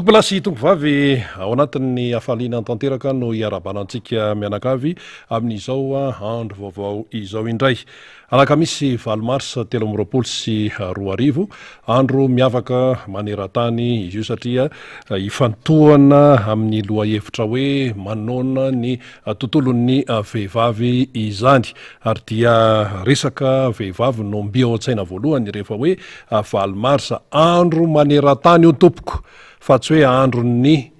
Tompolahy sy tompovavy, ao anatin'ny hafaliana tanteraka no iarahabana antsika mianakavy amin'izao andro vaovao izao indray. Alakamisy valo marsa 2023, andro miavaka maneran-tany izy io satria ifantohana amin'ny lohahevitra hoe manoloana ny tontolon'ny vehivavy izany. Ary dia resaka vehivavy no mby ao an-tsaina voalohany rehefa hoe valo marsa. Andro maneran-tany io tompoko fa tsy hoe andron'ny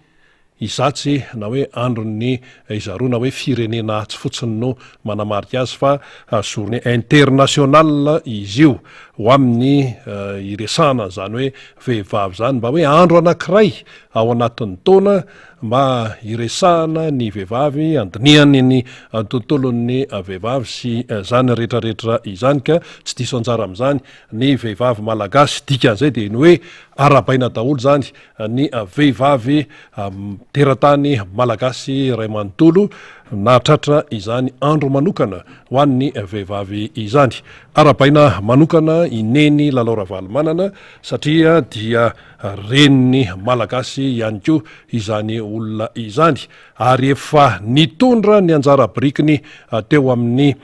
izatsy na hoe andron'ny izaroa na hoe firenena atsy fotsiny no manamarika azy fa journée internationale izy io ho amin'ny hiresahana an'izany hoe vehivavy izany mba hoe andro anankiray ao anatin'ny taona mba hiresahana ny vehivavy, handinihany ny tontolon'ny vehivavy sy izany rehetrarehetra izany ka tsy diso anjara amin'izany ny vehivavy malagasy. Dikan'izay dia ny hoe arahabaina daholo izany ny vehivavy teratany malagasy iray manontolo nahatratra izany andro manokana ho an'ny vehivavy izany. Arahabaina manokana i Neny Lalao Ravalomanana satria dia Renin'ny Malagasy ihany koa izany olona izany ary efa nitondra ny anjara birikiny teo amin'ny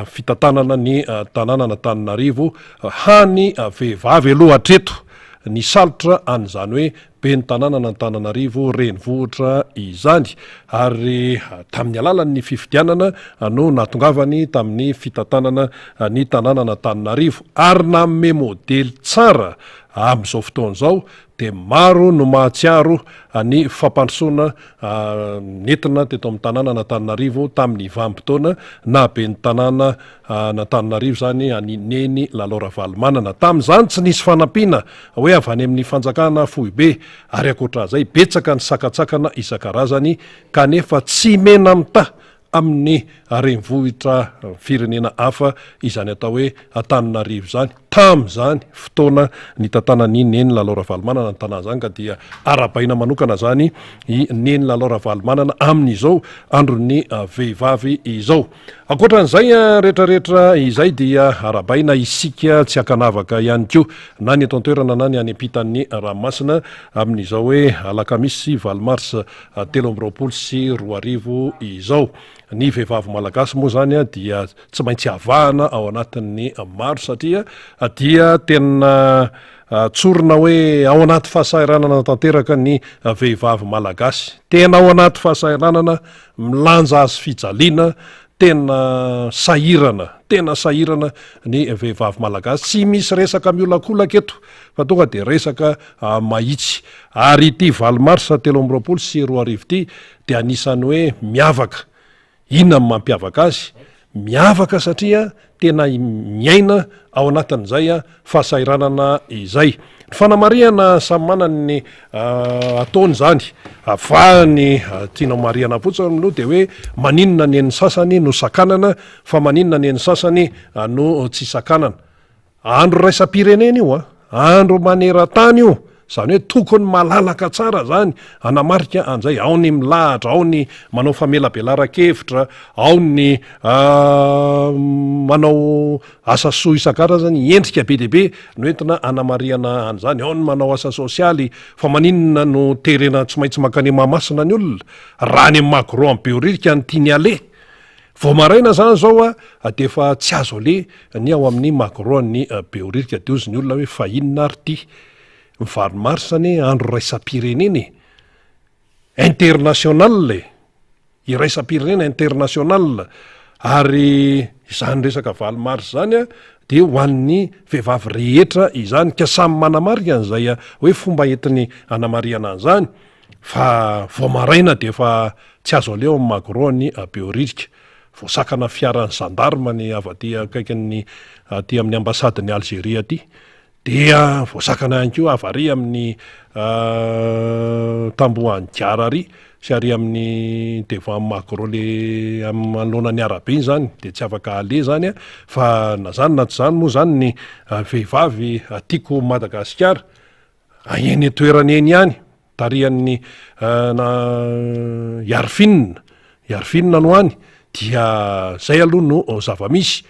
fitantanana ny tanànan'Antananarivo, hany vehivavy aloha hatreto nisalotra an'izany hoe ben'ny tanànan'Antananarivo renivohitra izany ary tamin'ny alalan'ny fifidianana no nahatongavany tamin'ny fitantanana ny tanànan'Antananarivo ary nanome modely tsara Amin'izao fotoana izao dia maro no mahatsiaro ny fampandrosoana nentina teto amin'ny tanànan'Antananarivo tamin'ny vanim-potoana naha ben'ny tanàna an'Antananarivo izany an'i Neny Lalao Ravalomanana. Tamin'izany tsy nisy fanampiana hoe avy any amin'ny fanjakana foibe ary ankoatran'izay betsaka ny sakantsakana isan-karazany kanefa tsy mena-mitaha amin'ny renivohitra firenena hafa izany atao hoe Antananarivo izany. Tamin'izany fotoana nitantanan'i Neny Lalao Ravalomanana ny tanàna izany ka dia arahabaina manokana izany i Neny Lalao Ravalomanana amin'izao andron'ny vehivavy izao. Ankoatran'izay rehetrarehetra izay dia arahabaina isika tsy ankanavaka ihany koa na ny eto an-toerana na ny any ampitan'ny ranomasina amin'izao hoe alakamisy valo marsa 2023 izao. Ny vehivavy malagasy moa izany dia tsy maintsy avahana ao anatin'ny maro satria dia tena tsorina hoe ao anaty fahasahiranana tanteraka ny vehivavy malagasy. Tena ao anaty fahasahiranana, milanja azy fijaliana, tena sahirana, tena sahirana ny vehivavy malagasy. Tsy misy resaka miolakolaka eto fa tonga dia resaka mahitsy. Ary ity valo marsa 2023 ity dia anisan'ny hoe miavaka. Inona no mampiavaka azy? Miavaka satria tena miaina ao anatin'izay fahasahiranana izay. Ny fanamarihana samy manana ny ataony izany fa ny tiana ho marihana fotsiny aloha dia hoe maninona ny an'ny sasany no sakanana fa maninona ny an'ny sasany no tsy sakanana. Andro iraisam-pirenena io an! Andro maneran-tany io! Izany hoe tokony malalaka tsara izany hanamarika an'izay, ao ny milahatra, ao ny manao famelabelaran-kevitra, ao ny manao asa soa isan-karazany, endrika be dia be no entina hanamarihana an'izany, ao ny manao asa sosialy, fa maninona no terena tsy maintsy mankany Mahamasina ny olona, raha any amin'ny Magro any Behoririka no tiany aleha? Vao maraina zany zao a de efa tsy azo aleha ny ao amin'ny Magro any Behoririka de hozy ny olona hoe fa inona ary ty? Ny valo mars anie andro iraisam-pirenena e! International e! Iraisam-pirenena international ary izany resaka valo mars izany a de ho an'ny vehivavy rehetra izany ka samy manamarika an'izay hoe fomba entiny anamarihana an'izany Fa vao maraina dia efa tsy azo aleha ao amin'ny Magro ny Behoririka. Voasakana fiaran'ny gendarme ny avy aty akaikin'ny aty amin'ny ambasadin'i Algerie aty. Dia voasakana ihany koa avy ary amin'ny tambohan'ny gara ary sy ary amin'ny devant Magro le manoloana ny arabe iny zany dia tsy afaka aleha zany fa na zany na tsy zany moa zany ny vehivavy tiako Madagasikara Eny an-toerana eny ihany, tarihan'ny na Iarifina, Iarifina no any, dia zay aloha no zava-misy.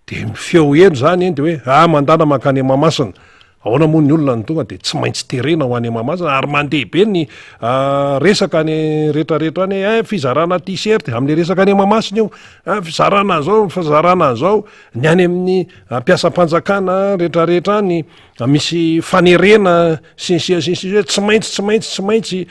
De ny feo heno zany eny de hoe ah mandana mankany Mahamasina. Ahoana moa ny olona no tonga dia tsy maintsy terena ho any Mahamasina ary mandeha be ny resaka any rehetrarehetra any hoe eh fizarana t-shirt amin'ilay resaka any Mahamasina io, eh fizarana an'izao, fizarana an'izao, ny any amin'ny mpiasam-panjakana rehetrarehetra any misy fanerena sy ny sisa sy ny sisa hoe tsy maintsy tsy maintsy tsy maintsy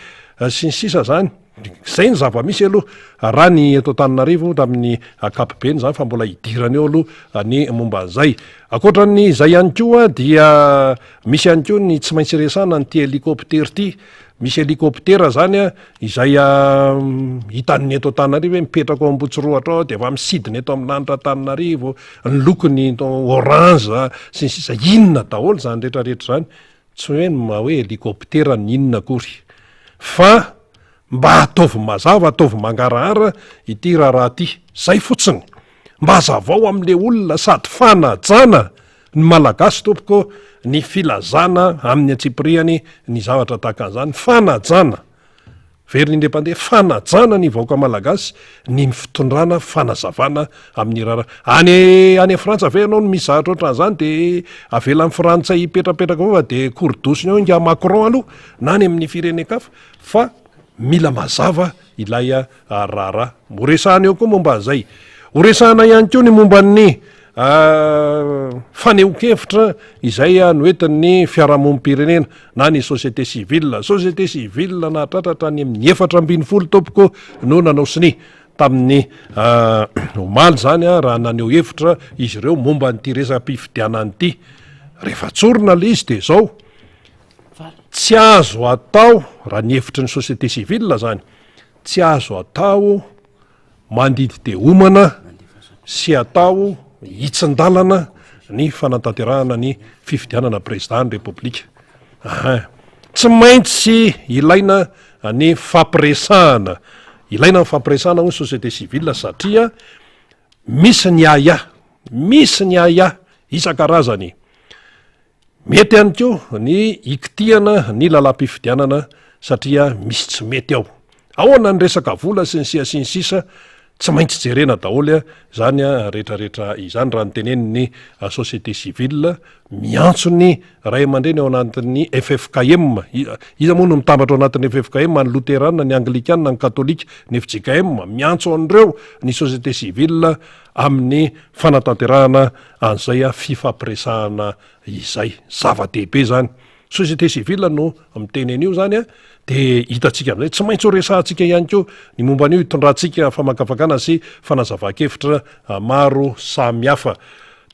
sy ny sisa zany. Izay ny zava-misy aloha raha ny eto Antananarivo tamin'ny ankapobeny izany fa mbola hidirana eo aloha ny momba an'izay. Ankoatra ny izay ihany koa dia misy ihany koa ny tsy maintsy resahana an'ity hélicoptère ity. Misy hélicoptère izany izay hitan'ny eto Antananarivo hoe mipetraka ao Ambohitsirohatra ao dia efa misidina eto amin'ny lanitra Antananarivo, ny lokony orange sy ny sisa. Inona daholo izany rehetrarehetra izany? Tsy hoe ny maha hoe hélicoptère ny inona akory fa mba ataovy mazava, ataovy mangarahara ity raharaha ity. Zay fotsiny. Mba hazavao amin'le olona sady fanajana ny Malagasy tompoko ny filazana amin'ny antsipirihany ny zavatra tahaka an'izany. Fanajana. Very indray mpandeha, fanajana ny vahoaka malagasy ny fitondrana fanazavana amin'ny raharaha. Any any Frantsa ve ianao no misy zavatra ohatran'izany de avelan'ny frantsay hipetrapetraka eo fa de korodosiny eo ingahy Macron aloha na any amin'ny firenen-kafa fa mila mazava ilay raharaha. Ho resahana eo koa momba an'izay. Ho resahana ihany koa ny momba ny fanehoan-kevitra izay noentin'ny fiarahamonim-pirenena na ny société civile. Société civile nahatratra hatrany amin'ny 14 tompoko no nanao sonia tamin'ny omaly izany raha naneho hevitra izy ireo momba an'ity resam-pifidianana ity. Rehefa tsorina ilay izy dia izao, tsy azo atao raha ny hevitry ny société civile izany, tsy azo atao Mandidy dia homana sy atao hitsin-dalana ny fanatanterahana ny fifidianana prezida ny Repoblika. Ahin. Tsy maintsy ilaina ny fampiresahana. Ilaina ny fampiresahana hoy ny société civile satria misy ny ahiahy, misy ny ahiahy isan-karazany. Mety ihany koa ny hikitihana ny lalam-pifidianana satria misy tsy mety ao. Ahoana ny resaka vola sy ny sia sy ny sisa, tsy maintsy jerena daholo izany rehetrarehetra izany raha ny tenenin'ny société civile miantso ny ray aman-dreny ao anatin'ny ffkm. Iza moa no mitambatra ao anatin'ny ffkm? Ny loterana, ny anglikana, ny katolika, ny fjkm. Miantso an'ireo ny société civile amin'ny fanatanterahana an'izay fifampiresahana izay. Zava-dehibe izany. Société civile no miteny an'io izany dia hitantsika amin'izay. Tsy maintsy ho resahantsika ihany koa ny momba an'io hitondrantsika famakafakana sy fanazavan-kevitra maro samihafa.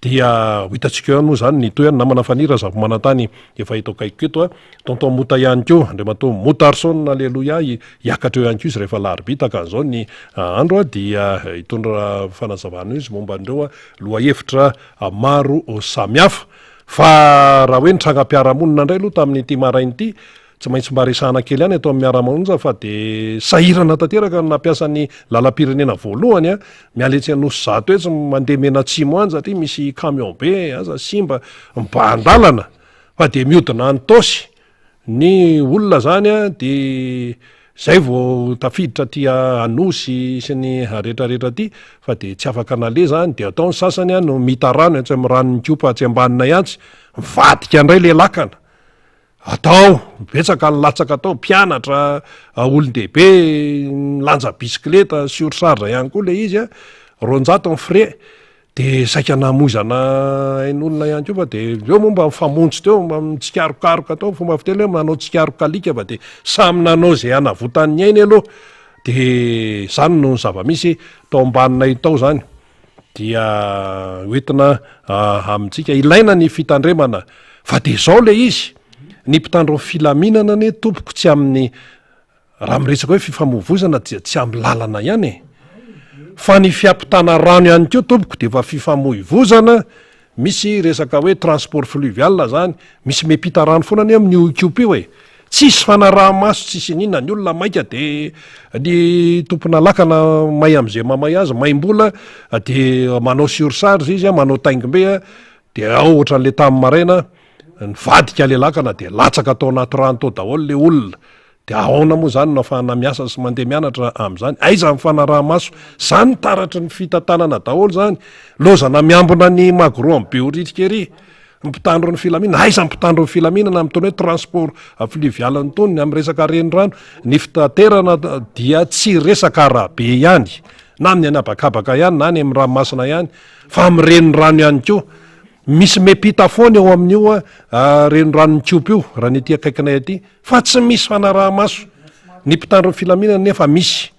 Dia ho hitantsika eo ihany moa izany ny tohiny. Namana Faniry Razafimanantany efa eto akaikiko eto. Tonton Mota ihany koa, Andriamatoa Motarson Aleloia, hiakatra eo ihany koa izy rehefa alarobia tahaka an'izao ny andro dia hitondra fanazavana eo izy momba an'ireo lohahevitra maro samihafa. Fa raha hoe ny trangam-piarahamonina indray aloha tamin'ity maraina ity, tsy maintsy mba resahana kely ihany eto amin'ny Miara-Maonja fa dia sahirana tanteraka ny nampiasa ny lalam-pirenena voalohany miala etsy Anosizato etsy mandeha mianatsimo any satria misy camion be aza simba mibahan-dalana fa dia mihodina any Itaosy ny olona zany a de zay vao tafiditra aty Anosy sy ny rehetrarehetra aty fa de tsy afaka naleha zany de atao ny sasany a no mita rano etsy amin'ny ranon'Ikopa atsy ambaninay atsy, mivadika indray le lakana, atao betsaka ny latsaka atao, mpianatra, olon-dehibe, milanja bisikileta, surcharge ihany koa le izy a, 200 ny frais. De saika namoizana ain'olona ihany koa fa de eo moa mba mifamonjy teo, mba mitsikarokaroka tao, fomba fiteny hoe manao tsikarok'alika fa de samy nanao zay hanavotany ny ainy aloha, de zany no zava-misy tao ambaninay tao zany, dia hoentina amintsika, ilaina ny fitandremana fa de zao le izy, ny mpitandro ny filaminana anie tompoko tsy amin'ny Raha miresaka hoe fifamoivoizana dia tsy amin'ny lalana ihany e! Fa ny fiampitana rano ihany koa tompoko dia efa fifamoivozana, misy resaka hoe transport fluvial zany, misy miampita rano foana anie amin'io Ikopa io e! Tsisy fanaraha-maso tsisy iniana, ny olona maika de ny tompona lakana may amin'izay mamay azy, maim-bola dia manao surcharge izy, manao taingim-be dia ao ohatran'le tamin'ny maraina, nivadika le lakana dia latsaka tao anaty rano tao daholo le olona, Dia ahoana moa izany no afahana miasa sy mandeha mianatra amin'izany? Aiza ny fanaraha-maso? Izany taratry ny fitantanana daholo izany. Lozana miambina ny magro amin'ny Behoririka ery. Mpitandro ny filaminana, aiza ny mpitandro ny filaminana amin'itony hoe transport fluvial itony, amin'ny resaka renirano, ny fitaterana dia tsy resaka arabe ihany, na amin'ny an'habakabaka ihany, na any amin'ny ranomasina ihany, fa amin'ny renirano ihany koa. Misy mepita foana eo amin'io renirano mikopy io, raha ny aty akaikinay aty, fa tsy misy fanaraha-maso. Ny mpitandro ny filaminana nefa misy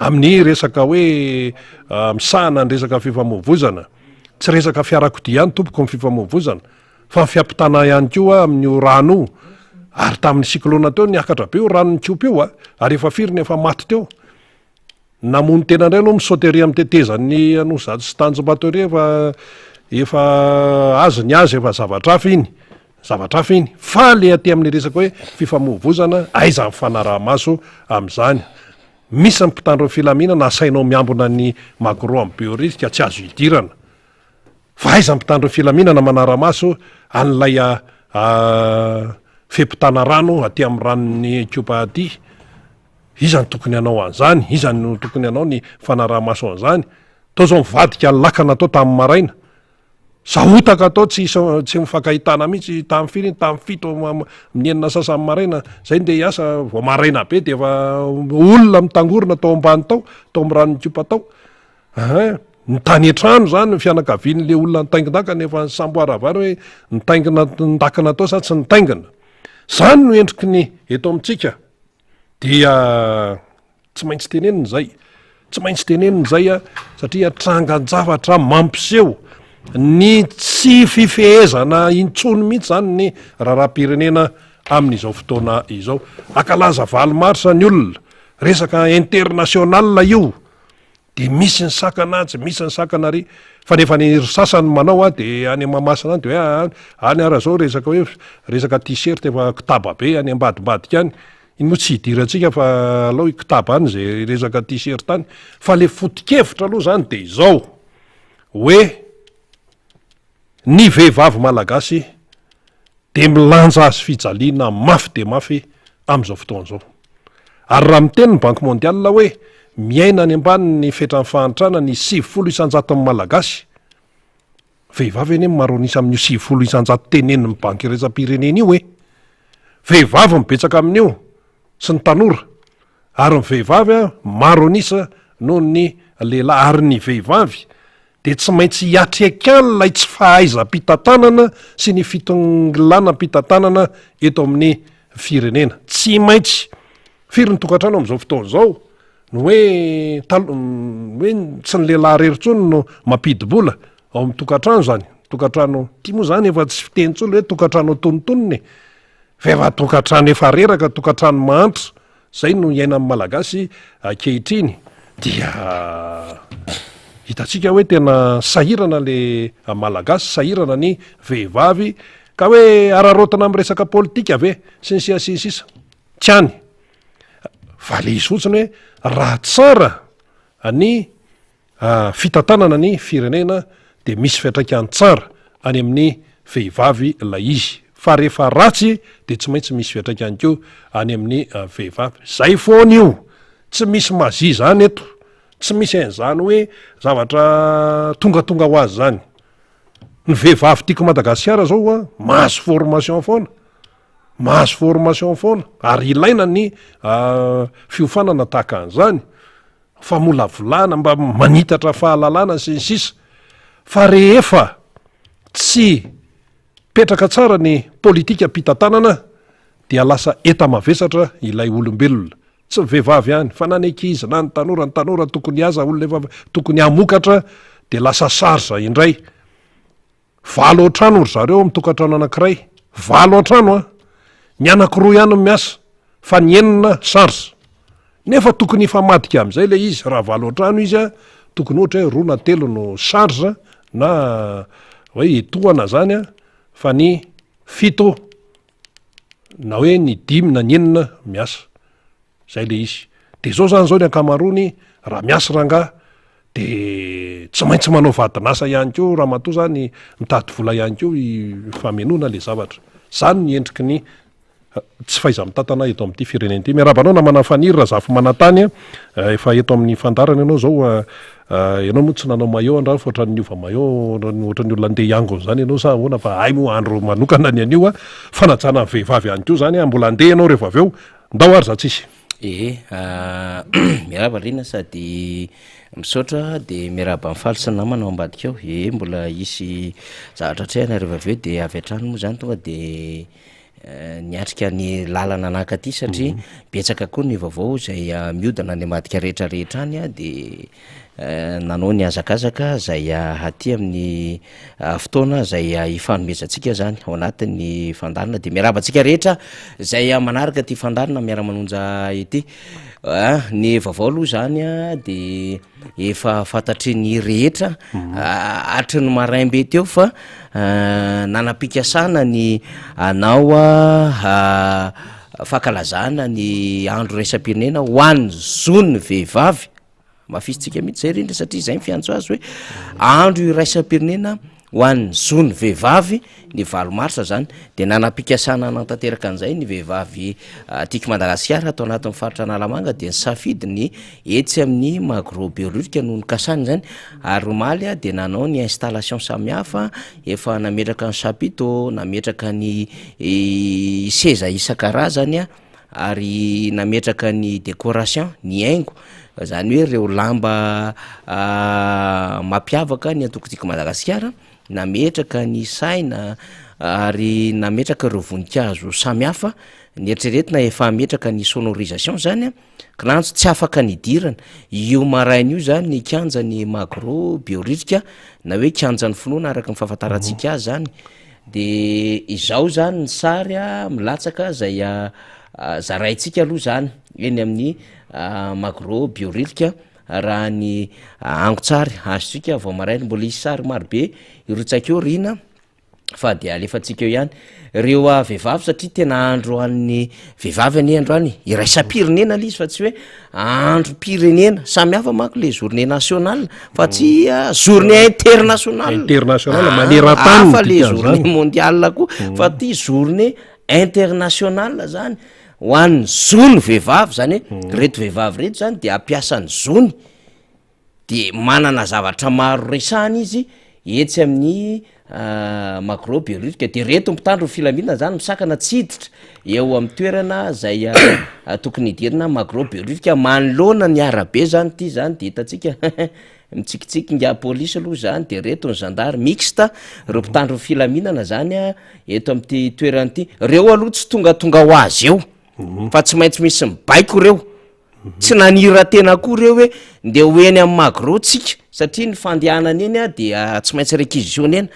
amin'ny resaka hoe misahana ny resaka fifamoivoizana. Tsy resaka fiarakodia ihany tompoko ny fifamoivoizana, fa ny fiampitana ihany koa amin'io rano io. Ary tamin'ny cyclone teo niakatra be io rano nikopy io, ary efa firy ny efa maty teo. Namono tena indray aloha mi-saute ery amin'ny tetezan'ny Anosizato sy Tanjombato ery efa efa azy ny azy efa zavatra hafa iny, zavatra hafa iny. Fa le aty amin'ny resaka hoe fifamoivozana, aiza ny fanaraha-maso amin'izany? Misy ny mpitandro ny filaminana asainao miambina ny Magro amin'ny Behoririka tsy azo idirana. Fa aiza ny mpitandro ny filaminana manara-maso an'ilay fehi-pitana rano aty amin'ny ranon'ny Ikopa aty? Iza no tokony hanao an'izany? Iza no tokony hanao ny fanaraha-maso an'izany? Tao izao nivadika ny lakana tao tamin'ny maraina. Sahotaka tao tsy tsy mifankahitana mihitsy tamin'ny firy iny? Tamin'ny fito amin'ny enina sasany maraina. Zay ndeha hiasa vao maraina be dia efa olona mitangorona tao ambany tao, tao amin'ny ranon'Ikopa tao. Ein, ny tany an-trano zany ny fianakavian'le olona nitaingin-dakana efa nisamboaravara hoe nitaingina ndakana tao sa tsy nitaingina. Zany no endriky ny eto amintsika. Dia tsy maintsy tenenina izay, tsy maintsy tenenina izay a, satria trangan-javatra mampiseho ny tsy fifehezana intsony mihitsy zany ny raharaham-pirenena amin'izao fotoana izao. Ankalaza valo marsa ny olona, resaka international io. De misy ny sakana atsy, misy ny sakana ary, fa rehefa ny ry sasany manao a de any Mahamasina any de hoe aa any ara zao resaka hoe resaka t-shirt efa kitaba be any ambadimbadika any, iny moa tsy hidirantsika fa alao hikitaba any zay resaka t-shirt any, fa le foto-kevitra aloha zany de izao hoe ny vehivavy malagasy dia milanja azy fijaliana mafy dia mafy amin'izao fotoana izao. Ary raha miteny ny Banque Mondiale hoe miaina any ambanin'ny fetran'ny fahantrana ny 90 isan-jaton'ny Malagasy, vehivavy anie no maro an'isa amin'io 90 isan-jato tenenin'ny Banky Iraisam-pirenena io e! Vehivavy no betsaka amin'io sy ny tanora, ary ny vehivavy maro an'isa noho ny lehilahy, ary ny vehivavy dia tsy maintsy hiatrika an'ilay tsy fahaizam-pitantanana sy ny fitongilanam-pitantanana eto amin'ny firenena. Tsy maintsy. Firy ny tokantrano amin'izao fotoana izao no hoe talo- hoe tsy ny lehilahy irery intsony no mampidi-bola ao amin'ny tokantrano izany. Tokantrano, ity moa izany efa tsy fiteny intsony hoe tokantrano antonontonony e. Fa efa tokantrano efa reraka, tokantrano mahantra. Zay no iainan'ny Malagasy ankehitriny dia hitantsika hoe tena sahirana le Malagasy, sahirana ny vehivavy ka hoe araraotina amin'ny resaka politika ve sy ny sisa sy ny sisa, tsy any fa le izy fotsiny hoe raha tsara ny fitantanana ny firenena dia misy fiantraikany tsara any amin'ny vehivavy ilay izy fa rehefa ratsy dia tsy maintsy misy fiantraikany koa any amin'ny vehivavy. Zay foana io, tsy misy magie zany eto, tsy misy an'izany hoe zavatra tongatonga ho azy zany. Ny vehivavy tiako Madagasikara zao a, mahazo formation foana, mahazo formation foana ary ilaina ny fiofanana tahaka an'izany. famolavolana mba manitatra fahalalana sy ny sisa fa rehefa tsy petraka tsara ny politikam-pitantanana dia lasa enta-mavesatra ilay olombelona, tsy ny vehivavy ihany fa na ny ankizy na ny tanora, ny tanora tokony hiasa, olona efa tokony hamokatra dia lasa charge indray. Valo an-trano ry zareo amin'ny tokantrano anankiray. Valo an-trano an! Ny anankiroa ihany no miasa, fa ny enina charge. Nefa tokony hifamadika amin'izay ilay izy, raha valo an-trano izy an, tokony ohatra hoe roa na telo no charge na hoe etohana zany an, fa ny fito na hoe ny dimy na ny enina miasa. Zay le izy. De zao zany zao ny ankamaroany raha miasa rangahy de tsy maintsy manao vadin'asa ihany koa ramatoa zany mitady vola ihany koa hifamenoana le zavatra. Zany ny endriky ny. tsy fahaiza-mitantana eto amin'ity firenena ity. Miarahaba anao namana Faniry Razafimanantany a, efa eto amin'ny fandaharana ianao izao, ianao moa tsy nanao maillot androany fa ohatran'ny niova maillot, ohatran'ny olona andeha hiangona izany ianao sa ahoana fa hay moa andro manokana ny anio a, fanajana ny vehivavy ihany koa izany a, mbola andeha ianao rehefa avy eo, ndao ary za tsisy. Ehe, miarahaba Rina sady misaotra de miarahaba an'i Faly sy ny namana ao ambadika ao, ehe mbola hisy zavatra atrehina rehefa avy eo de avy hatrany moa zany tonga de niatrika ny lalana nankaty satria betsaka koa ny vaovao izay mihodina any ambadika rehetra rehetra any de nanao ny hazakazaka izay aty amin'ny fotoana izay hifanomezantsika zany ao anatin'ny fandaharana de miarahaba antsika rehetra izay manaraka ity fandaharana miara-manonja ity ny vaovao aloha zany a de efa fantatry ny rehetra hatry ny maraim-be teo fa nanam-pikasana ny hanao fankalazana ny andro iraisam-pirenena ho an'ny zon'ny vehivavy, hamafisintsika mihitsy zay rindra satria zay ny fiantso azy hoe andro iraisam-pirenena ho an'ny zon'ny vehivavy ny valo marsa zany, de nanam-pikasana hanatanteraka an'izay ny vehivavy tiako Madagasikara ato anatin'ny faritra Analamanga de nisafidy ny etsy amin'ny Magro Behoririka no nikasany zany ary omaly de nanao ny installation samihafa, efa nametraka ny chapiteau, nametraka ny seza isan-karazany ary nametraka ny décoration, ny haingo zany hoe ireo lamba mampiavaka ny antoko Tiako Madagasikara, nametraka ny saina ary nametraka ireo voninkazo samihafa, neritreretina efa hametraka ny sonorisation zany an, kinanjo tsy afaka nidirana, io maraina io zany ny kianjan'ny Magro Behoririka na hoe kianjan'ny finoana araka ny fahafantarantsika azy zany, de izao zany ny sary a milatsaka zay zaraintsika aloha zany eny amin'ny Magro Behoririka raha ny angon-tsary azontsika vao maraina, mbola hisy sary marobe hirotsaka eo Rina fa de alefantsika eo ihany reo vehivavy satria tena andro an'ny vehivavy anie androany e, iraisam-pirenena le izy fa tsy hoe androm-pirenena, samy hafa manko le journée nationale fa tsy journée internationale, Internationale, maneran-tany hafa ny le dikan'izany. journée mondiale koa fa ty journée internationale zany ho an'ny zon'ny vehivavy zany hoe reto vehivavy reto zany de hampiasa ny zony de manana zavatra maro resahana izy etsy amin'ny Magro Behoririka de reto mpitandro ny filaminana zany misakana tsy hiditra eo amin'ny toerana zay tokony hidirana Magro Behoririka manoloana ny arabe zany ty zany de hitantsika mitsikitsiky ingahy polisy aloha zany de reto ny zandary mixte reo mpitandro ny filaminana zany a eto am'ty toerana ity, reo aloha tsy tongatonga ho azy eo fa tsy maintsy misy mibaiko reo. Tsy nanira-tena akory ireo hoe ndeha ho eny amin'ny Magro tsika satria ny fandehanana eny dia tsy maintsy réquisitionner-na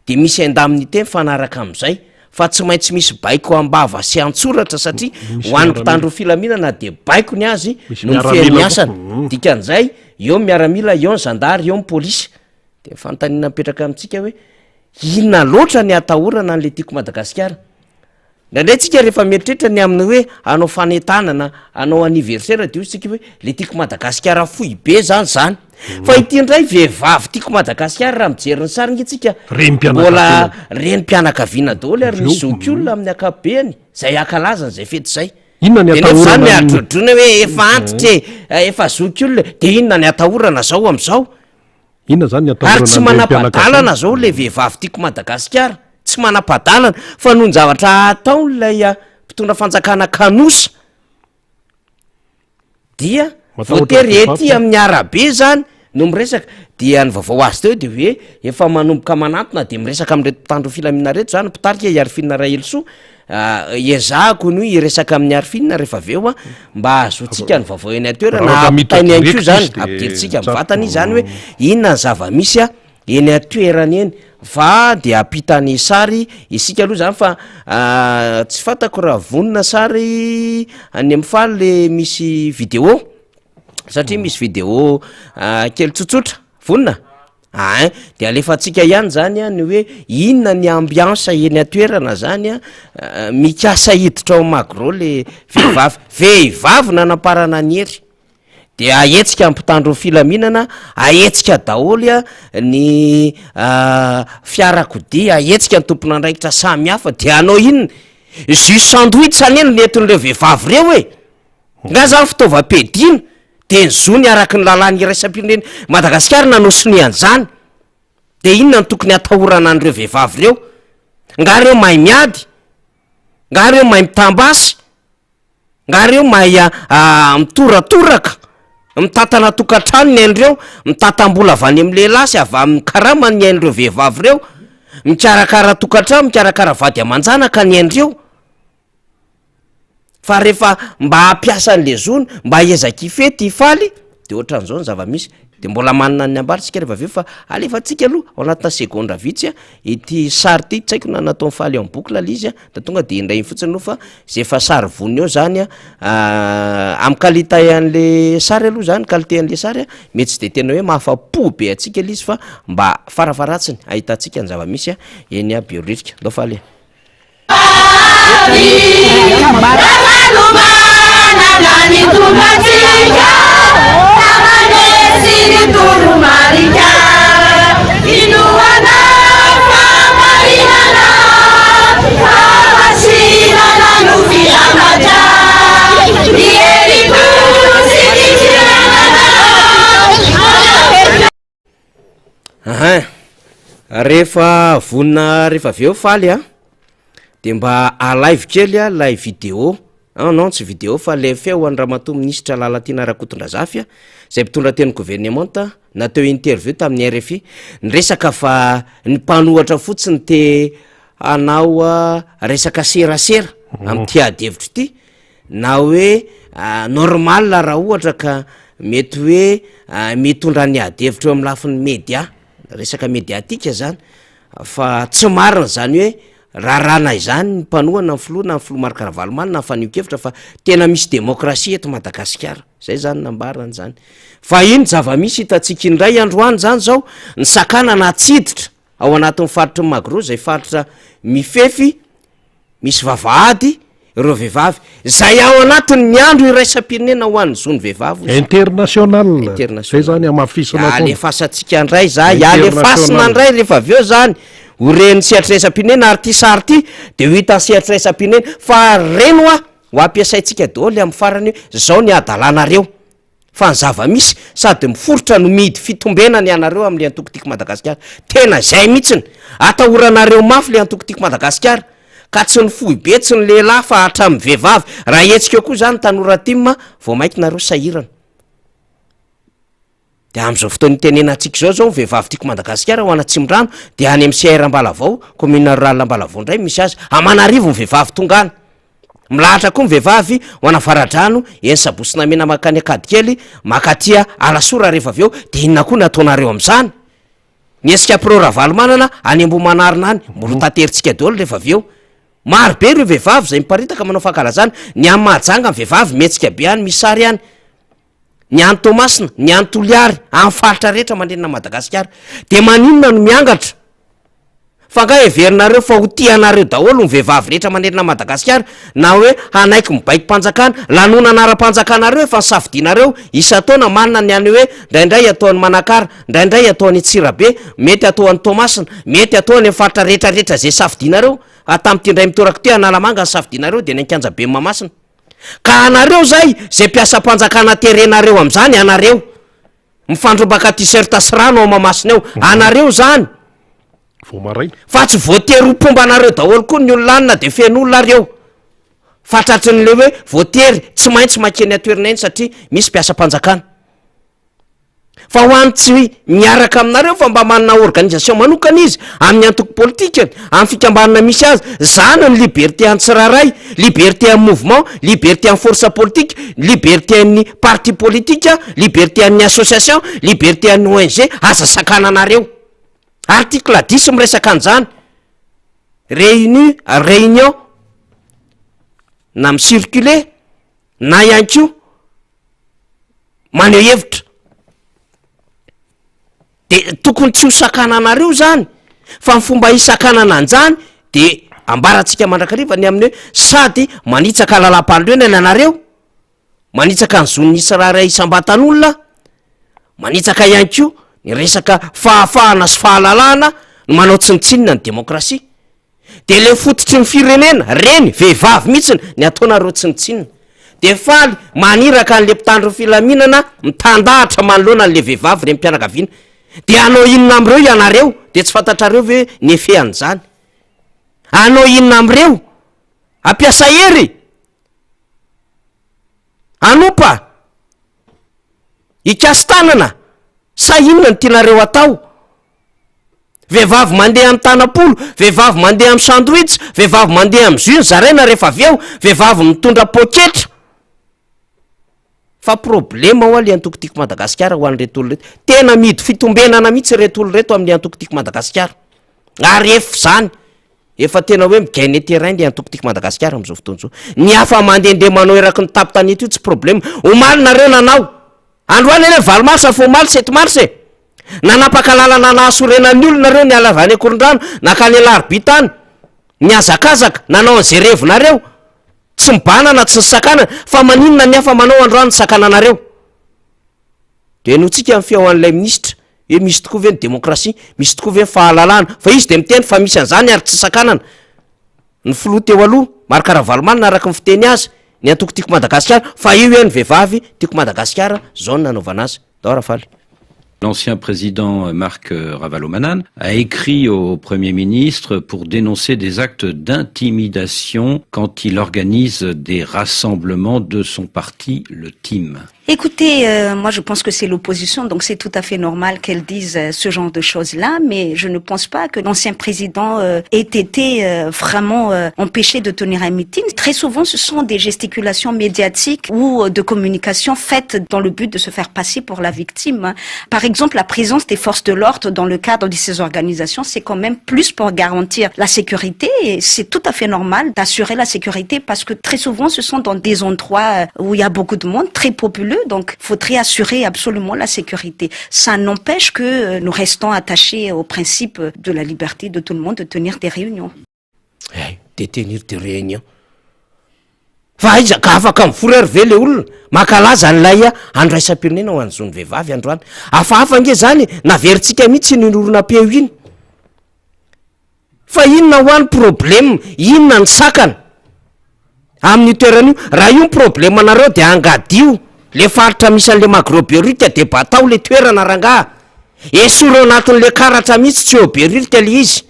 de misy indemnité mifanaraka amin'izay fa tsy maintsy misy baiko am-bava sy an-tsoratra satria ho an'ny mpitandro ny filaminana dia baiko ny azy no mifehy ny asany, dikan'izay eo ny miaramila, eo ny zandary, eo ny polisy. De ny fanontaniana mipetraka amintsika hoe inona loatra ny atahorana an'le Tiako Madagasikara? Indraindray tsika rehefa mieritreritra ny amin'ny hoe hanao fanentanana, hanao anniversaire de hoy tsika hoe le tiako Madagasikara fohy be zany zany. Fa ity indray vehivavy tiako Madagasikara raha mijery ny sary nge tsika mbola renim-pianakaviana daholo ary misy zokiolona amin'ny ankapobeny zay ankalazana izay fety izay. Inona ny De nefa zany atahorana ny- miadrodrona hoe efa antitra e, efa zokiolona e, de inona ny atahorana zao am'zao? Inona zany ny Ary atahorana tsy ny manam-padalana zao le vehivavy tiako Madagasikara, tsy manam-padalana fa noho ny zavatra ataon'ilay mpitondra fanjakana kanosa dia Matahotra voatery vehivavy ety ve? amin'ny arabe zany no miresaka, dia ny vaovao azo teo de hoe efa manomboka manantona de miresaka amin'ireto mpitandro ny filaminana reto zany mpitarika i Arifina Rahelisoa, Ezahako ny hiresaka amin'i Arifina rehefa avy eo mba hahazoantsika ny vaovao eny an-toerana, Raha miditra ampitainy ihany koa direct izany, izy de ampidirintsika tsara. mivantana izy izany hoe inona ny zava-misy eny an-toerana eny fa de hampita ny sary isika aloha zany fa tsy fantako raha vonona sary any amin'ny faly le misy vidéo satria misy vidéo kely tsotsotra, vonona? Ein, de alefantsika ihany zany an ny hoe inona ny ambiance eny an-toerana zany an, mikasa hiditra ao Magro le vehivavy, vehivavy nanamparana an'i Hery, de ahetsika ny mpitandro ny filaminana, ahetsika daholo an ny fiarakodia, ahetsika ny tompon'andraikitra samihafa de hanao inona? Jus sandwich anie no nentin'ireo vehivavy ireo e! Nga zany fitaovam-piadiana de ny zony araky ny lalàna iraisam-pirenena Madagasikara nanao sonia an'izany de inona no tokony atahorana an'ireo vehivavy ireo? Nga reo mahay miady? Nga reo mahay mitam-basy? Nga reo mahay mitoratoraka? Mitantana tokantrano ny ain'ireo, mitantam-bola avy any amin'ny lehilahy sy avy amin'ny karamany ny ain'ireo vehivavy ireo, mikarakara tokantrano, mikarakara vady aman-janaka ny ain'ireo. Fa rehefa mba hampiasa an'le zony, mba hiezaka hifety, hifaly, de ohatran'izao ny zava-misy. De mbola manana ny ambara tsika rehefa avy eo fa alefantsika aloha ao anatina segondra vitsy a ity sary ity, tsy haiko na nataon'i Faly en boucle le izy a, de tonga de indray iny fotsiny aloha fa zay efa sary vonona eo zany a, amin'ny qualité an'le sary aloha zany, qualité an'le sary a mety tsy de tena hoe mahafa-po be antsika le izy fa mba farafaharatsiny ahitantsika ny zava-misy a eny Behoririka. Ndao Faly e. Ahin, rehefa vonona rehefa avy eo Faly a, de mba alaivo kely a lay vidéo, ah non tsy vidéo fa le feo an'i ramatoa minisitra Lalatiana Rakotondrazafy a, zay mpitondra tenin'ny governemanta natao interview tamin'ny rfi, niresaka fa ny mpanohatra fotsiny te hanao resaka serasera amin'ity ady hevitra ity, Na hoe normal raha ohatra ka mety hoe mitondra ny ady hevitra eo amin'ny lafiny media, resaka mediatika zany, fa tsy marina zany hoe rarana izany ny mpanohana ny filoha na ny filoha Marc Ravalomanana ny fanehoan-kevitra fa tena misy demokrasia eto Madagasikara, zay zany nambarany zany. Fa iny zava-misy hitantsika indray androany zany zao, ny sakanana atsiditra ao anatin'ny faritry ny Magro izay faritra mifefy Misy vavahady ireo vehivavy izay ao anatin'ny andro iraisam-pirenena ho an'ny zon'ny vehivavy hozy. International. International. Zay zany hamafisina foana. Alefasantsika indray zay, alefasina indray rehefa avy eo zany ho ren'ny sehatra iraisam-pirenena ary ity sary ity de ho hitan'ny sehatra iraisam-pirenena fa reny hoa ho ampiasaintsika daholo amin'ny farany hoe zao ny hadalanareo. Fa ny zava-misy, sady miforitra no mihidy fitombenana ianareo amin'ilay antoko Tiako Madagasikara. Tena izay mihitsiny. Atahoranareo mafy ilay antoko Tiako Madagasikara. Ka tsy ny foibe, tsy ny lehilahy fa hatramin'ny vehivavy. Raha hetsika eo koa izany tanora tim, vao mainka nareo sahirana. Dia amin'izao fotoana itenenantsika izao izao ny vehivavy Tiako Madagasikara ho an'Atsimondrano dia any amin'ny CR Ambalavao, commune rurale Ambalavao indray misy azy. Aman'arivo ny vehivavy tonga any. Milahatra koa ny vehivavy ho an'Avaradrano, eny Sabosinamena mankany Ankadikely, mankaty Alasora rehefa avy eo, dia inona koa no ataonareo amin'izany? Ny hetsika pro Ravalomanana any Ambohimanarina any, mbola ho taterintsika daholo rehefa avy eo. Maro be ireo vehivavy izay miparitaka manao fankalazana, ny any Mahajanga ny vehivavy mihetsika be any, misy sary any, ny any Toamasina, ny any Toliary, any faritra rehetra manerana an'i Madagasikara. Dia maninona no miangatra? Fa angaha heverinareo fa ho tia anareo daholo ny vehivavy rehetra manerana an'i Madagasikara na hoe hanaiky ny baikom-panjakana? Lanonana ara-panjakanareo efa nisafidianareo isan-taona manana ny any hoe indraindray atao any Manakara, indraindray atao any Antsirabe, mety atao any Toamasina, mety atao any amin'ny faritra rehetra rehetra izay safidianareo. Ary tamin'ity indray mitoraka ity Analamanga ny safidianareo dia ny Ankianjaben'i Mahamasina. Ka anareo izay, izay mpiasam-panjakana terenareo amin'izany anareo. Mifandrombaka t-shirt sy rano ao Mahamasina ao. Anareo zany. Vao maraina. Fa tsy voatery ho mpomba anareo daholo koa ny olona any na dia feno olona ary eo. Fa tratrin'le hoe voatery tsy maintsy mankeny an-toerana eny satria misy mpiasam-panjakana. Fa ho an'ny tsy miaraka aminareo fa mba manana organisation manokana izy amin'ny antoko politikany, amin'ny fikambanana misy azy, zany ny liberté an'ny tsirairay. Liberté an'ny mouvement, liberté an'ny force politique, liberté an'ny parti politique, liberté an'ny association, liberté an'ny ONG, aza sakananareo. Article dix miresaka an'izany. Réuni, réunion, na mi-circuler, na ihany koa maneho hevitra. De tokony tsy ho sakananareo zany fa ny fomba hisakanana an'zany de ambarantsika mandrakariva ny amin'ny hoe sady manitsaka lalam-panorenana ianareo, manitsaka ny zon'ny tsirairay isam-batan'olona, manitsaka ihany koa ny resaka fahafahana sy fahalalahana no manao tsinontsinona ny demokrasia. De le fototry ny firenena, reny, vehivavy mihitsiny ny ataonareo tsinontsinona. De faly maniraka an'le mpitandro ny filaminana mitandahatra manoloana an'le vehivavy renim-pianakaviana. De hanao inona am'reo ianareo? De tsy fantatrareo ve ny effet an'izany? Hanao inona am'reo? Hampiasa hery? Hanompa? Hikasi-tanana? Sa inona no tianareo atao? Vehivavy mandeha amin'ny tanam-polo, vehivavy mandeha amin'ny sandwich, vehivavy mandeha amin'ny jus zaraina rehefa avy eo, vehivavy mitondra poketra. Fa problema hoa le antoko Tiako Madagasikara ho an'ireto olona ireto. Tena mihidy fitombenana mihitsy ireto olona ireto amin'ny antoko Tiako Madagasikara. Ary efa izany, efa tena hoe mi-gainer terrain le antoko Tiako Madagasikara amin'izao fotoana izao. Ny hafa mandehandeha manao eraky ny tapo-tanety io tsy problema. Omaly nareo nanao. Androany anie valo marsa fa omaly sept mars e! Nanapaka lalana nahasorena ny olona reo niala avy any Ankorondrano nankany Alarobia tany, nihazakazaka, nanao an'izay revinareo, tsy mibanana tsy nisakanana, fa maninona ny hafa manao androany nisakananareo? De henointsika ny feo an'ilay minisitra hoe misy tokoa ve ny demokrasia, misy tokoa ve ny fahalalahana, fa izy de miteny fa misy an'izany ary tsy sakanana. Ny filoha teo aloha, Marc Ravalomanana araka ny fiteny azy, ny antoko Tiako Madagasikara, fa io ihany vehivavy Tiako Madagasikara, zao no nanaovana azy. Ndao Rafaly. L'ancien président Marc Ravalomanana a écrit au Premier ministre pour dénoncer des actes d'intimidation quand il organise des rassemblements de son parti, le TIM. Écoutez, euh, moi je pense que c'est l'opposition, donc c'est tout à fait normal qu'elle dise euh, ce genre de choses-là, mais je ne pense pas que l'ancien président euh, ait été euh, vraiment euh, empêché de tenir un meeting. Très souvent, ce sont des gesticulations médiatiques ou euh, de communication faites dans le but de se faire passer pour la victime. Par exemple, la présence des forces de l'ordre dans le cadre de ces organisations, c'est quand même plus pour garantir la sécurité et c'est tout à fait normal d'assurer la sécurité parce que très souvent, ce sont dans des endroits où il y a beaucoup de monde, très populeux, donc faudrait assurer absolument la sécurité. Ça n'empêche que euh, nous restons attachés au principe de la liberté de tout le monde de tenir des réunions. Eh, de tenir des réunions. Fa aiza ka afaka mivory ary ve le olona? Mankalaza an'ilay andraisam-pirenena ho an'ny zon'ny vehivavy androany. Hafahafa ange zany e, naverintsika mihitsy iny horonam-peo iny. Fa inona hoa ny problème, inona ny sakana amin'io toerana io? Raha io ny problème nareo de angadio le faritra misy an'le magro Behoririka de batao le toerana rangaha, esory ao anatin'le karatra mihitsy tsy eo Behoririka le izy.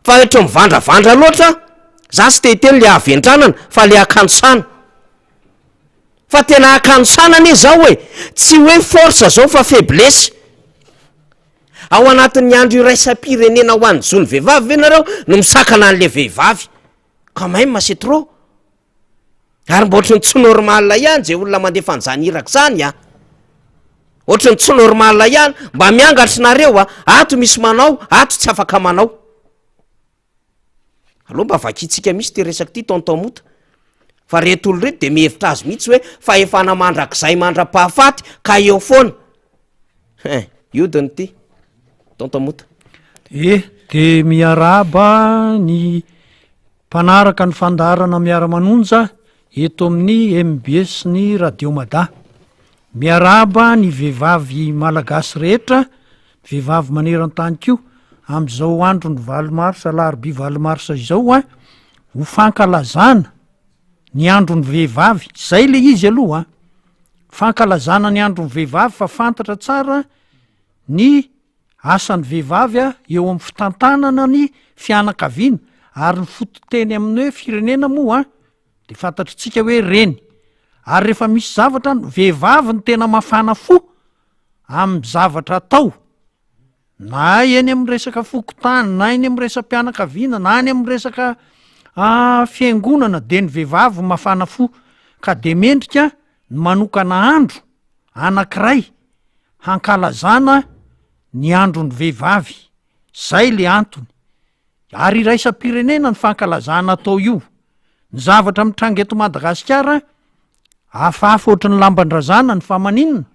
Fa ohatry mivandravandra loatra, za tsy te hiteny le havendranana fa le hakanosana. Fa tena hakanosana anie zao e! Tsy hoe force zao fa faiblesse. Ao anatin'ny andro iraisam-pirenena ho an'ny zon'ny vehivavy ve nareo no misakana an'le vehivavy? Quand même c'est trop. Ary mba ohatry ny tsy normal ihany zay olona mandefa an'izany iraka zany a! Ohatry ny tsy normal ihany, mba miangatra nareo a! Ato misy manao, ato tsy afaka manao. Aleo mba vakintsika mihitsy ity resaka ity tonton Mota fa reto olona reto de mihevitra azy mihitsy hoe fahefana mandrakizay mandra-pahafaty ka eo foana. Hein, hiodina ity tonton Mota. Eh, de miarahaba ny mpanaraka ny fandaharana Miara-manonja eto amin'ny mbs ny Radio Mada. Miarahaba ny vehivavy malagasy rehetra, ny vehivavy maneran-tany koa, amin'izao andron'ny valo marsa, alarobia valo marsa izao an, ho fankalazana ny andron'ny vehivavy, zay le izy aloha an, fankalazana ny andron'ny vehivavy fa fantatra tsara ny asan'ny vehivavy eo amin'ny fitantanana ny fianakaviana ary ny fototeny amin'ny hoe firenena moa an, de fantatritsika hoe reny, ary rehefa misy zavatra any, vehivavy no tena mafana fo amin'ny zavatra atao, na eny amin'ny resaka fokontany, na eny amin'ny resa-pianakaviana, na any amin'ny resaka fiangonana de ny vehivavy mafana fo, ka de mendrika ny manokana andro anankiray hankalazana ny andron'ny vehivavy, zay le antony. Ary iraisam-pirenena ny fankalazana atao io. Ny zavatra mitranga eto Madagasikara, hafahafa ohatry ny lamban-drazana ny fa maninona?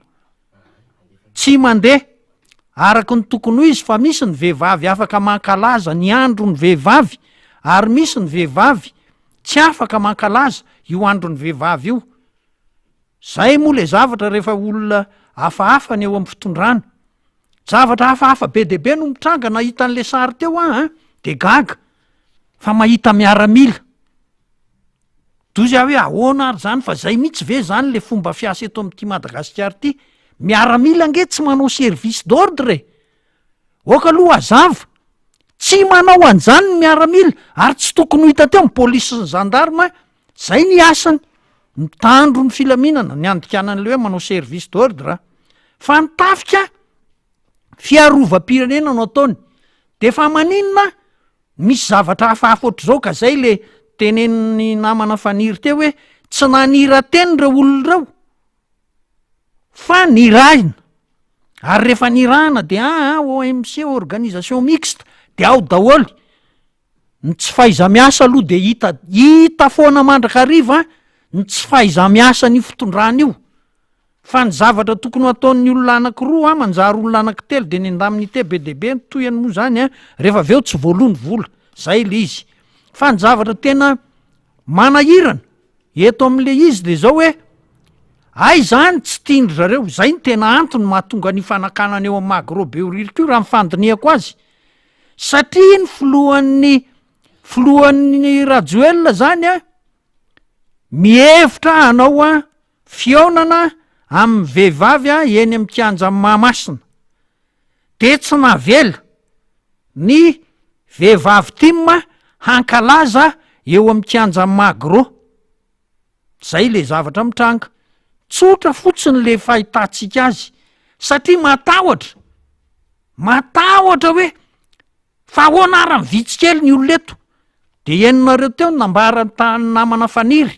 Tsy mandeha araka ny tokony ho izy fa misy ny vehivavy afaka mankalaza ny andron'ny vehivavy ary misy ny vehivavy tsy afaka mankalaza io andron'ny vehivavy io. Zay moa le zavatra rehefa olona hafahafa ny eo amin'ny fitondrana. Zavatra hafahafa be dia be no mitranga, nahita an'le sary teo aho an, de gaga fa mahita miaramila. Dozy aho hoe ahoana ary zany fa zay mihitsy ve zany le fomba fiasa eto amin'ity Madagasikara ity? Miaramila ange tsy manao service d'ordre e! Aoka aloha hazava, tsy manao an'izany ny miaramila ary tsy tokony ho hita teo ny polisy sy ny gendarme, zay ny asany, mitandro ny filaminana, ny andikana an'le hoe manao service d'ordre, fa ny tafika fiarovam-pirenena no ataony, de fa maninona misy zavatra hafahafa ohatr'izao ka zay le tenenin'ny namana Faniry teo hoe tsy nanira-teny ireo olona ireo fa nirahina, ary rehefa nirahana de aa OMC organisation mixte de ao daholo, ny tsy fahaiza-miasa aloha de hita hita foana mandrakariva ny tsy fahaiza-miasan'io fitondrana io, fa ny zavatra tokony ho ataon'ny olona anakiroa manjary olona anankitelo de ny indemnité be dia be ny tohiny moa zany an, rehefa avy eo tsy voaloa ny vola, zay le izy, fa ny zavatra tena manahirana Eto amin'le izy de zao hoe, hay zany tsy tian-dry zareo, zay no tena antony mahatonga an'io fanakanana eo amin'ny Magro Behoririka io raha ny fandinihako azy, satria ny filohan'ny filohan'ny Rajoelina zany an, mihevitra hanao an fihaonana amin'ny vehivavy an eny amin'ny kianjan'i Mahamasina, de tsy navela ny vehivavy tim hankalaza eo amin'ny kianjan'i Magro. Zay le zavatra mitranga. Tsotra fotsiny le fahitantsika azy satria matahotra, matahotra hoe Fa ahoana ara ny vitsy kely ny olona eto? De henonareo teo ny nambaran'ny ta- namana Faniry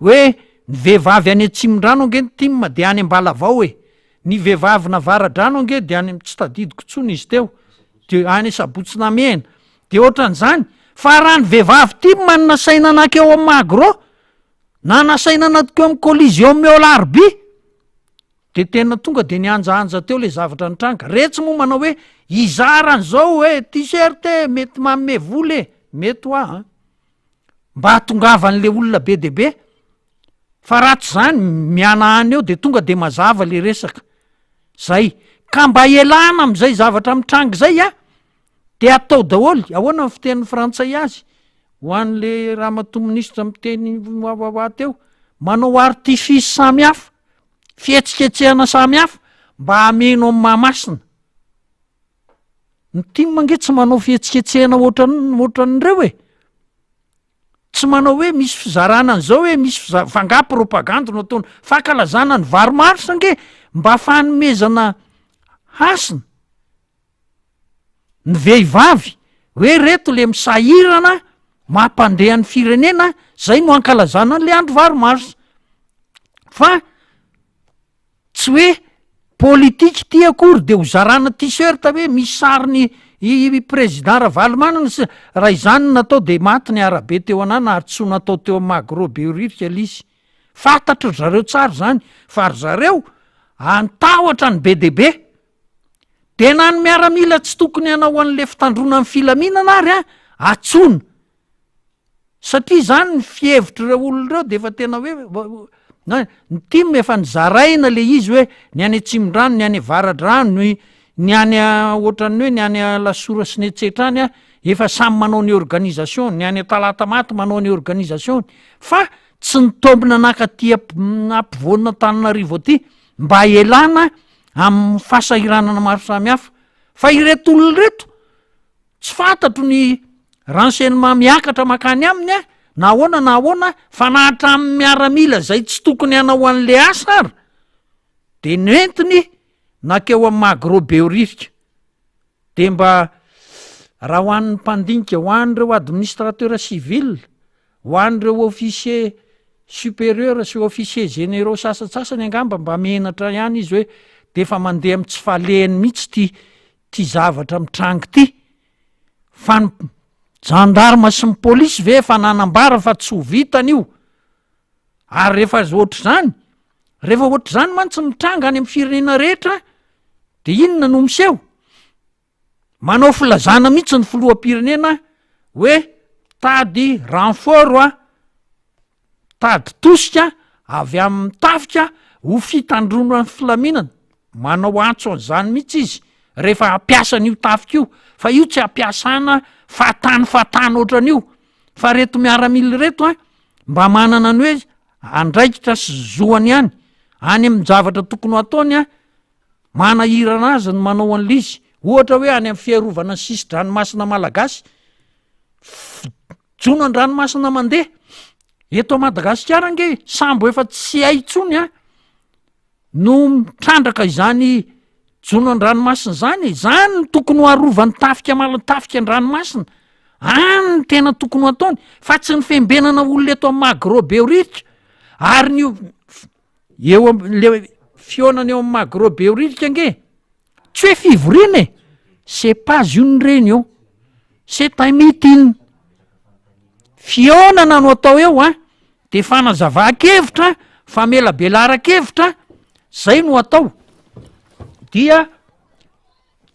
hoe ny vehivavy any Atsimondrano ange ny tim de any Ambalavao e! Ny vehivavin'Avaradrano ange de any tsy tadidiko intsony izy teo, de any Sabotsy Namehana, de ohatran'izany, fa raha ny vehivavy tim no nasaina nankeo amin'ny Magro, na nasaina nankeo amin'ny Coliseum eo Alarobia, De tena tonga de nihanjahanja teo le zavatra nitranga, retsy moa manao hoe hizara an'izao e, t-shirt e, mety manome vola e, mety hoa an, mba hahatongavan'le olona be de be, fa raha tsy zany mihanahana eo de tonga de mazava le resaka, zay, ka mba hialana am'zay zavatra mitranga zay an, de atao daholo, ahoana ny fitenin'ny frantsay azy, ho an'le ramatoa minisitra miteny wawawa teo, manao artifice samy hafa, Fihetsiketsehana samy hafa mba hameno an'i Mahamasina. Ny tim ange tsy manao fihetsiketsehana ohatran- ohatran'ireo e. Tsy manao hoe misy fizarana an'izao hoe misy fiza- fa angaha propagandy no ataony. Fankalazana ny valo marsa ange mba fanomezana hasina ny vehivavy hoe reto le misahirana mampandeha ny firenena zay no ankalazana an'le andro valo mars fa tsy hoe politika ity akory de ho zarana t-shirt hoe misy sariny i président Ravalomanana sy raha izany no natao de maty ny arabe teo anana ary tsy ho natao teo am magro Behoririka le izy fantatry ry zareo tsara zany fa ry zareo antahotra ny be de be De na ny miaramila tsy tokony hanao an'le fitandroana ny filaminana ary an, antsoina. Satria zany ny fihevitr'ireo olona ireo de efa tena hoe na ny tim efa nozaraina le izy hoe ny any Atsimondrano, ny any Avaradrano, ny ny any ohatran'ny hoe ny any Alasora sy ny etsetra any an, efa samy manao ny organisation-ny, ny any Talatamaty manao ny organisation-ny, fa tsy nitombina nankaty ampovoan'Antananarivo aty mba hialana amin'ny fahasahiranana maro samihafa fa ireto olona ireto tsy fantatro ny renseignement miakatra makany aminy a na ahoana na ahoana fa na hatramin'ny miaramila zay tsy tokony hanao an'le asa ary de nentiny nakeo amin'ny magro Behoririka de mba raha ho an'ny mpandinika ho an'ireo administrateur civil Ho an'ireo officier supérieur sy officier généraux sasantsasany angamba mba menatra ihany izy hoe de efa mandeha amin'ny tsy falehany mihitsy ty ty zavatra mitranga ity, fa ny gendarme sy ny polisy ve efa nanambara fa tsy ho vitany io, ary rehefa ohatr'izany, rehefa ohatr'izany mantsy mitranga any amin'ny firenena rehetra de inona no miseho? Manao filazana mihitsy ny filoham-pirenena hoe tady renfort a, tady tosika avy amin'ny tafika ho fitandroana ny filaminana, manao antso an'izany mihitsy izy. rehefa hampiasa an'io tafika io, fa io tsy ampiasana fahatany fahatany ohatran'io, fa reto miaramila ireto an, mba manana ny hoe andraikitra sy zoany ihany, any amin-javatra tokony ho ataony an, manahirana azy ny manao an'le izy, ohatra hoe any amin'ny fiarovana ny sisi-dranomasina malagasy, jono an-dranomasina mandeha, eto a Madagasikara ange sambo efa tsy hay intsony an, no mitrandraka izany jono an-dranomasina izany e, zany no tokony ho arovan'ny tafika mal- tafika an-dranomasina, any no tena tokony ho ataony fa tsy ny fiambenana olona eto amin'ny Magro Behoririka ary ny eo am'le fihaonana eo amin'ny Magro Behoririka ange Tsy hoe fivoriana e! C'est pas une réunion, c'est un meeting. Fihaonana no atao eo an, de fanazavan-kevitra, famelabelaran-kevitra, zay no atao, dia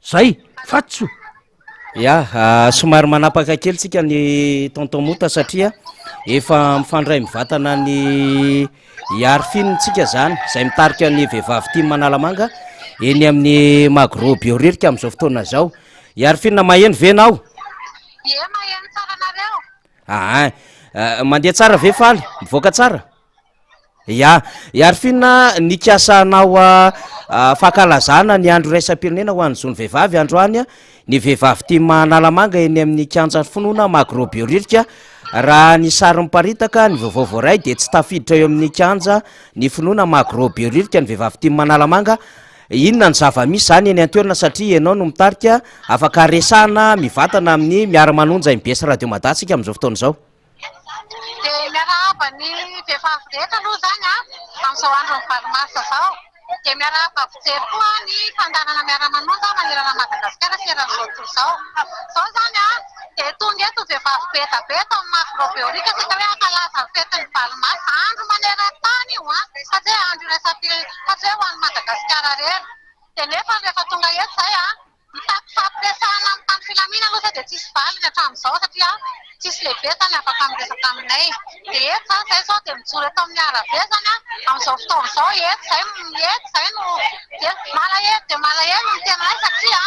zay fa tsy. Ya, somary manapaka kely tsika ny tonton Mota satria efa mifandray mivantana ny Iarifine tsika zany, izay mitarika ny vehivavy tim Analamanga eny amin'ny Magro Behoririka amin'izao fotoana izao. Iarifine, maheno ve enao? Ie, maheno tsara anareo. Aa, mandeha tsara ve Faly? Mivoaka tsara? Ya, Iarifina, nikasa hanao fankalazana ny andro iraisam-pirenena ho an'ny zon'ny vehivavy androany ny vehivavy tim Analamanga eny amin'ny kianjan'ny finoana Magro Behoririka. Raha ny sary miparitaka, ny vaovao voaray dia tsy tafiditra eo amin'ny kianja ny finoana Magro Behoririka ny vehivavy tim Analamanga. Inona ny zava-misy izany eny an-toerana satria ianao no mitarika, afaka resahana mivantana amin'ny miara-manonja mbs Radio Mada tsika amin'izao fotoana izao. Dia miarahaba ny vehivavy rehetra aloha izany an, amin'izao andron'ny valo marsa izao. Dia miarahaba mpijery koa ny fandaharana miara-manonja manerana an'i Madagasikara sy eran'izao tontolo izao. Izao izany an, dia tonga eto ny vehivavy be dia be eto amin'ny Magro Behoririka saika hoe hankalaza ny fetin'ny valo marsa. Andro maneran-tany io an, fa tsy hoe andro iraisam-pirenena, fa tsy hoe ho an'i Madagasikara irery. Dia nefa rehefa tonga eto izay an, Mitaky fampiresahana amin'ny tany filamina aloha sao dia tsisy valiny hatramin'izao satria tsisy lehibe zany afaka miresaka aminay. Dia eto zany zay zao dia mijoro eto amin'ny arabe zany an, amin'izao fotoana izao eto zay eto zay no dia malahelo dia malahelo ny tenanay satria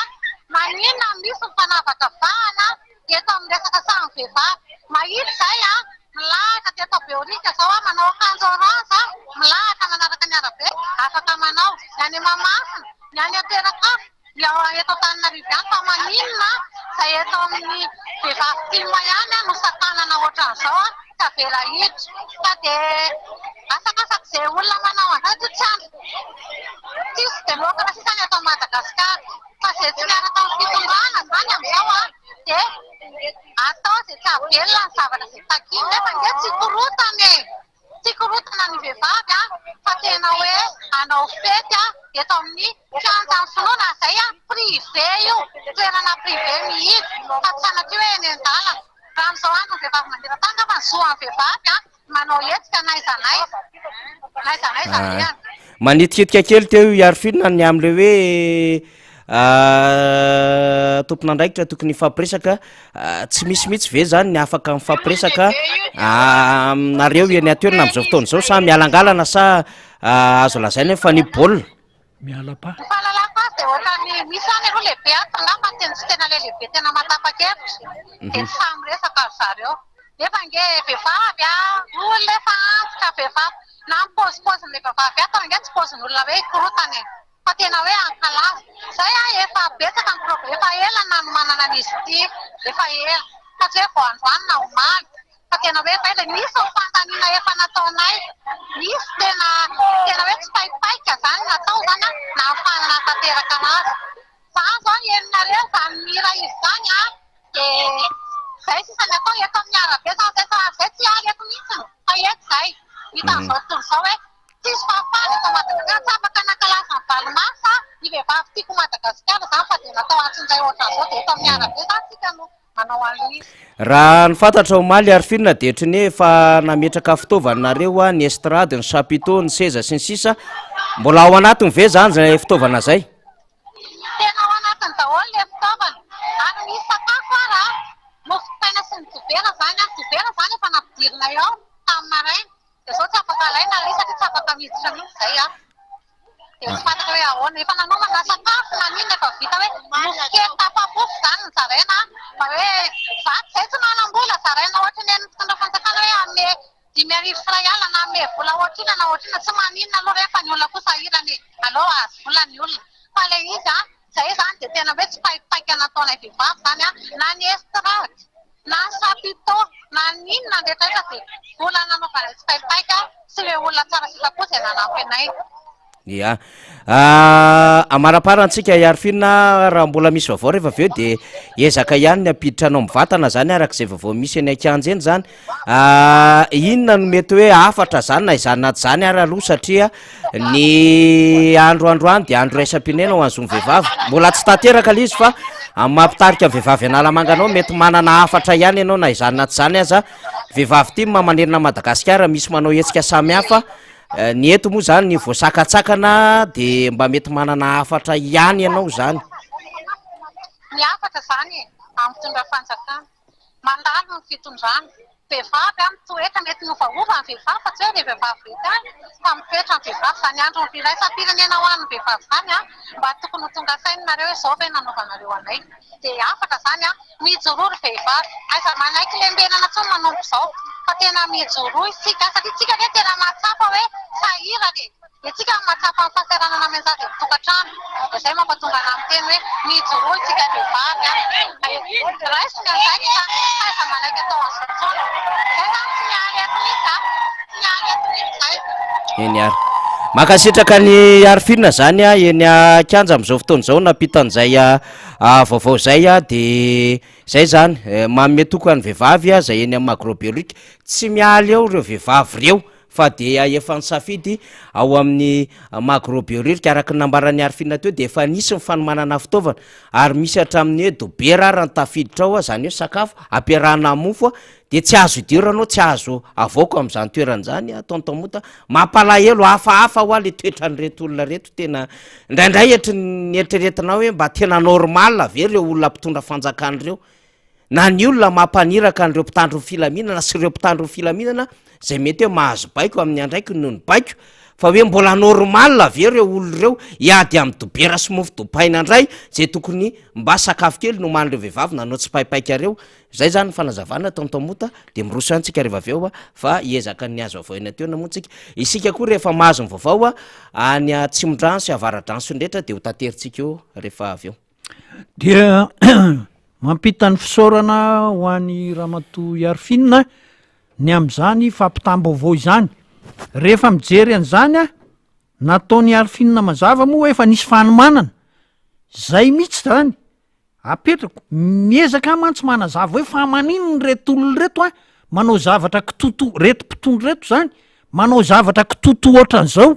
maninona no misy ny fanavakavahana eto amin'ny resaka samy vehivavy. Mahita izay an, milahatra teto Behoririka zao an, manao akanjo orange an, milahatra manaraka ny arabe, afaka manao. Ny any Mahamasina, ny any an-toeran-kafa. Ny ao eto Antananarivo ihany fa maninona izay eto amin'ny vehivavy tim ihany no sakanana ohatran'izao tsy avela hiditra fa dia asakasak'izay olona manao an'izany satria tsy andro tsisy demokrasia izany eto Madagasikara fa izay tsy miaraka amin'ny fitondrana izany amin'izao dia atao izay tsy hahavelona ny zavatra izay takiany nefa ange tsy korontana e! Tsy korontana ny vehivavy an, fa tena hoe hanao fety an, eto amin'ny kianjan'ny finoana, izay an, privé io, toerana privé mihitsy, fa tsy sanatria hoe eny an-dalana. Raha amin'izao andron'ny vehivavy maneran-tany angamba ny zo an'ny vehivavy an, manao hetsika n'aiza n'aiza, n'aiza n'aiza alehany. Manitikitika kely teo i Arfine ny amin'ilay hoe Tompon'andraikitra tokony hifampiresaka, tsy misy mihitsy ve zany ny afaka mifampiresaka aminareo eny an-toerana amin'izao fotoana izao sa mialangalana sa azo lazaina hoe mifanipy baolina? Miala pa. Ny fahalalako azy dia ohatran'ny misy ihany aloha lehibe ato angamba ny tena tsy tena ilay lehibe tena mahatapa-kevitra dia tsy sahy miresaka ry zareo. Nefa ange vehivavy a, olona efa antitra vehivavy, na ny paozipaozin'ilay vehivavy ato ange tsy paozin'olona hoe hikorontana e. Fa tena hoe hankalaza. Zay a, efa betsaka ny problème, efa ela ny nanomanana an'izy ity, efa ela, fa tsy hoe vao androany na omaly, fa tena hoe efa ela, nisy ny fanontaniana efa nataonay, nisy tena, tena hoe tsipaipaika zany natao zany an, nahafahana nanatanteraka anazy. Zany zao henonareo zany mihira izy zany an, dia zay sisa ny atao, eto amin'ny arabe zany zay fa zay tsy hiala eto mihitsy fa eto zay, hitan'izao tontolo izao hoe Tsisy fahafahana eto Madagasikara, tsy afaka nankalaza ny valo marsa ny vehivavy tiako Madagasikara zany fa dia natao antsonjay ohatran'izao dia eto amin'ny arabe zany tsika no manao an'ilay izy. Raha ny fantatra omaly Arphine dia ohatry ny hoe efa nametraka fitaovana nareo ny estrade, ny chapiteau, ny seza sy ny sisa Mbola ao anatiny ve zany zay fitaovana zay? Tena ao anatiny daholo le fitaovana ary misy sakafo ara a! Mofo dipaina sy ny dibera zany a! Dibera zany efa nampidirinay ao tamin'ny maraina. Dia zao tsy afaka alaina aloha satria tsy afaka miditra mihitsy zay aho. Dia tsy fantatra hoe ahoana. Efa nanomana sakafo na n'inona efa vita hoe mofo kely tapa-mofo izany no zaraina fa hoe vatsy izay tsy manam-bola zaraina ohatry ny an'ny mpitondra fanjakana hoe hanome 5000 sy 1000 na hanome vola ohatr'inona na ohatr'inona tsy maninona aloha re fa ny olona koa sahirana e. Aleo hahazo vola ny olona. Fa ilay izy an, izay izany dia tena hoe tsipaipaika nataonay vehivavy izany an, na ny estrade na ny chapiteau na ny inona ny rehetra rehetra dia vola nanaovanay tsipaipaika sy ireo olona tsara sitrapo izay nanampy anay. Ya. Amaraparana antsika Iarifina raha mbola misy vaovao rehefa avy eo dia ezaka ihany ny hampiditra anao mivantana zany araka izay vaovao misy eny an-kianja eny zany. Inona no mety hoe hafatra zany na izany na tsy izany ary aloha satria ny andro androany dia andro iraisam-pirenena ho an'ny zon'ny vehivavy. Mbola tsy tanteraka ilay izy fa amin'ny maha mpitarika ny vehivavy Analamanga anao mety manana hafatra ihany ianao na izany na tsy izany aza. Vehivavy tim manerana an'i Madagasikara misy manao hetsika samihafa. Ny eto moa zany voasakatsakana dia mba mety manana hafatra ihany ianao zany. Ny hafatra zany e, amin'ny fitondra fanjakana. Mandalo ny fitondrana. Vehivavy a, mitoetra, mety miovaova ny vehivavy fa tsy hoe ilay vehivavy rehetra ihany fa mitoetra ny vehivavy. Izany andron'ny firaisam-pirenena ho an'ny vehivavy izany a, mba tokony ho tonga saina nareo hoe izao ve nanaovanareo anay. Dia hafatra izany a, mijoroa ry vehivavy, aiza manaiky lembenana intsony manomboka izao fa tena mijoroa isika satria tsika ve tena mahatsapa hoe sahirana e! Dia tsika no mahatsapa ny fahasahiranana mianjady amin'ny tokantrano. Dia izay mampatonga anah miteny hoe mijoroa isika vehivavy a! Raiso ny andraikitra fa aiza manaiky atao an'izao intsony. Izay izany tsy miala eto mihitsy a! Tsy miala eto mihitsy izay. Eny ary. Mankasitraka an'i Arifina zany a, eny an-kianja amin'izao fotoana izao nampita an'izay vaovao izay a, de zay zany, manome toky ho an'ny vehivavy a, zay eny amin'ny Magro Behoririka, tsy miala eo ireo vehivavy ireo fa dia efa nisafidy ao amin'ny Magro Behoririka, araka ny nambaran'i Arifina teo dia efa nisy ny fanomanana fitaovana ary misy hatramin'ny hoe dobera ary ny tafiditra ao a, zany hoe sakafo ampiarahana amin'ny mofo a, Dia tsy azo idirana ao, tsy azo avoaka amin'izany toerana izany a, tonton Mota, mampalahelo, hafahafa hoa le toetran'ireto olona ireto, tena indraindray etry ny eritreretinao hoe mba tena normal ve ireo olona mpitondra fanjakana ireo, na ny olona mampaniraka an'ireo mpitandro ny filaminana sy ireo mpitandro ny filaminana izay mety hoe mahazo baiko amin'ny andraikiny noho ny baiko, fa hoe mbola normal ve ireo olona ireo hiady amin'ny dobera sy mofo dopaina indray izay tokony mba sakafo kely nomanin'ireo vehivavy nanao tsipaipaika ireo, Zay zany ny fanazavana tonton Mota de miroso ihany tsika rehefa avy eo fa hiezaka ny azo avoahina teo na moa tsika. Isika koa rehefa mahazo ny vaovao any atsimondrano sy avaradrano sy ny rehetra de ho taterintsika eo rehefa avy eo. Dia mampita ny fisaorana ho an'i Ramatoa Iarifina ny amin'izany fampitam-baovao izany. Rehefa mijery an'izany aho, nataon'i Iarifina mazava moa hoe efa nisy fanomanana, zay mihitsy zany. Apetrako, miezaka aho mantsy manazava hoe fa maninona ireto olona ireto an, manao zavatra kitoto, reto mpitondra reto zany, manao zavatra kitoto ohatran'izao.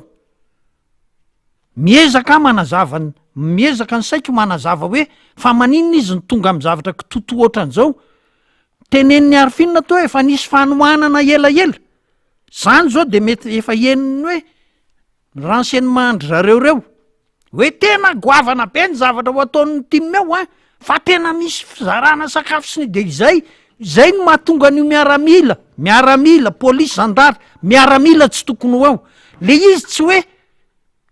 Miezaka aho manazava ny, miezaka ny saiko manazava hoe fa maninona izy no tonga amin'ny zavatra kitoto ohatran'izao. Tenenin'i Arifina toa hoe efa nisy fanohanana elaela, zany zao de mety efa henon'ny hoe renseignement-ndry zareo reo. Hoe tena goavana be ny zavatra ho ataon'ny tim eo an, fa tena misy fizarana sakafo sy ny de izay, izay no mahatonga an'io miaramila, miaramila, polisy, zandary, miaramila tsy tokony ho eo. Le izy tsy hoe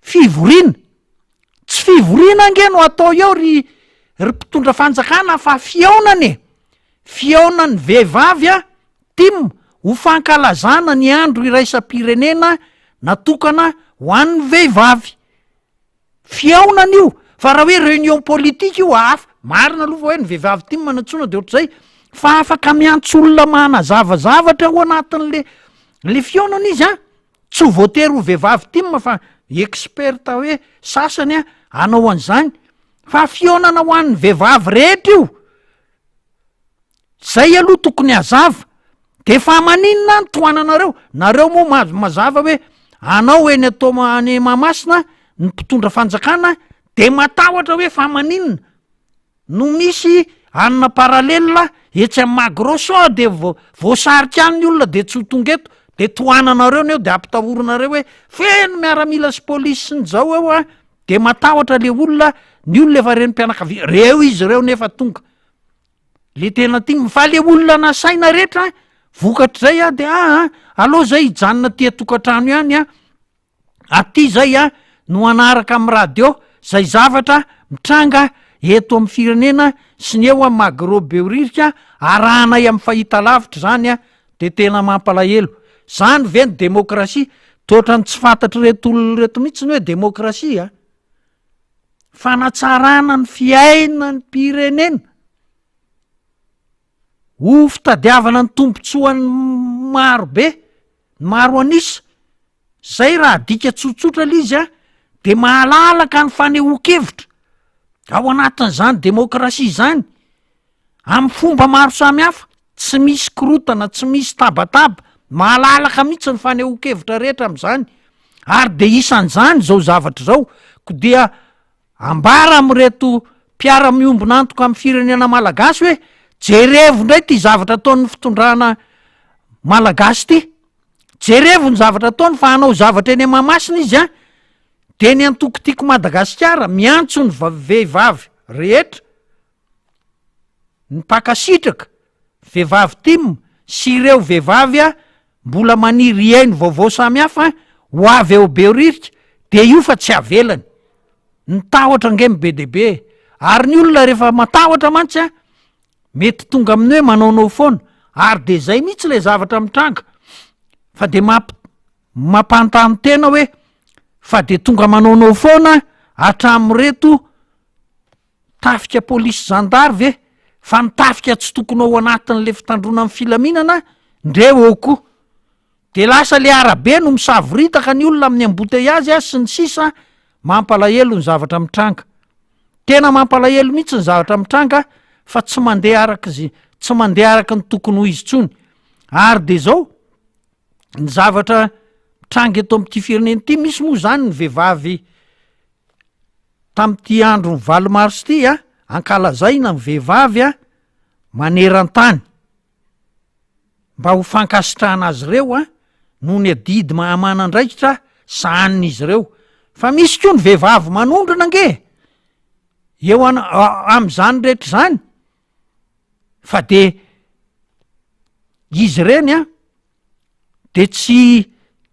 fivoriana, tsy fivoriana ange no atao eo ry ry mpitondra fanjakana fa fihaonana e, fihaonan'ny vehivavy an, tim, ho fankalazana ny andro iraisam-pirenena natokana ho an'ny vehivavy. Fihaonana io, fa raha hoe réunion politique io hafa, marina aloha fa hoe ny vehivavy tim nantsoina de ohatr'izay, fa afaka miantso olona manazava zavatra ao anatin'le le fihaonana izy an, tsy ho voatery ho vehivavy tim fa expert hoe sasany an hanao an'izany, fa fihaonana ho an'ny vehivavy rehetra io. Zay aloha tokony hazava, de fa maninona ny tohananareo, nareo moa ma- mazava hoe anao eny Toma- any Mahamasina ny mpitondra fanjakana de matahotra hoe fa maninona no misy anona parallèle etsy am Magro sao de vo- voasarika any ny olona de tsy ho tonga eto, de tohananareo ny eo de ampitahorinareo hoe feno miaramila sy polisy sy ny zao eo an, de matahotra le olona, ny olona efa renim-pianakaviana, reo izy reo nefa tonga. Le tena tim fa le olona nasaina rehetra vokatr'izay ah de aa aleo zay hijanona aty an-tokantrano ihany ah, aty zay ah. no hanaraka amin'ny radio zay zavatra mitranga eto amin'ny firenena sy ny eo amin'ny Magro Behoririka arahanay amin'ny fahitalavitra izany a de tena mampalahelo. Zany ve ny demokrasia? Toa ohatran'ny tsy fantatr'ireto olona ireto mihitsy ny hoe demokrasia a! Fanatsarana ny fiainam-pirenena ho fitadiavana ny tombontsoan'ny maro be, ny maro an'isa, zay raha adika tsotsotra le izy a, de mahalalaka ny fanehoan-kevitra ao anatin'izany demokrasia izany, amin'ny fomba maro samihafa, tsy misy korontana, tsy misy tabataba, mahalalaka mihitsy ny fanehoan-kevitra rehetra amin'izany, ary de isan'izany izao zavatra izao, ko dia ambara amin'ireto mpiara-miombon'antoka amin'ny firenena malagasy hoe jerevo indray ity zavatra ataon'ny fitondrana malagasy ity, jerevo ny zavatra ataony fa hanao zavatra eny Mahamasina izy an, de ny antoko Tiako Madagasikara miantso ny vehivavy rehetra, ny mpankasitraka, vehivavy tim sy ireo vehivavy mbola maniry hihaino vaovao samihafa ho avy eo Behoririka dia io fa tsy avelany. Ny tahotra ange no be dia be e! Ary ny olona rehefa matahotra mantsy a, mety tonga amin'ny hoe manaonao foana, ary dia izay mihitsy ilay zavatra mitranga fa dia mamp- mampanontany tena hoe fa dia tonga manaonao foana hatramin'ireto Tafika polisy zandary ve fa ny tafika tsy tokony ao anatin'le fitandroana ny filaminana ndre eo koa de lasa le arabe no misavoritaka ny olona amin'ny embouteillage a sy ny sisa mampalahelo ny zavatra mitranga tena mampalahelo mihitsy ny zavatra mitranga fa tsy mandeha araka izy tsy mandeha araka ny tokony ho izy tsony ary de zao ny zavatra mitranga eto amin'ity firenena ity misy moa zany ny vehivavy Tamin'ity andron'ny valo marsa ity, ankalazaina ny vehivavy maneran-tany mba ho fankasitrahana azy ireo noho ny adidy aman'andraikitra sahanin'izy ireo. Fa misy koa ny vehivavy manondrana ange e! Eo an- amin'izany rehetra izany fa de izy ireny an de tsy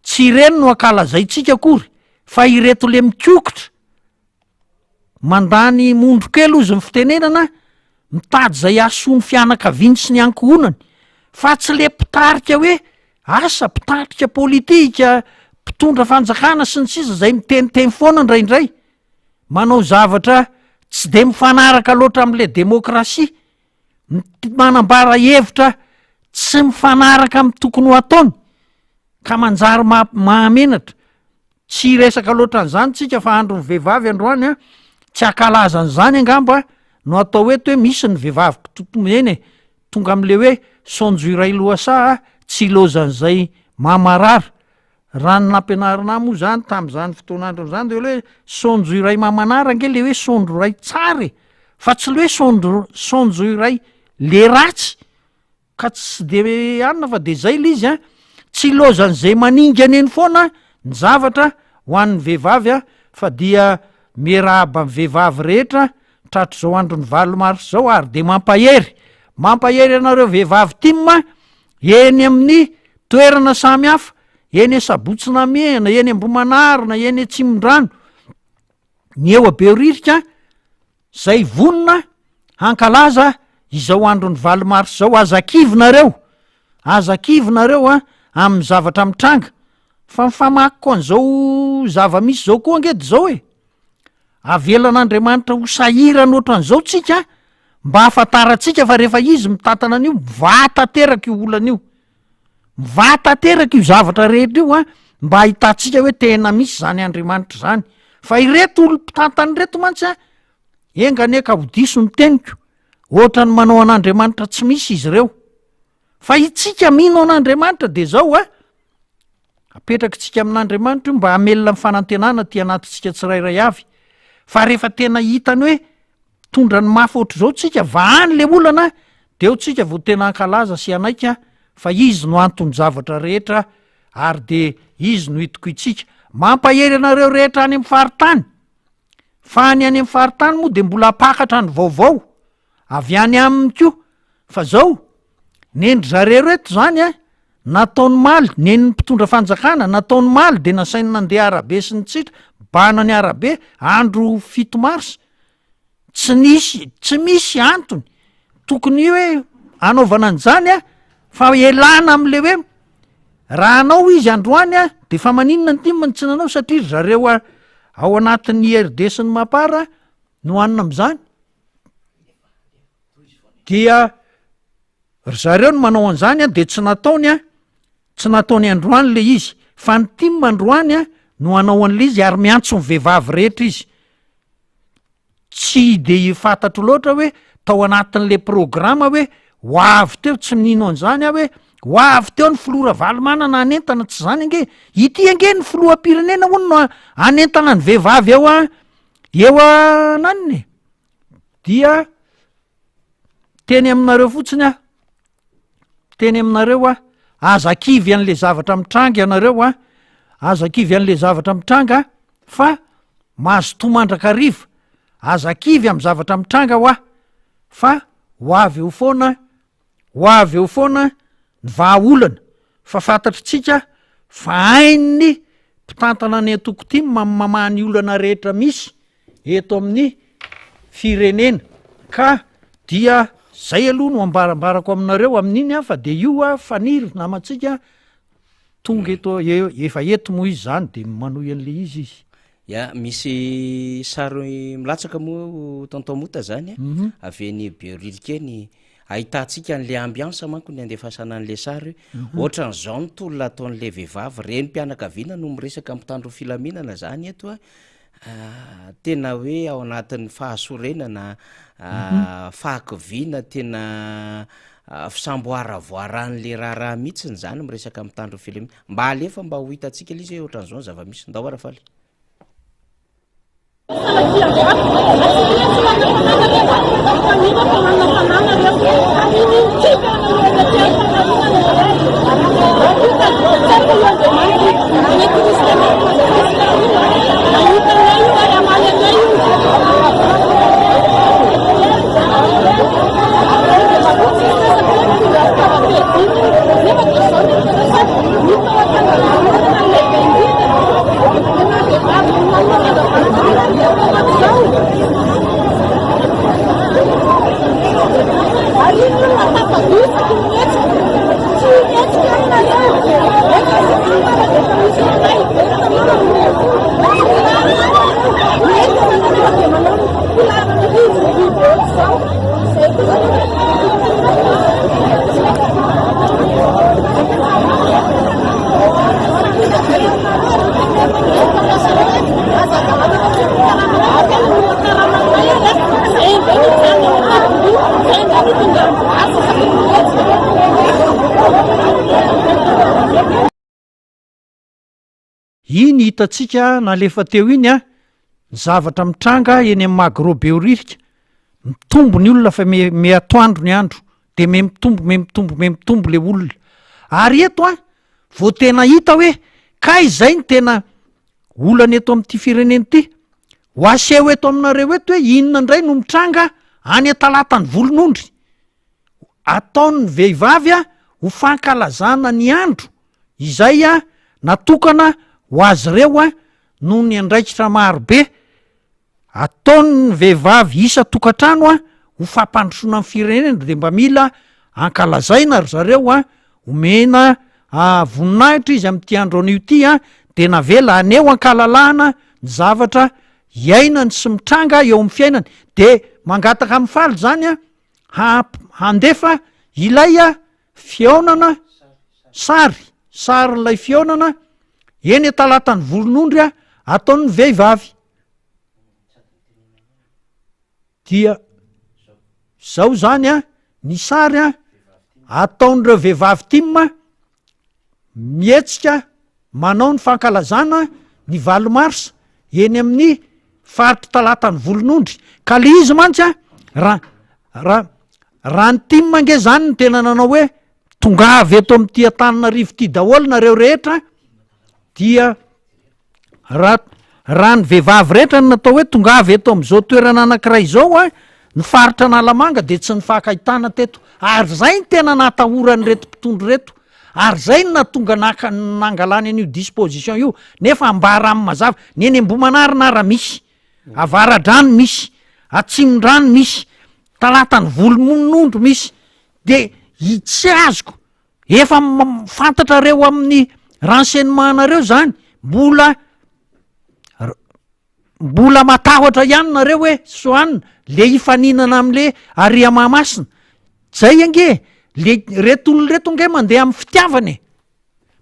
tsy ireny no ankalazaintsika akory fa ireto le mikokotra mandany mondro kely ozy ny fitenenana mitady zay hahasoa ny fianakaviany sy ny ankohonany fa tsy le mpitarika hoe asa mpitarika politika mpitondra fanjakana sy ny sisa zay miteniteny foana indraindray manao zavatra tsy de mifanaraka loatra am'le demokrasia manambara hevitra tsy mifanaraka amin'ny tokony ho ataony ka manjary mahamenatra. Tsy hiresaka loatra an'izany tsika fa andron'ny vehivavy androany an, tsy hankalaza an'izany angamba no atao eto hoe misy ny vehivavy mpitoto eny e, tonga am'le hoe saonjo iray lohasaha tsy ilaozan'izay mamarara. Raha ny nampianarina ahy moa zany tam'zany fotoan'androny zany de le hoe saonjo iray mamanara ange le hoe saondro iray tsara e, fa tsy le hoe saondro saonjo iray le ratsy ka tsy de anona fa de zay le izy an, tsy ilaozan'izay maningana eny foana ny zavatra ho an'ny vehivavy an, fa dia miarahaba ny vehivavy rehetra tratr'izao andron'ny valo marsa zao ary de mampahery, mampahery anareo vehivavy tim eny amin'ny toerana samy hafa, eny Sabotsy Namehana, eny Ambohimanarina, eny Atsimondrano, ny eo Behoririka zay vonona hankalaza izao andron'ny valo marsa izao, aza kivy nareo, aza kivy nareo a, amin'ny zavatra mitranga, fa ny famakiko an'izao zava-misy zao koa ange de zao e, Avelan'Andriamanitra ho sahirana ohatran'izao tsika mba hahafantarantsika fa rehefa Izy mitantana an'io, mivaha tanteraka io olana io. Mivaha tanteraka io zavatra rehetra io an, mba hahitantsika hoe tena misy izany Andriamanitra izany. Fa ireto olo-mpitantana ireto mantsy an, enga anie ka ho diso ny teniko, ohatran'ny manao an'Andriamanitra tsy misy izy ireo. Fa itsika mino an'Andriamanitra de zao a, apetrakitsika amin'Andriamanitra io mba hamelona ny fanantenana aty anatintsika tsirairay avy, fa rehefa tena hitany hoe mitondra ny mafy ohatr'izao tsika, vahany le olana, de eo tsika vao tena hankalaza sy hanaika fa izy no anton'ny zavatra rehetra ary de izy no itokiantsika. Mampahery anareo rehetra any amin'ny faritany, fa ny any amin'ny faritany moa de mbola hampakatra ny vaovao Avy any aminy koa. Fa zao, nendry zareo reto zany a, nataony maly, nen'ny mpitondra fanjakana, nataony maly de nasainy nandeha arabe sy ny tsitra, mibahana ny arabe andro fito mars, tsy nisy, tsy misy antony tokony hoe anaovana an'izany a, fa elana am'le hoe raha hanao izy androany a de fa maninona ny tim no tsy nanao satria ry zareo a ao anatin'ny IRD sy ny Mapar no hanina am'zany, dia ry zareo no manao an'izany a de tsy nataony a, tsy nataony androany le izy fa ny tim androany a no hanao an'le izy ary miantso ny vehivavy rehetra izy. Tsy de fantatro loatra hoe tao anatin'le programa hoe ho avy teo, tsy mino an'izany aho hoe ho avy teo ny filoha Ravalomanana hanentana, tsy zany ange, ity ange ny filoham-pirenena hono no hanentana ny vehivavy eo a- eo ananona e, dia teny aminareo fotsiny aho, Miteny aminareo aho, aza kivy an'le zavatra mitranga ianareo a, aza kivy an'le zavatra mitranga fa mazotoa mandrakariva, aza kivy amy zavatra mitranga hoa fa ho avy eo foana, ho avy eo foana ny vahaolana fa fantatritsika fa hain'ny mpitantana ny antoko tim ny mamaha ny olana rehetra misy eto amin'ny firenena ka dia zay aloha no ambarambarako aminareo amin'iny a fa de io a faniry namantsika tonga eto efa eto moa izy zany de manohy an'le izy izy. Ya, misy sary milatsaka moa tonton Mota zany a, avy eny Behoririka eny, ahitantsika an'le ambiance manko ny andefasana an'le sary hoe ohatran'izao ny tolona ataon'le vehivavy, renim-pianakaviana no miresaka mpitandro ny filaminana zany eto a, Tena hoe ao anatin'ny fahasorenana, fahakiviana, tena fisamboaravoaran'le raharaha mihitsiny zany miresaka mitandro ny filaminana. Mba alefa mba ho hitantsika ilay izy hoe ohatran'izao ny zava-misy. Ndao ara faly. Iny hitantsika nalefa teo iny an, ny zavatra mitranga eny amin'ny Magro Behoririka, mitombo ny olona fa me- me atoandro ny andro, de me mitombo me mitombo me mitombo le olona, ary eto an, vao tena hita hoe kay zay ny tena olana eto amin'ity firenena ity, ho aseho eto aminareo eto hoe inona indray no mitranga any Antalatan'ny Volonondry, ataon'ny vehivavy a ho fankalazana ny andro izay a natokana ho azy ireo a noho ny andraikitra maro be ataon'ny vehivavy isan-tokantrano a ho fampandrosoana ny firenena de mba mila ankalazaina ry zareo a, omena voninahitra izy amin'ity andro anio ity a, de navela haneho ankalalahana ny zavatra iainany sy mitranga eo amin'ny fiainany, de mangataka amin'ny faly zany a hamp- handefa ilay a fihaonana sary, sarin'ilay fihaonana eny Antalatan'ny Volonondry a ataon'ny vehivavy. Dia zao zany a ny sary a ataon'ireo vehivavy tim mihetsika manao ny fankalazana ny valo mars eny amin'ny faritry Talatan'ny Volonondry ka le izy mantsy a raha raha raha ny tim ange zany no tena nanao hoe tongava eto amin'ity Antananarivo ity daholo nareo rehetra dia Raha raha ny vehivavy rehetra no natao hoe tongava eto amin'izao toerana anankiray izao an, ny faritra Analamanga dia tsy nifankahitana teto. Ary izay no tena natahoran'ireto mpitondra ireto. Ary zay no nahatonga naka nangalany an'io disposition io, nefa ambara aminy mazava, ny eny Ambohimanarina ara misy, Avaradrano misy, Atsimondrano misy, Talatan'ny Volonondry misy, de i tsy azoko, efa fantatrareo amin'ny renseignement nareo zany, mbola Mbola matahotra ihany nareo hoe soanina le hifaninana amle ary Mahamasina, zay ange le reto olona reto ange mandeha am fitiavana e,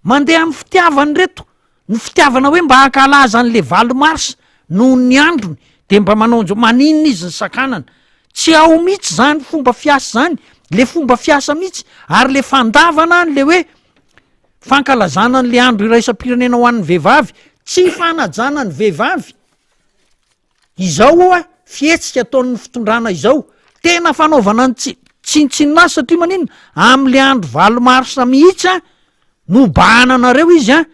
mandeha am fitiavana reto, ny fitiavana hoe mba hankalaza anle valo mars noho ny androny de mba manao anzao, maninona izy ny sakanana, tsy ao mihitsy zany fomba fiasa zany, le fomba fiasa mihitsy ary le fandavana anle hoe Fankalazana an'le andro iraisam-pirenena ho an'ny vehivavy, tsy fanajana ny vehivavy. Izao oa fihetsika ataon'ny fitondrana izao, tena fanaovana ny tsi- tsinontsinona azy satria maninona? Am'le andro valo marsa mihitsy an, no bahananareo izy an,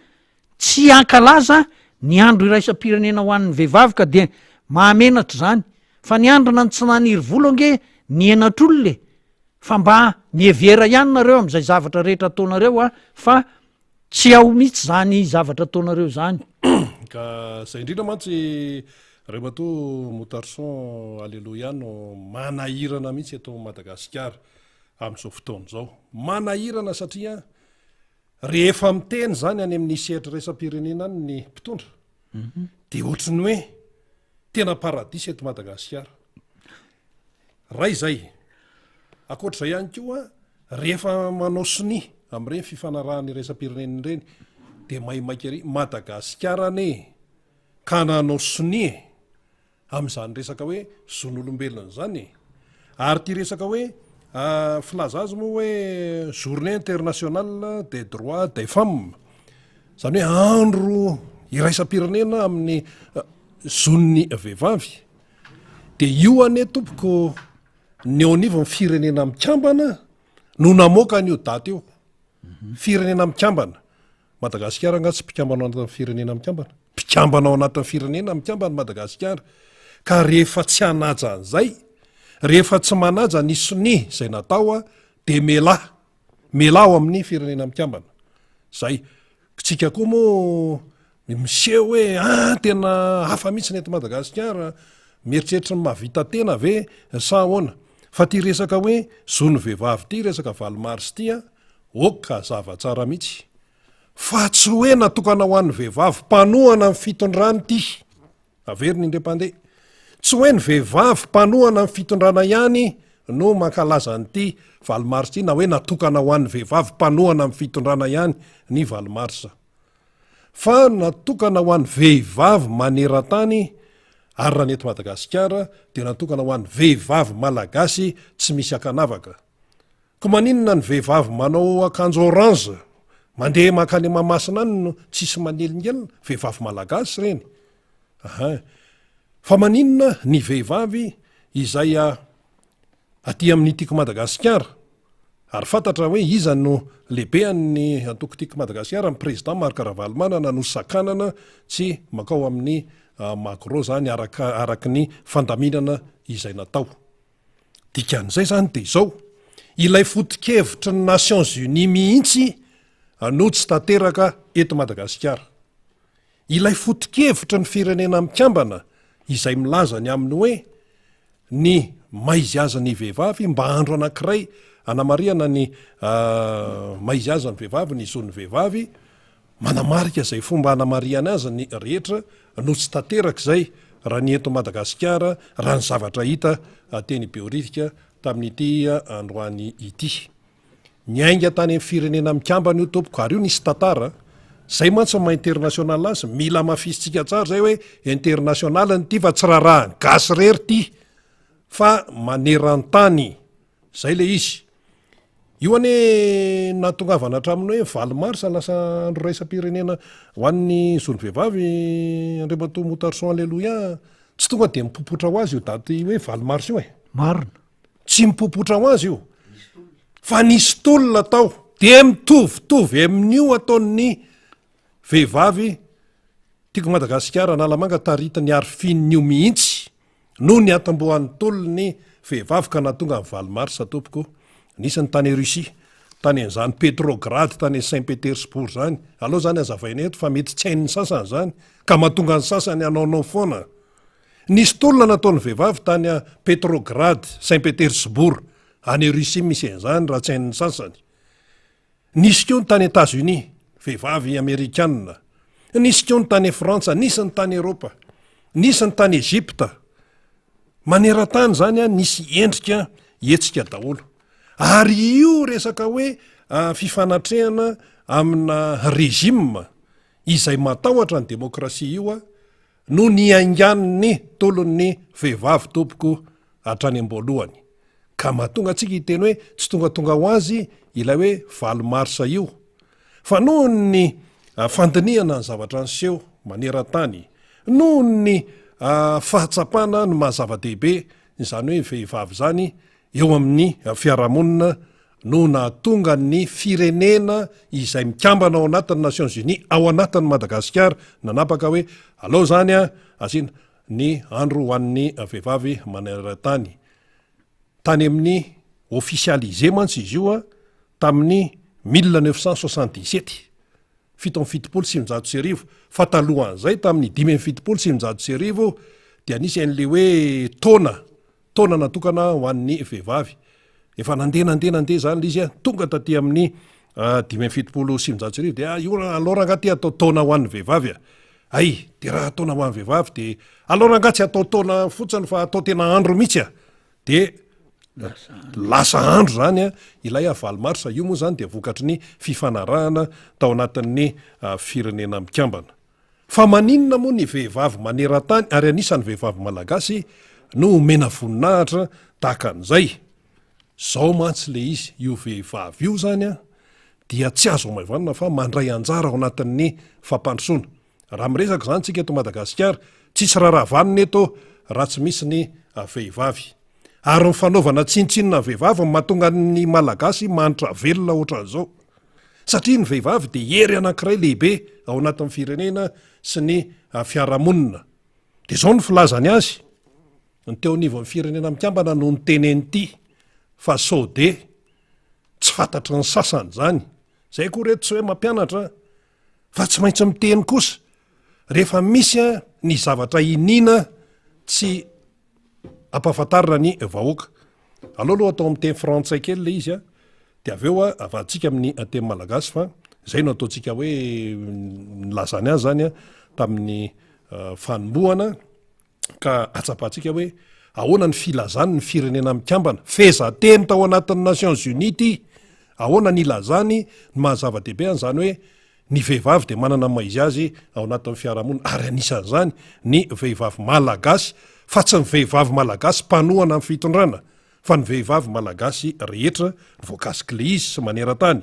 tsy hankalaza ny andro iraisam-pirenena ho an'ny vehivavy ka dia mahamenatra izany. Fa ny andrina ny tsy naniry volo ange ny henatr'olona e! Fa mba mihevera ihany nareo amin'izay zavatra rehetra ataonareo a, fa tsy ao mihitsy zany zavatra ataonareo zany. Ka zay indrindra mantsy Ramatoa Moutarson Alléluia no manahirana mihitsy eto Madagasikara amin'izao fotoana izao. Manahirana satria rehefa miteny zany any amin'ny sehatra iraisam-pirenena any ny mpitondra dia ohatry ny hoe tena paradisa eto Madagasikara. Ray izay. Ankoatr'izay ihany koa, rehefa manao sonia amin'ireny fifanarahana iraisam-pirenena ireny dia maimaika ery Madagasikara anie ka nanao sonia e! amin'izany resaka hoe zon'olombelona izany e! Ary ity resaka hoe filaza azy moa hoe journée internationale des droits des femmes, izany hoe andro iraisam-pirenena amin'ny zon'ny vehivavy. Dia io anie tompoko ny eo anivon'ny firenena mikambana no namoaka an'io daty io. Firenena mikambana. Madagasikara angaha tsy mpikambana ao anatin'ny firenena mikambana? Mpikambana ao anatin'ny firenena mikambana Madagasikara. Ka rehefa tsy hanaja an'izay, rehefa tsy manaja ny sonia izay natao dia mialà. Mialà ao amin'ny firenena mikambana. Zay. Tsika koa moa miseho hoe ah tena hafa mihitsy ny eto Madagasikara, mieritreritra ny mahavita tena ve sa ahoana? Fa ty resaka hoe zon'ny vehivavy ty, resaka valo mars ty an, ok hazava tsara mihitsy fa tsy hoe natokana ho an'ny vehivavy mpanohana ny fitondrana ity. Averina indray mpandeha. Tsy hoe ny vehivavy mpanohana ny fitondrana ihany no mankalaza an'ity valo marsa ity na hoe natokana ho an'ny vehivavy mpanohana ny fitondrana ihany ny valo marsa. Fa natokana ho an'ny vehivavy maneran-tany ary raha ny eto Madagasikara dia natokana ho an'ny vehivavy malagasy tsy misy ankanavaka. Ko maninona ny vehivavy manao akanjo orange mandeha mankany Mahamasina any no tsisy manelingelina? Vehivavy malagasy ireny. Aha. Fa maninona ny vehivavy izay aty amin'ny Tiako Madagasikara ary fantatra hoe iza no lehibean'ny antoko Tiako Madagasikara, ny président Marc Ravalomanana no sakanana tsy mankao amin'ny Magro zany araka araky ny fandaminana izay natao. Dikan'izay izany dia izao, ilay foto-kevitry ny Nations Unies mihitsy no tsy tanteraka eto Madagasikara. Ilay foto-kevitry ny Firenena Mikambana izay milaza ny amin'ny hoe ny maizy azy ny vehivavy mba andro anankiray anamarihana ny maizy azy ny vehivavy, ny zon'ny vehivavy, Manamarika izay fomba hanamarihana azy ny rehetra no tsy tanteraka izay raha ny eto Madagasikara raha ny zavatra hita teny Behoririka tamin'ity androany ity. Niainga tany amin'ny firenena mikambana io tompoko ary io nisy tantara, izay mantsy ny maha international azy, mila hamafisintsika tsara izay hoe international ny ity fa tsy raharahan'ny gasy irery ity fa maneran-tany. Zay le izy. Io anie nahatongavana hatramin'ny hoe valo marsa lasa andro iraisam-pirenena ho an'ny zon'ny vehivavy Andriamatoa Moutarson Alléluia. Tsy tonga dia mipopotra ho azy io daty hoe valo marsa io e. Marina. Tsy mipopotra ho azy io. Fa nisy tolona tao. Dia mitovitovy amin'io ataon'ny vehivavy Tiako Madagasikara Analamanga taritin'ny Arifin io mihitsy. Noho ny hatombohan'ny tolon'ny vehivavy ka nahatonga ny valo marsa tompoko. Nisy ny tany Russie. tany an'izany Petrograd tany Saint Petersbourg izany. Aleo izany hazavaina eto fa mety tsy hain'ny sasany izany ka mahatonga ny sasany hanaonao foana. Nisy tolona nataon'ny vehivavy tany Petrograd, Saint Petersbourg, any Russie misy an'izany raha tsy hain'ny sasany. Nisy koa ny tany Etats-Unis, vehivavy amerikanina. Nisy koa ny tany Frantsa, nisy ny tany Eropa, nisy ny tany Egypta. Maneran-tany izany nisy endrika hetsika daholo. Ary io resaka hoe fifanatrehana amina régime izay matahotra ny demokrasia io no niaingan'ny tolon'ny vehivavy tompoko hatrany am-boalohany. Ka mahatonga antsika hiteny hoe tsy tongatonga ho azy ilay hoe valo marsa io. Fa noho ny fandinihana ny zavatra niseho maneran-tany, noho ny fahatsapana ny maha zava-dehibe izany hoe vehivavy izany eo amin'ny fiarahamonina no nahatonga ny firenena izay mikambana ao anatin'ny Nations Unies ao anatin'i Madagasikara nanapaka hoe alao izany asiana ny andro ho an'ny vehivavy maneran-tany. Tany amin'ny officialisé mantsy izy io tamin'ny 1977, 1977, fa talohan'izay tamin'ny 1975 dia nisy an'ilay hoe taona Taona natokana ho an'ny vehivavy. Efa nandeha nandeha nandeha izany ilay izy an, tonga taty amin'ny 1975 dia io alao rangahy ty atao taona ho an'ny vehivavy a. Hay, dia raha taona ho an'ny vehivavy dia alao rangahy tsy atao taona fotsiny fa atao tena andro mihitsy a. Dia lasa andro izany an, ilay valo marsa. Io moa izany dia vokatry ny fifanarahana tao anatin'ny firenena mikambana. Fa maninona moa ny vehivavy maneran-tany ary anisan'ny vehivavy malagasy no omena voninahitra tahaka an'izay? Zao mantsy le izy, io vehivavy io zany an, dia tsy azo hamaivanina fa mandray anjara ao anatin'ny fampandrosoana. Raha miresaka izany tsika eto Madagasikara, tsisy raharaha vanona eto raha tsy misy ny vehivavy. Ary ny fanaovana tsinontsinona ny vehivavy no mahatonga ny Malagasy mahantra velona ohatran'izao. Satria ny vehivavy dia hery anankiray lehibe ao anatin'ny firenena sy ny fiarahamonina. Dia izao no filazany azy, ny teo anivon'ny firenena mikambana no niteny an'ity fa sao dia tsy fantatry ny sasany izany. Izay koa reto tsy hoe mampianatra fa tsy maintsy miteny kosa rehefa misy ny zavatra iniana tsy ampahafantarina ny vahoaka. Aleo aloha atao amin'ny teny frantsay kely ilay izy a, dia avy eo avaditsika amin'ny teny malagasy fa izay no ataontsika hoe nilazany azy zany a tamin'ny fanombohana ka atsapantsika hoe ahoana ny filazany ny firenena mikambana, fehezanteny tao anatin'ny Nations Unies ity, ahoana ny ilazany ny maha zava-dehibe an'izany hoe Ny vehivavy dia manana ny maha izy azy ao anatin'ny fiarahamonina ary anisan'izany ny vehivavy malagasy fa tsy ny vehivavy malagasy mpanohana ny fitondrana fa ny vehivavy malagasy rehetra voakasik'ilay izy sy maneran-tany.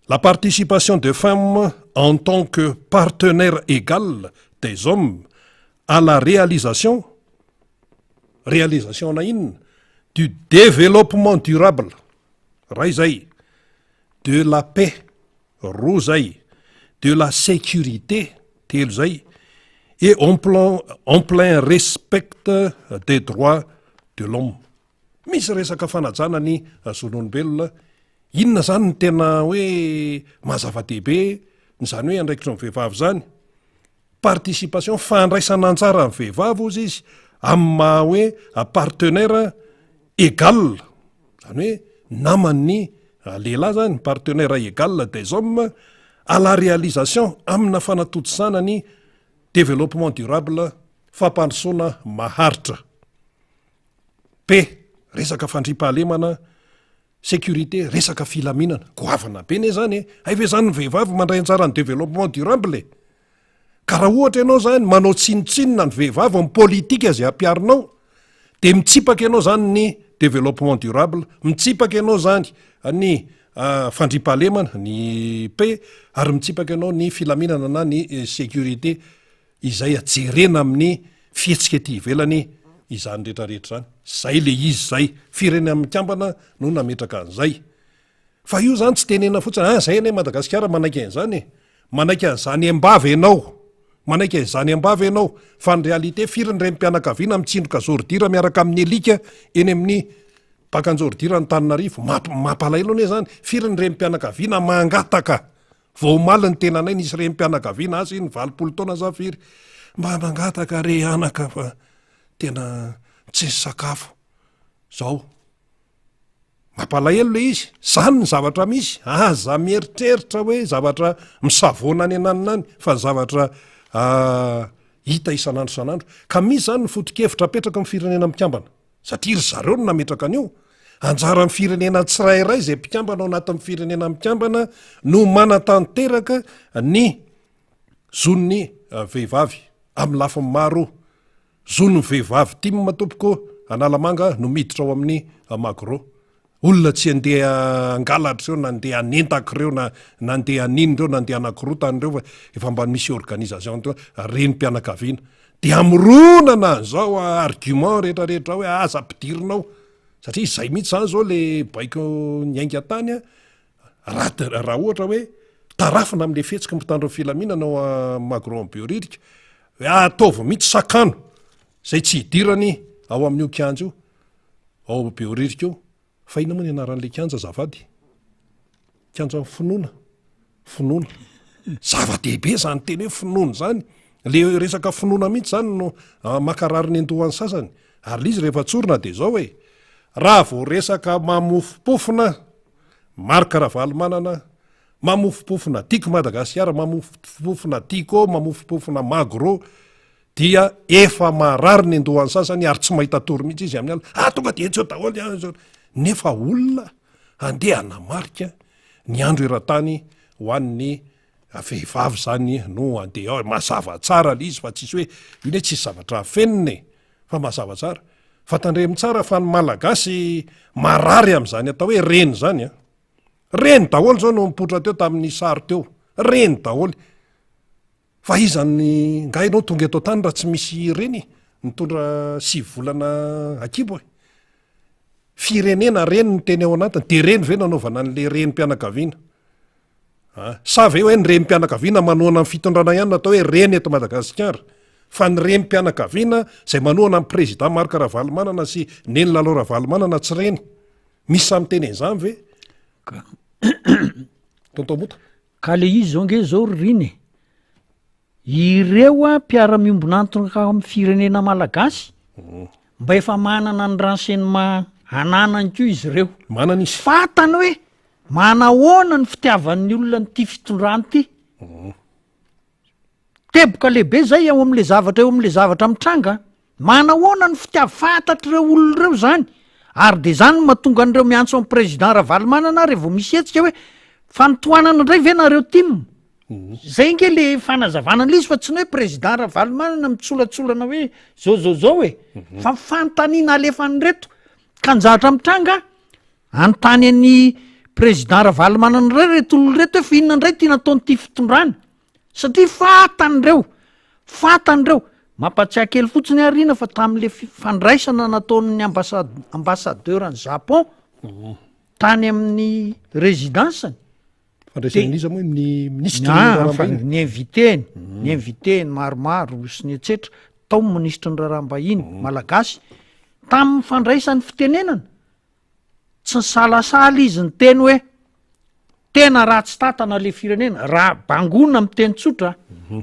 La participation des femmes en tant que partenaire égal des hommes à la réalisation, réalisation-na inona? du développement durable, ray izay, de la paix, roa zay, de la sécurité, telo zay, et en plan en plein respect des droits de l'homme. Misy resaka fanajana ny zon'olombelona, inona zany no tena hoe maha zava-dehibe ny zany hoe andraikitry ny vehivavy zany? Participation, fandraisana anjara ny vehivavy hozy izy amin'ny maha hoe partenaire égal, zany hoe naman'ny lehilahy zany, partenaire égal des hommes à la réalisation amina fanatontosana ny développement durable, fampandrosoana maharitra. P, resaka fandriampahalemana Sécurité, resaka filaminana, goavana be ne zany e! Hay ve zany ny vehivavy mandray anjara ny développement durable e! Ka raha ohatra ianao zany manao tsinontsinona ny vehivavy amin'ny politika izay ampiharinao de mitsipaka ianao zany ny développement durable, mitsipaka ianao zany ny fandriampahalemana, ny paix, ary mitsipaka ianao ny filaminana na ny sécurité. izay jerena amin'ny fihetsika ety ivelany izany rehetra rehetra izany. Izay le izy izay. Firenena mikambana no nametraka an'izay. Fa io izany tsy tenena fotsiny, ah zay anie Madagasikara manaiky an'izany e. Manaiky an'izany am-bava ianao. Manaiky an'izany am-bava ianao. Fa ny réalité firy ny renim-pianakaviana mitsindroka zôridira miaraka amin'ny alika eny amin'ny. Bac-anjordira Antananarivo, mamp- mampalahelo anie zany, firy ny renim-pianakaviana mangataka, vao omaly ny tenanay nisy renim-pianakaviana, asa iny 80 taona sa firy, mba mangataka re anaka fa tena tsisy sakafo zao. Mampalahelo le izy, zany ny zavatra misy, aza mieritreritra hoe zavatra misavoana any ananona any fa zavatra hita isan'andro isan'andro. Ka misy zany ny foto-kevitra apetraky ny firenena mikambana, satria ry zareo no nametraka an'io, anjaran'ny firenena tsirairay izay mpikambana ao anatin'ny firenena mikambana no manatanteraka ny zon'ny vehivavy amin'ny lafiny maro. Zon'ny vehivavy tim tompoko Analamanga no miditra ao amin'ny Magro. Olona tsy andeha hangalatra ireo na andeha hanentaka ireo na na andeha hanino ireo na andeha hanakorotana ireo fa efa mba misy organisation teo renim-pianakaviana. Dia hamoronana an'izao argument rehetra rehetra hoe aza ampidirina ao satria izay mihitsy izany izao le baiko niainga tany a. Raha raha ohatra hoe tarafina amin'ilay fihetsiky ny mpitandro ny filaminana ao Magro Behoririka hoe ataovy mihitsy sakano izay tsy hidirany ao amin'io kianja io, ao Behoririka io. Fa inona moa ny anaran'ilay kianja azafady? Kianjan'ny finoana. Finoana. Zava-dehibe izany teny hoe finoana izany. Le resaka finoana mihitsy izany no ah, mankarary ny andohan'ny sasany. Ary le izy rehefa tsorina dia izao e, raha vao resaka mamofompofona Marc Ravalomanana, mamofompofona Tiako Madagasikara, mamofompofona Tiko, mamofompofona Magro, dia efa marary ny andohan'ny sasany ary tsy mahita tory mihitsy izy amin'ny alina. Ah, tonga dia etsy eo daholo ihany izao. Nefa olona handeha hanamarika ny andro eran-tany ho an'ny vehivavy izany no handeha ao. Mazava tsara ilay izy fa tsisy hoe io ne tsisy zavatra afenina e. Fa mazava tsara. Fa tandremo tsara fa ny Malagasy marary amin'izany atao hoe reny izany an. Reny daholo izao no nipoitra teo tamin'ny sary teo. Reny daholo. Fa iza ny nga ianao tonga eto an-tany raha tsy misy reny e? Nitondra sivy volana akibo e. Firenena reny ny teny ao anatiny, de reny ve nanaovana an'le renim-pianakaviana? A! Sa ve hoe ny renim-pianakaviana manohana ny fitondrana ihany no atao hoe reny eto Madagasikara? Fa ny renim-pianakaviana izay manohana ny Président Marc Ravalomanana sy Neny Lalao Ravalomanana tsy reny? Misy sahy miteny an'izany ve? Ka Tonton Mota. Ka le izy zao nge zao ry Rina e! Ireo mpiara-miombon'antoka amin'ny firenena malagasy mba efa manana ny renseignement ananany koa izy ireo. Manana izy. Fantany hoe manahoana ny fitiavan'ny olona an'ity fitondrana ity. Teboka lehibe zay ao am'le zavatra eo am'le zavatra mitranga. Manahoana ny fitiav- fantatr'ireo olona ireo zany. Ary de zany no mahatonga an'ireo miantso an'i président Ravalomanana rehefa misy hetsika hoe fanotohanana indray ve nareo tim? Zay nge le fanazavana an'le izy fa tsy ny hoe président Ravalomanana mitsolatsolana hoe zao zao zao e. Fa fanontaniana alefan'ireto. Ka ny zavatra mitranga, anontany an'i président Ravalomanana indray reto olona reto hoe fa inona indray ty nataon'ity fitondrana? Satria fantany ireo, fantany ireo. Mampatsiahy kely fotsiny aho Rina fa tamin'le fandraisana nataon'ny ambasad- ambassadeur an'i Japon tany amin'ny résidence-ny, Fandraisan'iza moa ny minisitry ny Ah, raharaham-bahiny? ny invité-ny, ny invité-ny maromaro sy ny etsetra, tao ny minisitry ny raharaham-bahiny malagasy, tamin'ny fandraisany fitenenana, tsy nisalasala izy niteny hoe tena ratsy tantana le firenena, raha bangoina amin'ny teny tsotra,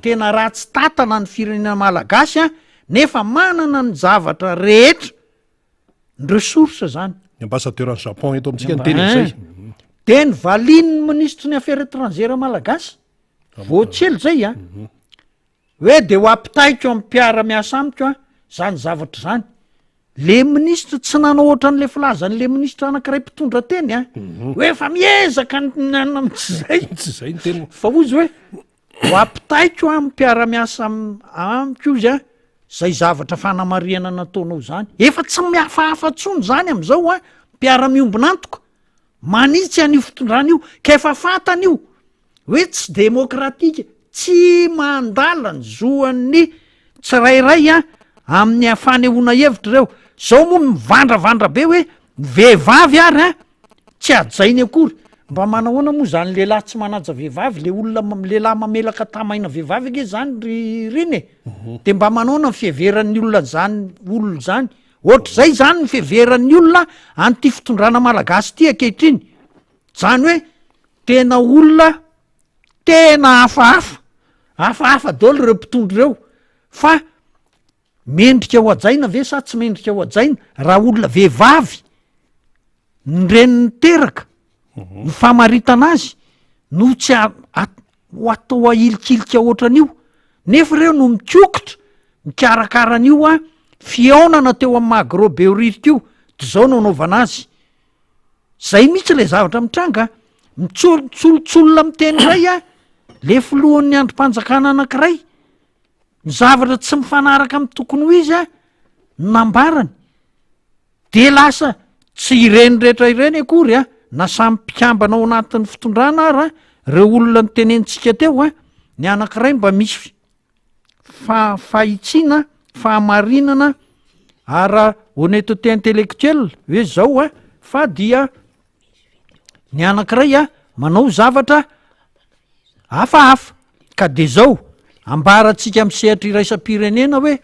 tena ratsy tantana ny firenena malagasy an, nefa manana ny zavatra rehetra, ny ressource zany. Ny ambassadeur an'i Japon eto amintsika niteny an'izay. De novalian'ny minisitry ny affaires étrangères malagasy, vao tsy ela zay an, hoe de ho ampitaiko amin'ny mpiara-miasa amiko an, zany zavatra zany. Le minisitra tsy nanao ohatran'le filazan'le minisitra anankiray mpitondra teny an, hoe efa miezaka ny ny tsy zay. Tsy zay ny teniny. Fa hoy izy hoe ho ampitaiko amin'ny mpiara-miasa amiko izy an, zay zavatra fanamarihana nataonao zany. Efa tsy mihafahafa intsony zany am'izao an, mpiara-miombon'antoka, manitsy an'io fitondrana io, ka efa fantany io hoe tsy demokratika, tsy mandala ny zoan'ny tsirairay an amin'ny fanehoana hevitra ireo. Zao moa mivandravandra be hoe ny vehivavy ary an tsy hajainy akory. Mba manahoana moa zany lehilahy tsy manaja vehivavy, le olona lehilahy mamelaka tamaina vehivavy ange zany ry Rina e. De mba manahoana ny fiheveran'ny olona an'zany olona zany? Ohatr'izay izany ny fiheveran'ny olona an'ity fitondrana malagasy ity ankehitriny. Izany hoe tena olona tena hafahafa, hafahafa daholo ireo mpitondra ireo fa mendrika ho hajaina ve sa tsy mendrika ho hajaina raha olona vehivavy ny reny niteraka ny famaritana azy no tsy ho atao ahilikilika ohatran'io nefa ireo no mikokotra mikarakara an'io a fihaonana teo amin'ny magro Behoririka io de zao no anaovana azy zay mihitsy le zavatra mitranga mitsolotsolotsolona miteny iray a le filohan'ny andrim-panjakana anankiray ny zavatra tsy mifanaraka amin'ny tokony ho izy a ny nambarany De lasa tsy ireny rehetra ireny akory a, na samy mpikambana ao anatin'ny fitondrana ara reo olona notenenintsika teo a, ny anankiray mba misy fa- fahitsiana, fahamarinana ara honnêteté intellectuelle hoe zao a, fa dia ny anankiray a manao zavatra hafahafa, ka de zao ambarantsika amy sehatra iraisam-pirenena hoe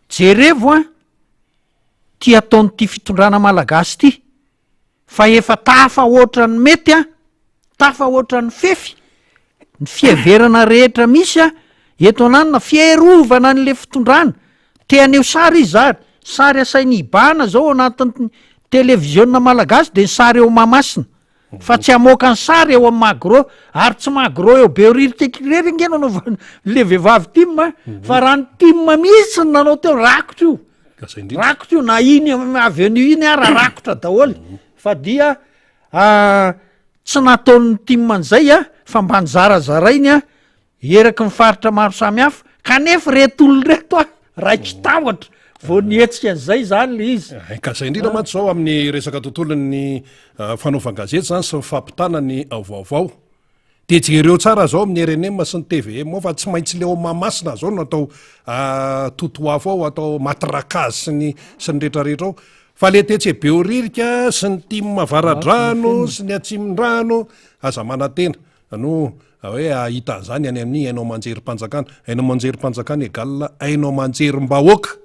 jerevo a ty ataon'ity fitondrana malagasy ity fa efa tafahoatra ny mety a, tafahoatra ny fefy, ny fiheverana rehetra misy a eto ananona, fiarovana an'le fitondrana, te haneho sary izy zary, sary asainy hibahana zao ao anatin'ny televiziona malagasy de ny sary eo Mahamasina, fa tsy hamoaka ny sary eo amin'ny magro, ary tsy magro eo Behoririka irery ange no anaovana le vehivavy tim a, fa raha ny tim mihitsy no nanao teo rakotra io, rakotra io na iny avy an'io iny ara rakotra daholo, fa dia tsy nataon'ny tim an'izay a, fa mba nizarazarainy a, Eraky ny faritra maro samihafa, kanefa ireto olona ireto a, raiki-tahotra vao nihetsika an'izay izany le izy. Eh, ka izay indrindra mantsy izao amin'ny resaka tontolon'ny eh, fanaovan-gazety izany sy ny fampitana ny eh, vaovao. Dia jereo tsara izao amin'ny RNM sy ny TVM ao fa tsy maintsy le ao Mahamasina izao no atao ah, totoafo ao, atao matrakazy sy ny sy ny rehetrarehetra ao. Fa le tetsy Behoririka sy ny Tim Avaradrano sy ny Atsimondrano aza manantena. No hoe hahita an'izany any amin'ny haino aman-jerim-panjakana. Haino aman-jerim-panjakana égal haino aman-jerim-bahoaka.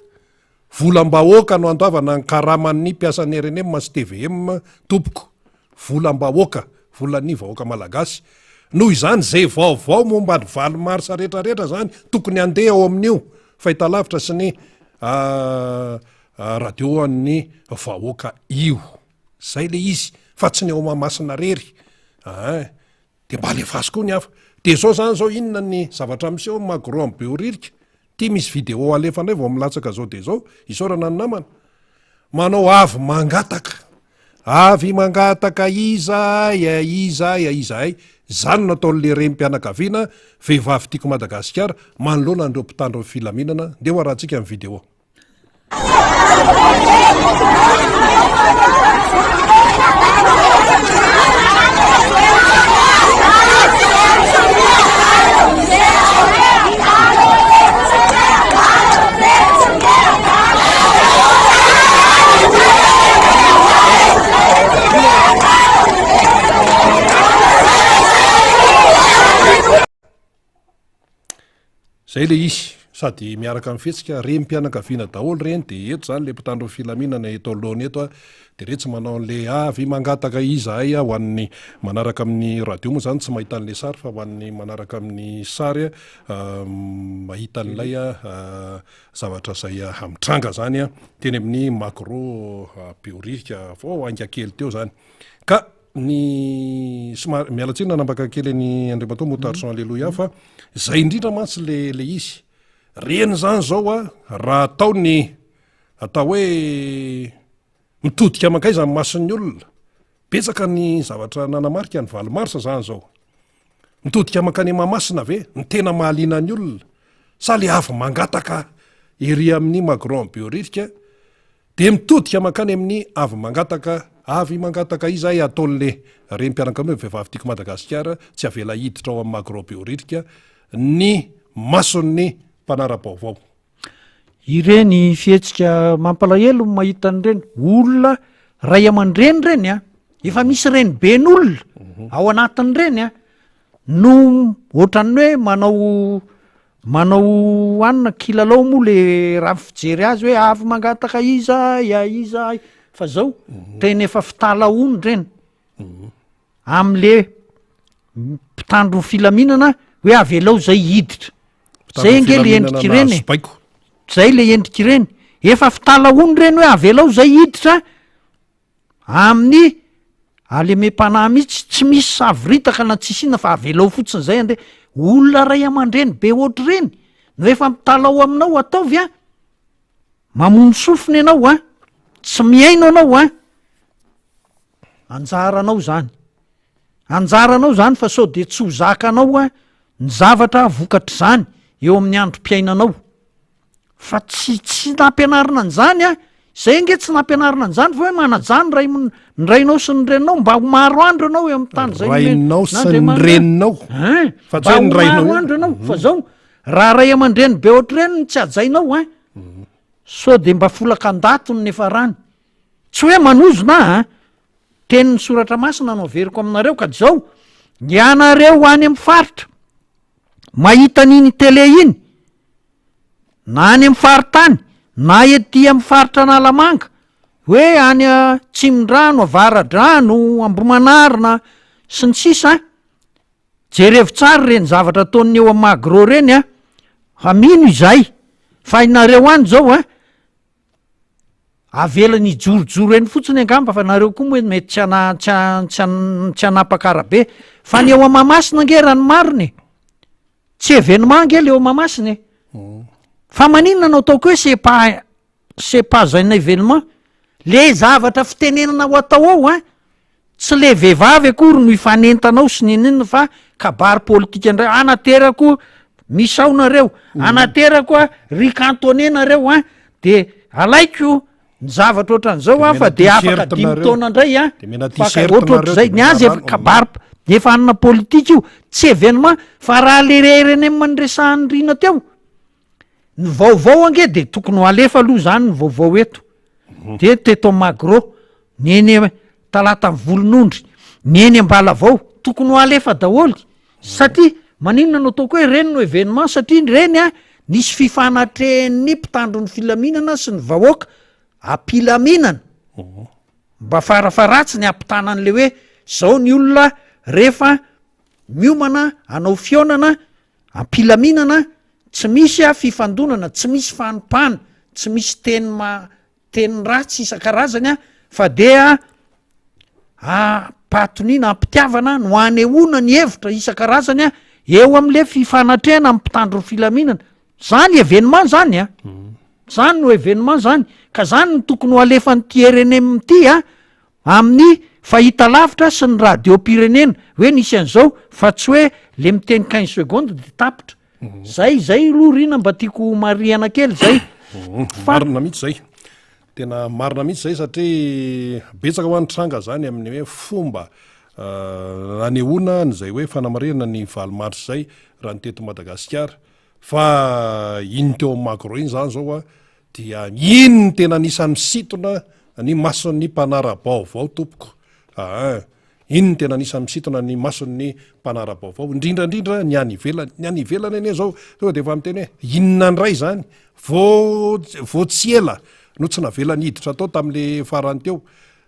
Volam-bahoaka no andoavana ny karaman'ny mpiasan'ny rnm sy tvm tompoko. Volam-bahoaka, volan'ny vahoaka malagasy. Noho izany izay vaovao momba ny valo marsa rehetrarehetra izany tokony handeha ao amin'io fahitalavitra sy ny radio an'ny vahoaka io. Zay le izy fa tsy ny ao Mahamasina rery ein! De mba alefaso koa ny hafa. De zao zany zao inona ny zavatra miseho am Magro am Behoririka? Ty misy video alefa ndray vao milatsaka zao de zao, isaorana ny namana. Manao avy mangataka, avy mangataka izahay eh, izahay eh, izahay. Zany no ataon'le renim-pianakaviana vehivavy tiako Madagasikara manoloana an'ireo mpitandro ny filaminana. Ndeha ho arahantsika ny video. Zay le izy, sady miaraka amin'ny fihetsika, renim-pianakaviana daholo ireny de eto zany le mpitandro ny filaminana eto alohany eto a, de retsy manao an'le avy mangataka izahay a, ho an'ny manaraka amin'ny radio moa zany tsy mahita an'le sary fa ho an'ny manaraka amin'ny sary a mahita an'ilay zavatra zay mitranga zany a, teny amin'ny Magro Behoririka vao hainga kely teo zany ka. Ny somary, miala tsiny nanambaka kely an'i Andriamatoa Moutarson Alléluia fa zay indrindra mantsy le le izy. Reny zany zao a, raha atao ny atao hoe mitodika mankaiza ny mason'ny olona, betsaka ny zavatra nanamarika ny valo marsa zany zao. Mitodika mankany Mahamasina ve ny tena mahaliana ny olona sa le avy mangataka ery amin'ny Magro Behoririka Dia mitodika mankany amin'ny avy mangataka avy mangataka iza hay ataon'le renim-pianakaviana vehivavy tiako Madagasikara tsy avela hiditra ao amin'ny Magro Behoririka ny mason'ny mpanara-baovao. Ireny fihetsika mampalahelo ny mahita an'ireny olona ray aman-dreny ireny a, efa misy reniben'olona ao anatin'ireny a, no ohatran'ny hoe manao. Manao anona kilalao moa le raha ny fijery azy hoe avy mangataka iza ya iza fa zao tena efa fitalahoana ireny amle mpitandro ny filaminana hoe avelao zay hiditra. Zay ange le endrika ireny e. Zay le endrika ireny. Efa fitalahoana ireny hoe avelao zay hiditra Amin'ny halemem-panahy mihitsy, tsy misy savoritaka na tsisy inona fa avelao fotsiny zay andeha. Olona ray aman-dreny be ohatr'ireny no efa mitalaho aminao ataovy an! Mamono sofina ianao an! Tsy mihaino ianao an! Anjaranao zany. Anjaranao zany fa sao de tsy ho zakanao an ny zavatra vokatr'izany eo amin'ny androm-piainanao. Fa tsy tsy nampianarina an'izany an! Zay ange tsy nampianarina an'izany fa hoe manajà ny ray ny rainao sy ny reninao mba ho maro andro ianao eo amin'ny tany izay Rainao sy ny reninao. Hein! Fa tsy hoe ny Mba ho rainao maro andro ianao fa zao raha ray aman-dreny be ohatr'ireny no tsy hajainao an! Sao de mba folaka an-datony ny niafarany. Tsy hoe manozona aho an! Tenin'ny soratra masina no averiko aminareo ka zao, ianareo any amin'ny faritra mahita an'iny télé iny, na any amin'ny faritany na ety amin'ny faritra Analamanga, hoe any Atsimondrano, Avaradrano, Ambohimanarina sy ny sisa an, jerevo tsara ireny zavatra ataon'ny eo amin'ny Magro ireny an, fa mino izahay fa inareo any zao an, avelany hijorojoro eny fotsiny angamba fa nareo koa moa mety tsy ana- tsy a- tsy an- tsy hanapaka arabe, fa ny eo Mahamasina ange raha ny marina e, Tsy événement ange le eo Mahamasina e. Fa maninona no ataoko hoe c'est pas c'est pas un événement? Le zavatra fitenenana ho atao ao an, tsy le vehivavy akory no hifanentana ao sy n'inon'inona fa kabary politika indray, anaterako misao nareo, anaterako a ry cantonais nareo an, de alaiko Ny zavatra ohatran'izao an fa de afaka dimy taona indray an, faka ohatrohatr'izay, ny azy efa kabary efa hanina politika io, tsy événement fa raha le rnm niresahan'i Rina teo, ny vaovao ange de tokony ho alefa aloha zany ny vaovao eto, de teto Magro, ny eny Talata Volonondry, ny eny Ambalavao, tokony ho alefa daholo Satria maninona no ataoko hoe reny no événement satria reny a nisy fifanatrehan'ny mpitandro ny filaminana sy ny vahoaka am-pilaminana mba farafaharatsiny hampitana an'le hoe zao ny olona rehefa miomana hanao fihaonana am-pilaminana tsy misy a fifandonana tsy misy fanompana tsy misy teny ma- teny ratsy isan-karazany a fa dia am-pahatoniana am-pitiavana no anehoana ny hevitra isan-karazany a eo am'le fifanatrehana amin'ny mpitandro ny filaminana zany événement zany a zany no événement zany ka zany no tokony ho alefan'ity RNM ity a amin'ny fahitalavitra sy ny radio-pirenena hoe nisy an'izao fa tsy hoe le miteny quinze secondes de tapitra Zay zay aloha Rina mba tiako ho marihana kely zay. Fa Marina mihitsy zay. Tena marina mihitsy zay satria betsaka hoa ny tranga zany amin'ny hoe fomba nanehoana an'izay hoe fanamarihana ny valo marsa izay raha ny teto Madagasikara. Fa iny teo amin'ny Magro iny zany zao a dia iny ny tena anisan'ny misintona ny mason'ny mpanara-baovao tompoko. Aa. Iny no tena anisan'ny misintona ny mason'ny mpanara-baovao, indrindra indrindra ny any ivelany. Ny any ivelany anie izao tonga dia efa miteny hoe inona indray izany? Vao vao tsy ela no tsy navelany hiditra tao tamin'le farany teo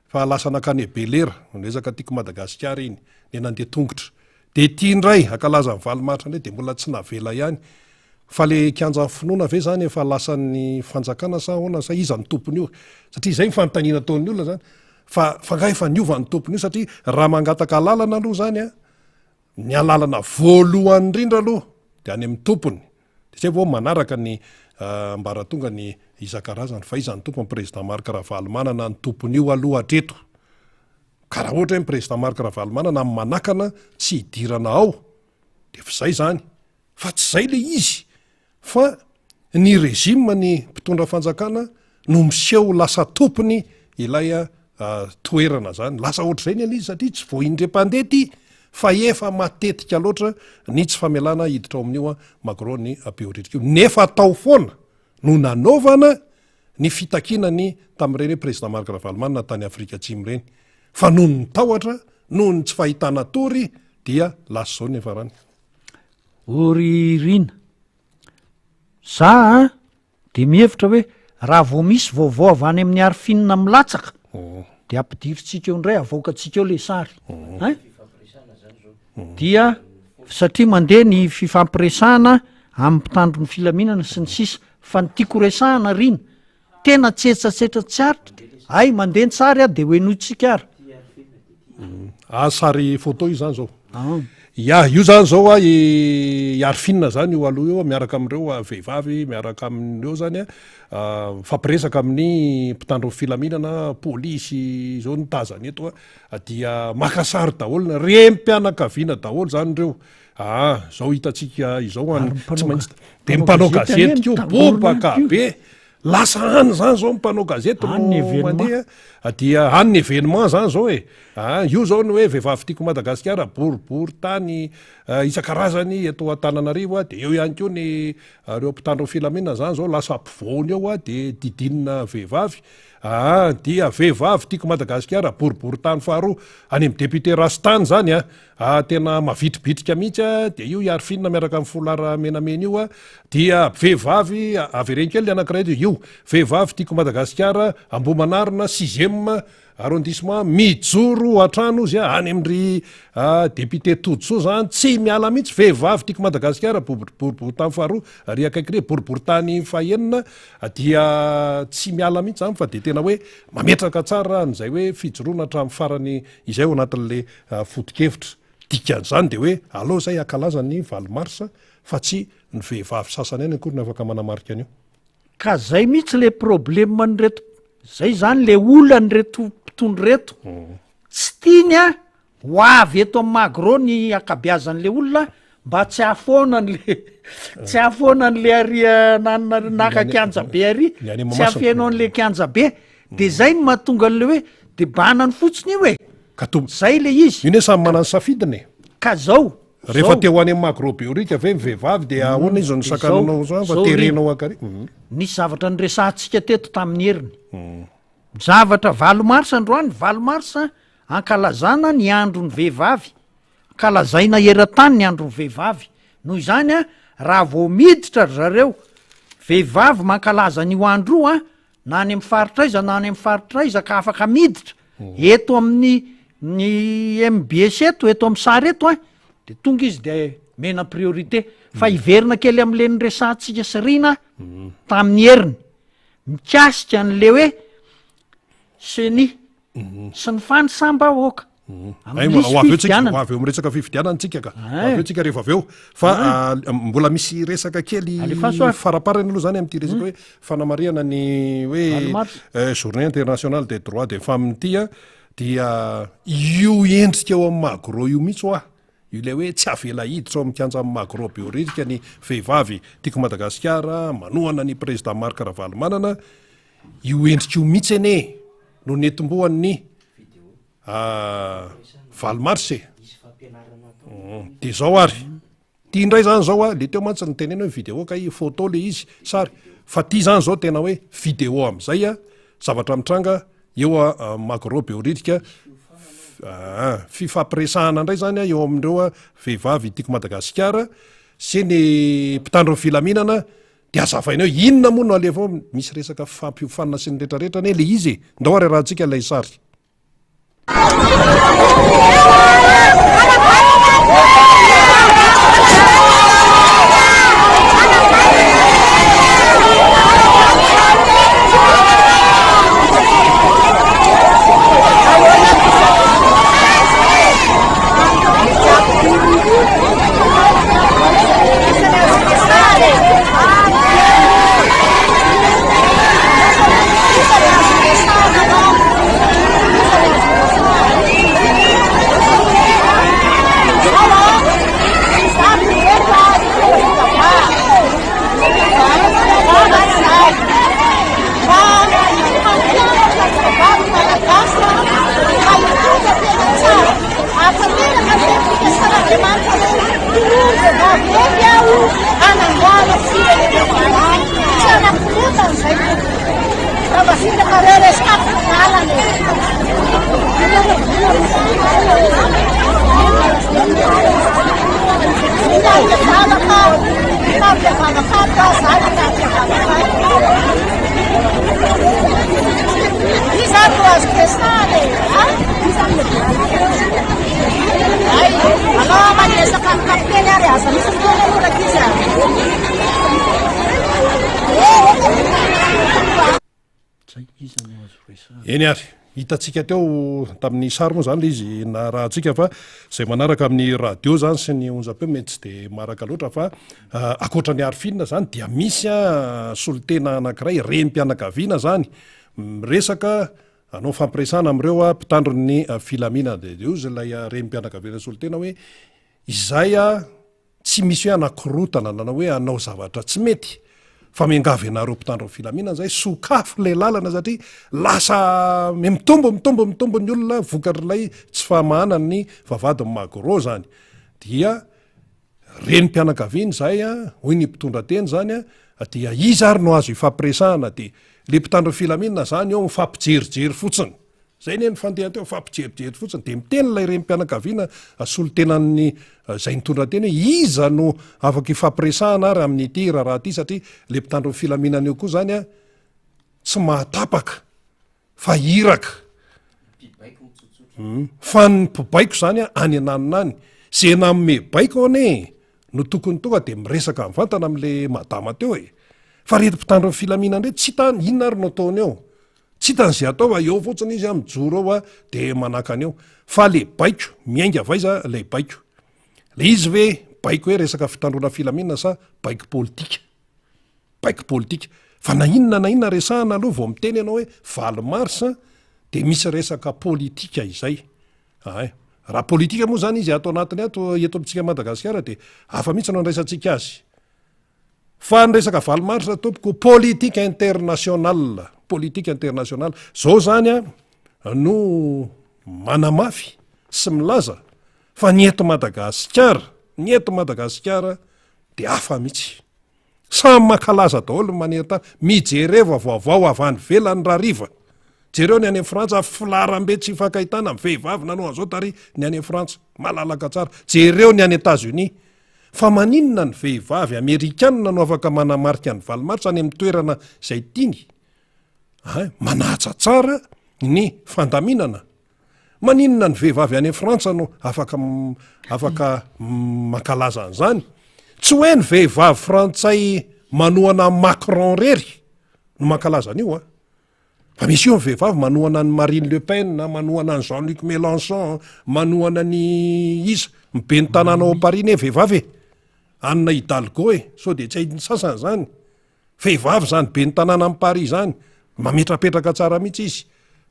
fa lasa nankany Belera, niezaka tiako Madagasikara iny, dia nandeha tongotra. Dia ity indray ankalaza ny valo marsa indray dia mbola tsy navela ihany. Fa le kianjan'ny finoana ve zany efa lasan'ny fanjakana sa ahoana sa iza no tompon'io? Satria izay ny fanontaniana ataon'ny olona zany. Fa fa nga efa niova ny tompony io satria raha mangataka alalana aloha zany a, ny alalana voalohany indrindra aloha de any amin'ny tompony, de zay vao manaraka ny ambaratonga ny isan-karazany, fa iza ny tompony, président Marc Ravalomanana ny tompony io aloha hatreto, ka raha ohatra hoe ny président Marc Ravalomanana no manakana tsy hidirana ao de efa zay zany, fa tsy zay le izy Fa ny régime ny mpitondra fanjakana no miseho lasa tompony ilay toerana zany. Lasa ohatr'izay ny an'izy satria tsy vao indray mpandeha ity fa efa matetika loatra ny tsy famelana hiditra ao amin'io Magro ny Behoririka io. Nefa tao foana no nanaovana ny fitakiana ny tamin'ireny hoe président Marc Ravalomanana tany Afrika Atsimo ireny. Fa noho ny tahotra, noho ny tsy fahitana tory dia lasa izao ny niafarany. O ry Rina! Za a de mihevitra hoe raha vao misy vaovao avy any amin'ny Arifin milatsaka de ampidirintsika eo indray avoakantsika eo le sary hein! Dia satria mandeha ny fifampiresahana amin'ny mpitandro ny filaminana sy ny sisa fa ny tiako resahana Rina Tena tsetsatsetra tsy aritra Hay mandeha ny sary de ho henointsika ara. Ah sary photo io zany zao. Ah. Ya, io zany zao a i Arfine zany io aloha io miaraka amin'ireo vehivavy miaraka amin'ireo zany a mifampiresaka amin'ny mpitandro ny filaminana, polisy zao ny tazana eto a dia maka sary daholo ny renim-pianakaviana daholo zany ireo. Ah, zao hitantsika izao any tsy maintsy de mpanao gazety koa bobaka be lasa any zany zao mpanao gazety no mandeha dia any ny événement zany zao e ah, io zao ny hoe vehivavy tiako Madagasikara boribory tany eh, isan-karazany eto Antananarivo a de eo ihany koa ny eh, reo mpitandro ny filaminana zany zao lasa ampovoany eo a de didinina vehivavy ah, dia vehivavy tiako Madagasikara boribory tany faharoa any amin'ny député Rastany zany a Ah tena mavitribitrika mihitsy a, dia io i Arfine miaraka amin'ny foulard menamena io a, dia vehivavy, avereno kely le anankiray io, io, vehivavy tiako Madagasikara, Ambohimanarina, sixième arrondissement, mijoro hatrany ozy a, any amin-dry député Todisoa zany, tsy miala mihitsy, vehivavy tiako Madagasikara, boriborintany faharoa, ary akaiky re, boriborintany fahenina, dia tsy miala mihitsy zany fa dia tena hoe mametraka tsara an'izay hoe fijoroana hatramin'ny farany izay ao anatin'le Foto-kevitra. Dikan'izany dia hoe aleo izay hankalaza ny valo marsa fa tsy ny vehivavy sasany ihany akory no afaka manamarika an'io. Ka zay mihitsy le problème an'ireto, zay zany le olan'ireto mpitondra ireto, tsy tiany a ho avy eto amin'ny magro ny ankabeazan'le olona mba tsy hahafoana an'le tsy hahafoana an'le ary nanana naka kianja be ary, tsy hahafeno an'le kianja be, de zay no mahatonga an'le hoe de banany fotsiny io e. Ka to. Zay le izy. Io ne samy manana ny safidiny e. Ka zao. Rehefa te ho any amin'ny Magro Behoririka ve ny vehivavy dia mm, ahoana izy no sakananao zany fa terenao hankary. Mm. Nisy zavatra niresahantsika teto tamin'ny heriny. Mm. Zavatra valo marsa androany, valo marsa ankalazana ny andron'ny vehivavy. Ankalazaina eran-tany ny andron'ny vehivavy. Noho izany a, raha vao miditra ry zareo vehivavy mankalaza an'io andro io a, na any amin'ny faritra aiza na any amin'ny faritra aiza ka afaka miditra eto amin'ny ny MBS eto, eto amin'ny sary eto an, de tonga izy de mena priorité. Fa hiverina kely am'le niresahantsika sy Rina tamin'ny heriny mikasika an'le hoe ceni sy ny fanisam-bahoaka. Amin'ny Ho avy eo tsika, ho avy eo amin'ny resaka fifidianana tsika ka. Ho avy eo tsika rehefa avy eo. Fa ah, mbola misy resaka kely faraparany aloha zany amin'ity resaka hoe fanamarihana ny hoe eh, journée internationale des droits des femmes ity a dia io endrika eo amin'ny magro io mihitsy hoa. Io ilay hoe tsy avela hiditra ao amin'ny kianjan'ny Magro Behoririka ny vehivavy Tiako Madagasikara manohana ny président Marc Ravalomanana. Io endrika io mihitsy anie no netombohan'ny valo mars e. De zao ary, ty indray zany zao a, le teo mantsy nitenena hoe vidéo kay photo le izy, sary, fa ty zany zao tena hoe vidéo am'zay a, zavatra mitranga eo a Magro Behoririka, fifampiresahana indray zany a eo amin'ireo vehivavy Tiako Madagasikara sy ny mpitandro ny filaminana De azavaina eo inona moa no alefa ao, misy resaka fampiofanana sy ny retraretra anie le izy e, ndao ary arahantsika ilay sary. ary no azoko resahana e? A? Iza no lehibe anareo? Ay, alao miresaka amin'ny kapiteny ary aza misy miteny aloha rankizy a. Eny ary, hitantsika teo tamin'ny sary moa izany ilay izy narahantsika fa izay manaraka amin'ny radio izany sy ny onjam-peo mety tsy dia maharaka loatra fa ankoatra ny Arfin izany dia misy solontena anankiray renim-pianakaviana izany miresaka hanao fampiresahana amin'ireo mpitandro ny filaminana dia eo izy ilay renim-pianakaviana solontena hoe izay Tsy misy hoe hanakorontana na hoe hanao zavatra tsy mety fa miangavy anareo mpitandro ny filaminana zay sokafo ilay lalana satria lasa mitombo mitombo mitombo ny olona vokatr'ilay tsy fahamahana ny vavahadin'ny magro zany dia renim-pianakaviana izay a hoy ny mpitondra teny zany a dia iza ary no azo ifampiresahana dia le mpitandro ny filaminana zany eo mifampijerijery fotsiny Zay anie ny fandehany teo, mifampijerijery fotsiny de miteny ilay renim-pianakaviana solontenan'ny izay nitondra teny hoe iza no afaka ifampiresahana ary amin'ity raharaha ity satria le mpitandro ny filaminana io koa zany a tsy mahatapaka fa iraka fa ny mpibaiko zany a any ananona any ze nanome baiko anie no tokony tonga de miresaka mivantana am'le madama teo e fa reto mpitandro ny filaminana reto tsy hitany inona ary no ataony eo Tsy hitany izay atao fa eo fotsiny izy an, mijoro eo an, de manakana eo. Fa le baiko, miainga avy aiza ilay baiko? Le izy ve baiko hoe resaka fitandroana filaminana sa baiko politika? Baiko politika. Fa na inona na inona resahana aloha vao miteny ianao hoe valo mars de misy resaka politika izay. Ay. Raha politika moa zany izy ato anatiny ato eto amintsika Madagasikara de hafa mihitsy no andraisantsika azy. Fa ny resaka valo marsa tompoko politique internationale, politique internationale. Zao zany a no manamafy sy milaza fa ny eto Madagasikara, ny eto Madagasikara de hafa mihitsy. Samy mankalaza daholo ny maneran-tany. Mijereva vaovao avy any ivelany rahariva. Jereo ny any Frantsa, filaharambe tsy ifankahitana, vehivavy nanao an'izao tary ny any Frantsa. Malalaka tsara. Jereo ny any Etats-Unis. Fa maninona ny vehivavy amerikanina no afaka manamarika ny valo marsa any amin'ny toerana izay tiany? Hay, manaja tsara ny fandaminana. Maninona ny vehivavy any Frantsa no afaka afaka mankalaza an'izany? Tsy hoe ny vehivavy frantsay manohana an'i Macron rery no mankalaza an'io an. Fa misy eo ny vehivavy manohana an'i Marine Le Pen, manohana an'i Jean-Luc Mélenchon, manohana an'i iza, ny ben'ny tanàna ao Paris ne vehivavy e! Anne Hidalgo e! Sao dia tsy hain'ny sasany zany. Vehivavy zany ben'ny tanàna any Paris zany, mametrapetraka tsara mihitsy izy.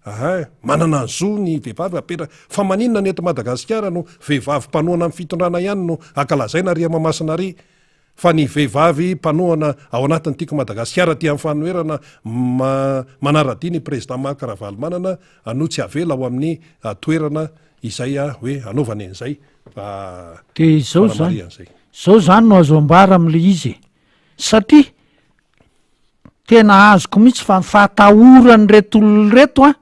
Ahay, manana ny zo ny vehivavy hapetraka. Fa maninona ny eto Madagasikara no vehivavy mpanohana ny fitondrana ihany no ankalazaina ry Mahamasina ry? Fa ny vehivavy mpanohana ao anatin'ny Tiako Madagasikara aty amin'ny fanoherana manara-dia ny Président Marc Ravalomanana no tsy avela ao amin'ny toerana izay hoe hanaovany an'izay Dia izao zany, fanamarihana izay. izao zany no azo ambara amin'ilay izy e, satria tena azoko mihitsy fa ny fahatahoran'ireto olona ireto an,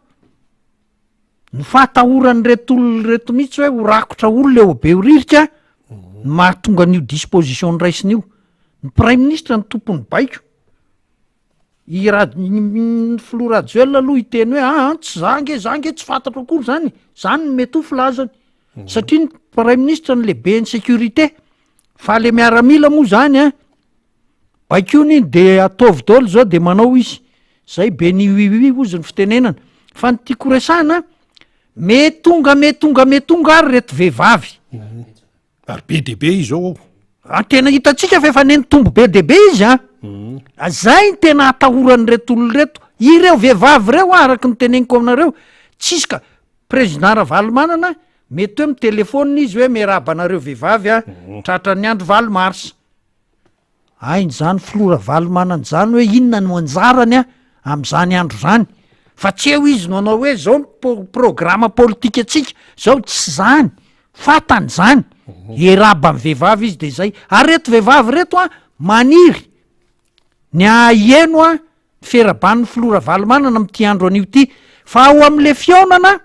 Ny fahatahoran'ireto olona ireto mihitsy hoe ho rakotra olona eo Behoririka no mahatonga an'io disposition noraisina io. Ny praiminisitra no tompon'ny baiko. I Ra- ny filoha Rajoelina aloha hiteny hoe aa tsy za nge, za nge tsy fantatro akory zany e, zany no mety ho filazany. Satria ny praiminisitra no lehiben'ny sécurité, fa le miaramila moa zany an, Baikoina iny de ataovy daholo zao de manao izy, zay be ny oui oui hozy ny fitenenana, fa ny tiako resahina me tonga me tonga me tonga ary reto vehivavy. Ary be dia be izy ao. Ah, tena hitantsika fa efa nenitombo be dia be izy an. Zay ny tena atahoran'ireto olona ireto, ireo vehivavy ireo araka ny teneniko aminareo, tsisy ka, président Ravalomanana mety hoe mitelefaonina izy hoe miarahaba anareo vehivavy a, tratran'ny andro valo mars. Hainy izany filoha Ravalomanana izany hoe inona no anjarany amin'izany andro izany, fa tsy eo izy no hanao hoe zao ny po- programa politikantsika, zao, tsy izany, fantany izany, hiarahaba ny vehivavy izy de izay, ary reto vehivavy reto an, maniry ny haheno an ny fiharaban'ny filoha Ravalomanana amin'ity andro anio ity, fa ao amin'le fihaonana,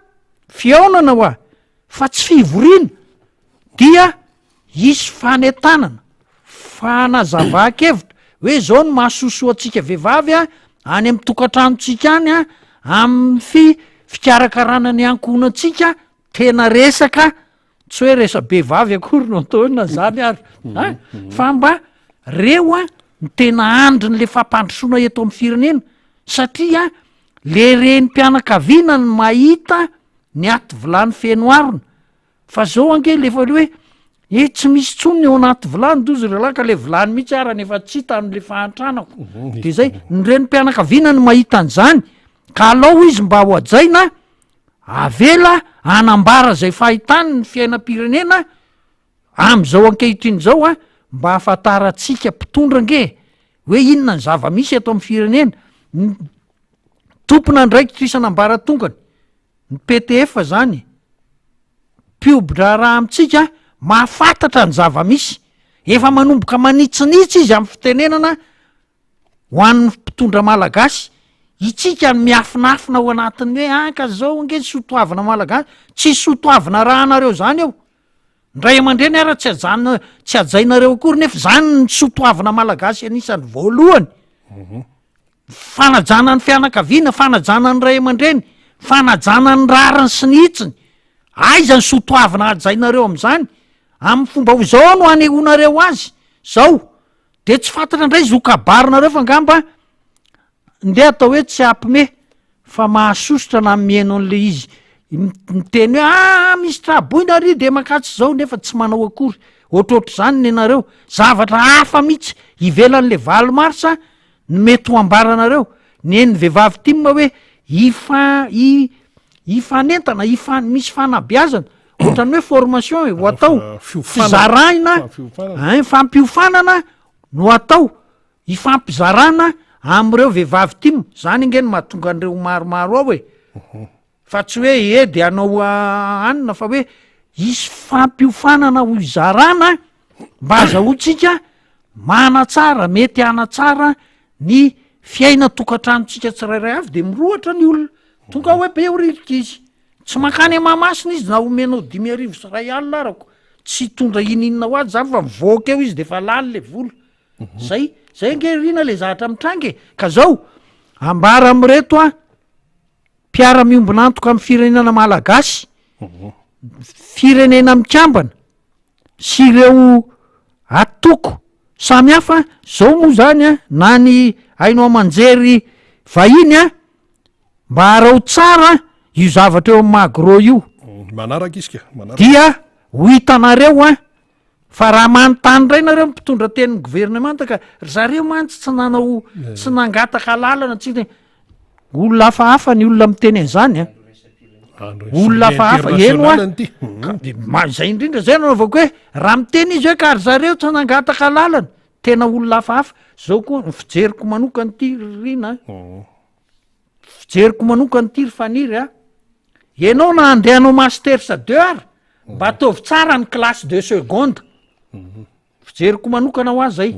fihaonana hoa, fa tsy fivoriana, dia Hisy fanentanana, fanazavan-kevitra hoe zao no mahasosoa antsika vehivavy a, any amin'ny tokantranontsika any a, amin'ny fi-. Fikarakarana ny ankohonantsika tena resaka tsy hoe resa-behivavy akory no atao hoe na zany ary a fa mba reo a ny tena andrin'le fampandrosoana eto amin'ny firenena satria le renim-pianakaviana no mahita ny aty vilany feno arina fa zao ange le efa le hoe e tsy misy tsony ny ao anaty vilany dozy ry lahy ka le vilany mihitsy ara nefa tsy hita am'le fahantranako de zay ny renim-pianakaviana no mahita an'izany ka alao izy mba ho hajaina Avela hanambara izay fahitany ny fiainam-pirenena amin'izao ankehitriny izao an, mba hahafantarantsika mpitondra ange hoe inona ny zava-misy eto amin'ny firenena. Ny tompon'andraikitra isan'ambaratongany, ny PTF zany, mpiobo-draharaha amintsika, mahafantatra ny zava-misy. Efa manomboka manitsinitsy izy amin'ny fitenenana Ho an'ny mpitondra malagasy, itsika no miafinafina ao anatin'ny hoe an ka zao ange ny soatoavina malagasy, tsisy soatoavina arahanareo zany eo, ny ray aman-dreny ara tsy ajanona tsy hajainareo akory nefa zany ny soatoavina malagasy anisan'ny voalohany, fanajana ny fianakaviana, fanajana ny ray aman-dreny, fanajana ny rariny sy ny hitsiny, aiza ny soatoavina hajainareo am'zany, amin'ny fomba ho zao no anehoanareo azy, zao. De tsy fantatra indray izy ho kabarinareo fa angamba ndeha atao hoe tsy apme fa mahasosotra na mihaino an'le izy miteny hoe aa misy traboina ary de makatsy zao nefa tsy manao akory ohatrohatr'izany ny anareo zavatra hafa mihitsy ivelan'le valo marsa no mety ho ambaranareo ny en'ny vehivavy tim hoe ifa i ifanentana ifa misy fanabeazana ohatran'ny hoe formation e ho atao fizarahina ein fampiofanana no atao ifampizarana am'ireo vehivavy tim zany ange no mahatonga an'ireo maromaro ao e fa tsy hoe e de hanao anina fa hoe hisy fampiofanana ho izarana mba azahoantsika manatsara mety hanatsara ny fiainan-tokantranontsika tsirairay avy de mirohotra ny olona tonga hoe Behoririka izy Tsy mankany Mahamasina izy na omenao 1500 arako, tsy hitondra ininona ho azy zany fa mivoaka eo izy de efa lany le vola. Zay, zay ange Rina le zavatra mitranga e. Ka zao, ambara amin'ireto an, mpiara-miombon'antoka amin'ny firenena malagasy, firenena mikambana sy ireo atoko samy hafa, zao moa zany an, na ny haino aman-jery vahiny an, Mba araho tsara io zavatra eo amin'ny magro io. Manaraka isika, manaraka. Dia ho hitanareo an, fa raha manontany indray nareo ny mpitondra tenin'ny governemanta ka ry zareo mantsy tsy nanao, tsy nangataka alalana, tsy ne-, olona hafahafa ny olona miteny an'izany an. Olona hafahafa, eny hoa. Ka de ma-, zay indrindra zay no anaovako hoe raha miteny izy hoe ka ry zareo tsy nangataka alalana, tena olona hafahafa. Zao koa ny fijeriko manokana ity ry Rina an. Fijeriko manokana ity ry Faniry a! Ianao na handeha hanao masters deux ary mba ataovy tsara ny classe de seconde. Fijeriko manokana ho ahy zay.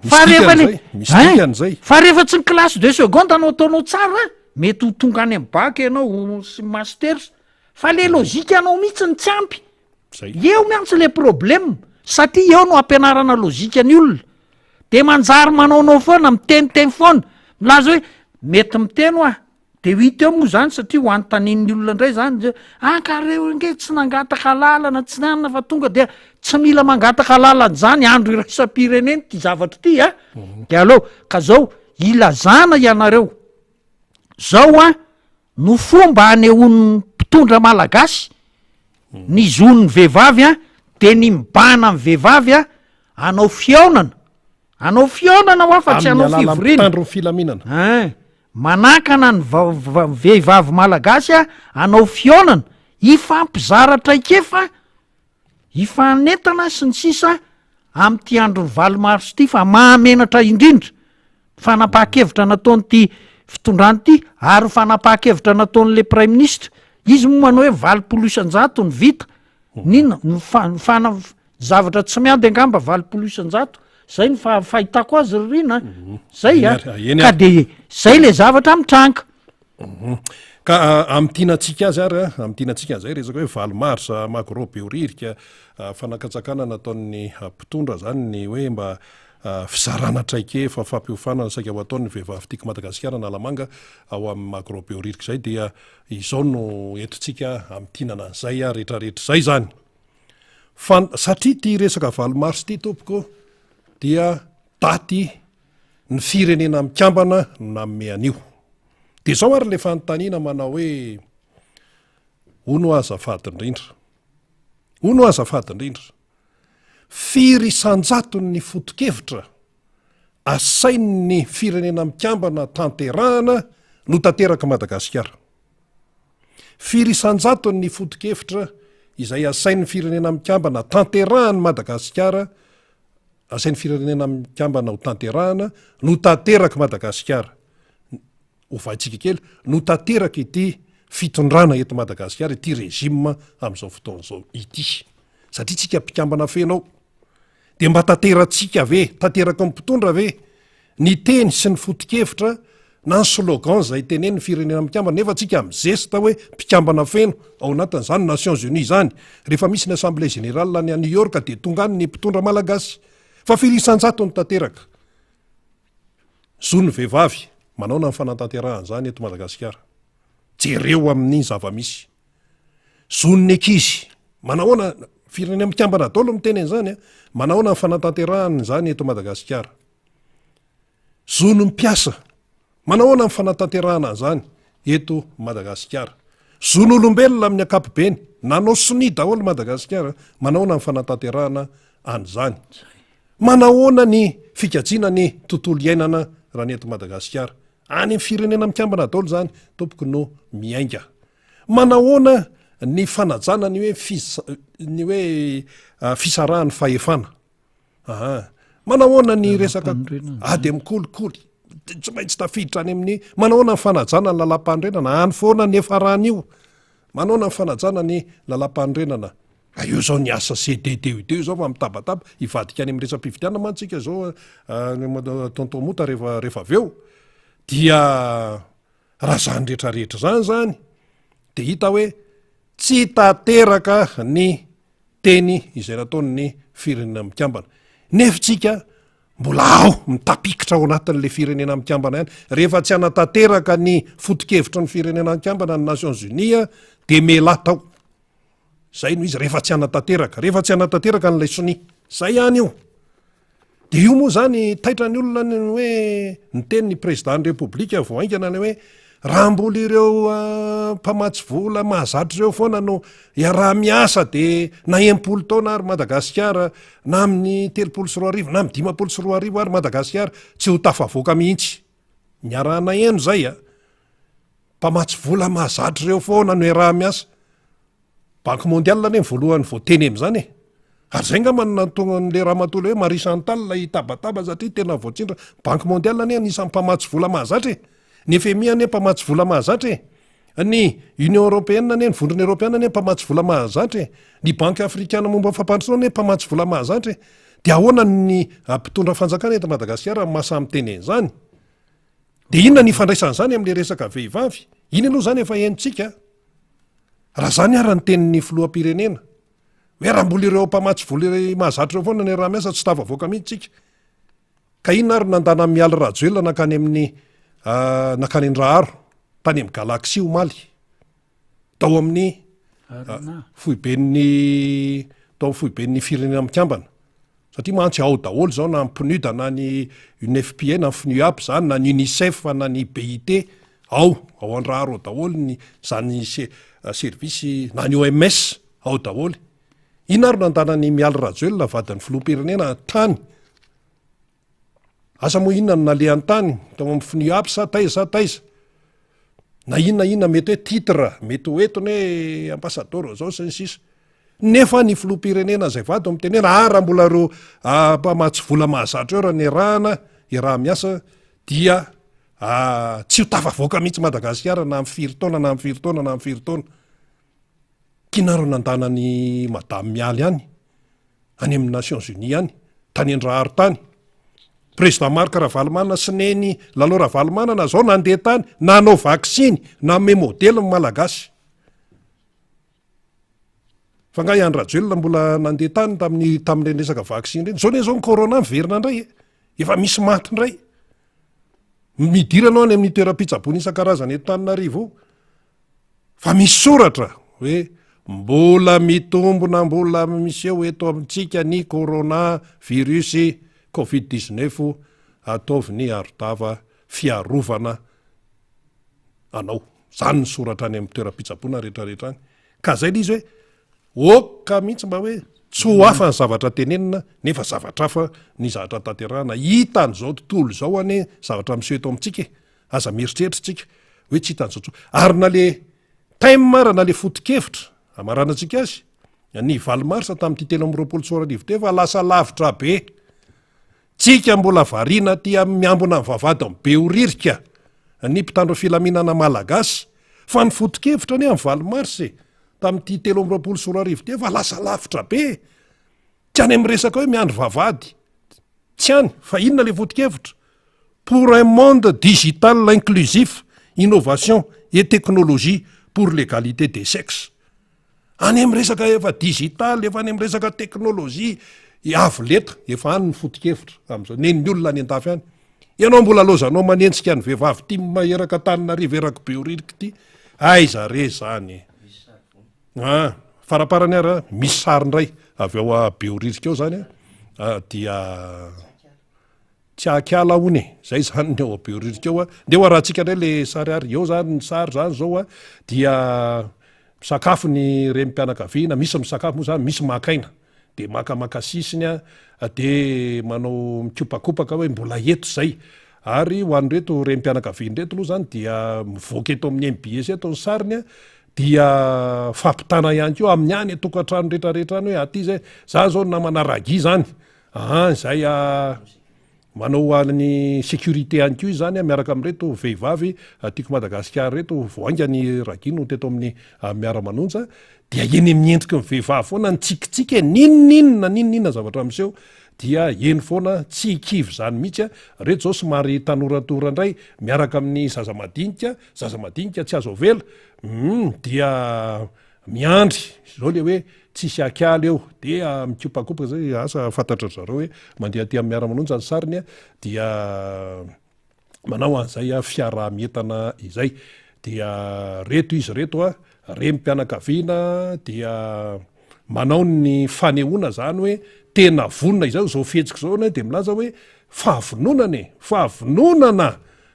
Fa rehefa le hein? Fa rehefa tsy ny classe de seconde no ataonao tsara, mety ho tonga any amin'ny bac ianao sy masters, fa le logique anao mihitsy no tsy ampy. Eo mantsy le problème satria eo no ampianarana logique ny olona. De manjary manaonao foana, miteniteny foana, milaza hoe mety miteny hoa, de ho hita eo moa zany satria ho anontanian'ny olona indray zany de ah ka reo ange tsy nangataka alalana tsy nanana fa tonga dia tsy mila mangataka alalana zany andro iraisam-pirenena ity zavatra ity a, de aleo ka zao ilazana ianareo zao an no fomba anehoan'ny mpitondra malagasy ny zon'ny vehivavy an de ny mibahana amin'ny vehivavy an hanao fihaonana, hanao fihaonana hoa fa tsy Amin'ny hanao alalan'ny fivoriana. mpitandro ny filaminana. Ein, manakana ny va- va- vehivavy malagasy an hanao fihaonana, hifampizara traikefa, hifanentana sy ny sisa amin'ity andron'ny valo marsa ity fa mahamenatra indrindra ny fanapahan-kevitra nataon'ity fitondrana ity ary ny fanapahan-kevitra nataon'ilay praiminisitra, izy moa manao hoe 80% no vita, n'inona ny fa- ny fana- zavatra tsy miady angamba 80%, zay ny fa- fahitako azy ry Rina a, zay a, Eny ka ary. de zay le zavatra mitranga. Ka amintinantsika azy ary, amintinantsika an'izay resaka hoe valo marsa, Magro Behoririka, fanakatsakana nataon'ny mpitondra zany ny hoe mba. fizarana traikefa fampiofanana saika ho ataon'ny Vehivavy Tiako Madagasikara Analamanga ao amin'ny Magro Behoririka izay dia izao no entintsika hamintinana an'izay rehetrarehetra izay izany. Fa satria ity resaka valo mars ity tompoko dia daty ny firenena mikambana no nanome an'io. Dia izao ary ilay fanontaniana manao hoe hono hoa azafady indrindra. Hono hoa azafady indrindra. Firy isan-jatony ny foto-kevitra asain'ny firenena mikambana tanterahana no tanterak'i Madagasikara? Firy isan-jatony ny foto-kevitra izay asain'ny firenena mikambana tanterahan'i Madagasikara asain'ny firenena mikambana ho tanterahana no tanterak'i Madagasikara? Ovaintsika kely, no tanteraka ity fitondrana eto Madagasikara, ity régime amin'izao fotoana izao ity. Satria tsika mpikambana feno ao. Dia mba tanteratsika ve, tanteraky ny mpitondra ve, ny teny sy ny foto-kevitra na ny slogan izay tenenin'ny firenena mikambana, nefa tsika mizesta hoe mpikambana feno ao anatin'izany Nations Unies izany. Rehefa misy ny Assemblée Générale any New York dia tonga any ny mpitondra malagasy. Fa firy isan-jato no tanteraka? Zon'ny vehivavy, manaona ny fanatanterahana izany eto Madagasikara? Jereo amin'ny zava-misy. Zon'ny ankizy, manahoana, firenena mikambana daholo miteny an'izany a, manahoana ny fanatanterahana izany eto Madagasikara? Zon'ny mpiasa, manahoana ny fanatanterahana an'izany eto Madagasikara? Zon'olombelona amin'ny ankapobeny, nanao sonia daholo Madagasikara, manahoana ny fanatanterahana an'izany? Manahoana ny fikajiana ny tontolo iainana raha ny eto Madagasikara? Any amin'ny firenena mikambana daholo izany tompoko no miainga. Manahoana ny fanajana ny hoe fis- ny hoe fisarahan'ny fahefana? Aha. Manahoana ny resaka Lalàmpanorenana. ady amin'ny kolikoly? Tsy maintsy tafiditra any amin'ny manahoana ny fanajana ny lalàmpanorenana? Any foana ny efarana io. Manahoana ny fanajana ny lalàmpanorenana? Raha eo izao ny asa CDDUD izao fa mitabataba, hivadika any amin'ny resa-pifidianana mantsy tsika izao tonton Mota rehefa rehefa avy eo. Dia raha izany rehetra rehetra izany izany dia hita hoe tsy tanteraka ny teny izay nataon'ny firenena mikambana. Nefa tsika mbola ao mitapikitra ao anatin'ilay firenena mikambana ihany. Rehefa tsy hanatanteraka ny foto-kevitry ny firenena mikambana ny Nations Unies dia mialà tao. Zay no izy rehefa tsy hanatanteraka, rehefa tsy hanatanteraka an'ilay sonia. Zay ihany io. De io moa zany taitra ny olona ny hoe niteny ny président ny repoblika vao haingana ilay hoe raha mbola ireo ah, mpamatsy vola mahazatra ireo foana no iaraha-miasa de na 60 taona ary Madagasikara na amin'ny 2030 na amin'ny 2050 ary Madagasikara tsy ho tafavoaka mihitsy. Niarahana heno zay a. Mpamatsy vola mahazatra ireo foana no iaraha-miasa. Banque mondiale anie ny voalohany voateny amin'izany e. Ary izay angamba no nahatonga an'ilay ramatoa ilay hoe Marie Chantal hitabataba satria tena voatsindra. Banque mondiale anie anisan'ny mpamatsy vola mahazatra e. Ny FMI anie mpamatsy vola mahazatra e. Ny Union européenne anie, ny vondrona eoropeana anie mpamatsy vola mahazatra e. Ny Banque africaine momba ny fampandrosoana anie mpamatsy vola mahazatra e. Dia ahoana ny mpitondra fanjakana eto Madagasikara no mahasahy miteny an'izany? Dia inona ny ifandraisan'izany amin'ilay resaka vehivavy? Iny aloha izany efa henontsika. Raha izany ara ny tenin'ny filoham-pirenena, hoe raha mbola ireo mpamatsy vola ireo mahazatra ireo foana ny raha-miasa tsy tafavoaka mihitsy tsika. Ka inona ary nandana an'i Mialy Rajoelina nankany amin'ny nankany Andraharo, tany amin'ny Galaxy omaly. Tao amin'ny foiben'ny tao amin'ny foiben'ny firenena mikambana. Satria mantsy ao daholo izao na ny PNUD na ny UNFPA na ny FNUAP izany na ny UNICEF na ny BIT ao, ao Andraharo ao daholo ny izany service na ny OMS ao daholo. Inona ary no andanan'i Mialy Rajoelina vadin'ny filoham-pirenena tany? Asa moa inona no nalehany tany, tao amin'ny FNUAP sa taiza sa taiza. Na inona inona mety hoe titre, mety ho entiny hoe ambassadeur zao sy ny sisa. Nefa ny filoham-pirenena izay vady no mitenena, ah raha mbola ireo ah, mpamatsy vola mahazatra eo raha niarahana, iaraha-miasa dia ah, tsy ho tafavoaka mihitsy Madagasikara na amin'ny firy taona na amin'ny firy taona na amin'ny firy taona. Kinaro nandana an'i Madame Mialy any. any amin'ny Nations Unies any, tany Andraharo tany. Président Marc Ravalomanana sy Neny Lalao Ravalomanana zao nandeha tany, nanao vaksiny, nanome modely ny Malagasy. Fa nga i Andry Rajoelina mbola nandeha tany tamin'ny tamin'ireny resaka vaksiny ireny? Zao ne zao ny corona miverina indray e. Efa misy maty indray. Midira anao any amin'ny toeram-pitsaboana isan-karazany eto Tananarivo io fa misy soratra hoe mbola mitombona mbola miseho eto amintsika ny corona virus covid 19 ataovy ny arotava fiarovana anao. Zany ny soratra any amin'ny toeram-pitsaboana rehetrarehetra any. Ka zay le izy hoe ok mihitsy mba hoe tsy ho hafa ny zavatra tenenina nefa zavatra hafa ny zavatra tanterahana. Hitan'izao tontolo izao anie zavatra miseho eto amintsika e. Aza mieritreritra tsika hoe tsy hitan'izao tontolo. Ary na le thème ara na le foto-kevitra amaranantsika azy ny valo marsa tamin'ity 2023 ity efa lasa lavitra be. Tsika mbola variana aty amin'ny miambina ny vavahadin'i Behoririka ny mpitandro filaminana malagasy fa ny foto-kevitra anie amin'ny valo marsa e, tamin'ity 2023 ity efa lasa lavitra be e. Tsy any amin'ny resaka hoe miandry vavahady, tsy any fa inona le foto-kevitra? Pour un monde digital inclusif, innovation et technologie pour l'égalité des sexes. Any amin'ny resaka efa digital, efa any amin'ny resaka teknolojia avo lenta, efa any ny foto-kevitra amin'izao, nen'ny olona any an-dafy any. Ianao mbola lozanao manenjika ny vehivavy tim eraka Antananarivo eraka Behoririka ity, aiza re zany e? Ah, faraparany ary misy sary indray avy ao Behoririka ao zany a, dia Tsy hakiala hono e! Zay zany ny ao Behoririka ao a! Ndeha ho arahantsika indray le sary ary eo zany ny sary zany zao a, dia misakafo ny renim-pianakaviana, misy misakafo moa zany, misy maka aina, de makamaka sisiny a, de manao mikopakopaka hoe mbola eto zay, ary ho an'ireto renim-pianakaviana ireto aloha zany dia mivoaka eto amin'ny mbs eto ny sariny a, dia fampitana ihany koa amin'ny any an-tokantrano retraretra any hoe aty zay, za zao namana Ragi zany, Aa izay a manao an'ny sécurité ihany koa izy zany a miaraka amin'ireto vehivavy tiako Madagasikara ireto vao haingana i Ragi no teto amin'ny miara-manonja dia eny amin'ny endriky ny vehivavy foana ny tsikitsiky e n'inon'inona n'inon'inona zavatra miseho dia eny foana tsy kivy zany mihitsy a reto zao somary tanoratora indray miaraka amin'ny zaza madinika zaza madinika tsy azo avela hum dia Miandry zao le hoe tsisy akiala eo dia mikopakopa zay asa fantatry ry zareo hoe mandeha aty amin'ny miara-manonja ny sariny dia manao an'izay fiaraha-mientana izay dia reto izy reto a renim-pianakaviana dia manao ny fanehoana zany hoe tena vonona izao izao fihetsika izao anie dia milaza hoe fahavononana e fahavononana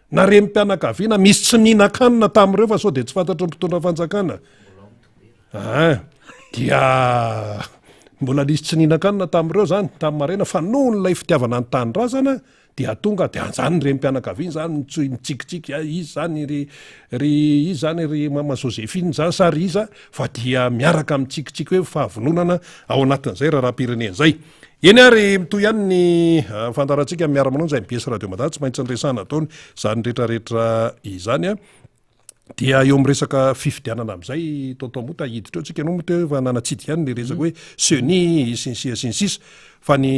Na renim-pianakaviana misy tsy mihinan-kanina tamin'ireo fa sao dia tsy fantatry ny mpitondra fanjakana. Ah, dia mbola nisy tsy nihinan-kanina tamin'ireo zany tamin'ny maraina fa noho n'ilay fitiavana ny tanindrazana dia tonga dia an'izany ny renim-pianakaviana zany mitsoy mitsikitsiky ah, izy zany ry ry izy zany ry mama Josephine zany sa ry iza fa dia miaraka mitsikitsiky hoe fahavononana ao anatin'izay raharaham-pirenena izay. Eny ary, mitohy ihany ny fandaharantsika amin'ny Miara-manonja mbs Radio Mada, tsy maintsy niresahana daholo izany rehetrarehetra izany. Dia eo amin'ny resaka fifidianana amin'izay Tonton Mota hiditra eo tsika, ianao moa teo efa nanatsidika ihany ny resaka hoe CENI sy ny sisa sy ny sisa, fa ny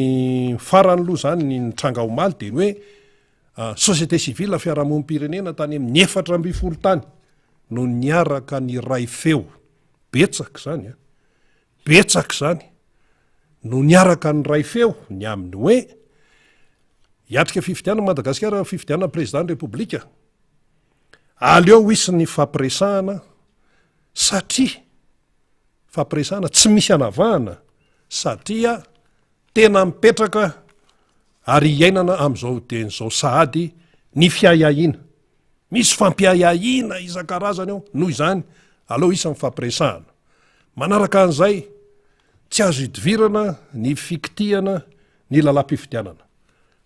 farany aloha izany ny nitranga omaly dia ny hoe société civile fiarahamonim-pirenena tany amin'ny 14 tany no niaraka niray feo, betsaka izany an, betsaka izany no niaraka niray feo ny amin'ny hoe hiatrika fifidianana Madagasikara, fifidianana président ny Repoblika, aleo hisy ny fampiresahana satria fampiresahana tsy misy anavahana satria tena mipetraka ary iainana amin'izao dieny izao sahady ny fiahiahiana. Misy fampiahiahiana isan-karazany ao, noho izany aleo hisy ny fampiresahana. Manaraka an'izay, tsy azo idivirana ny fikitihana ny lalam-pifidianana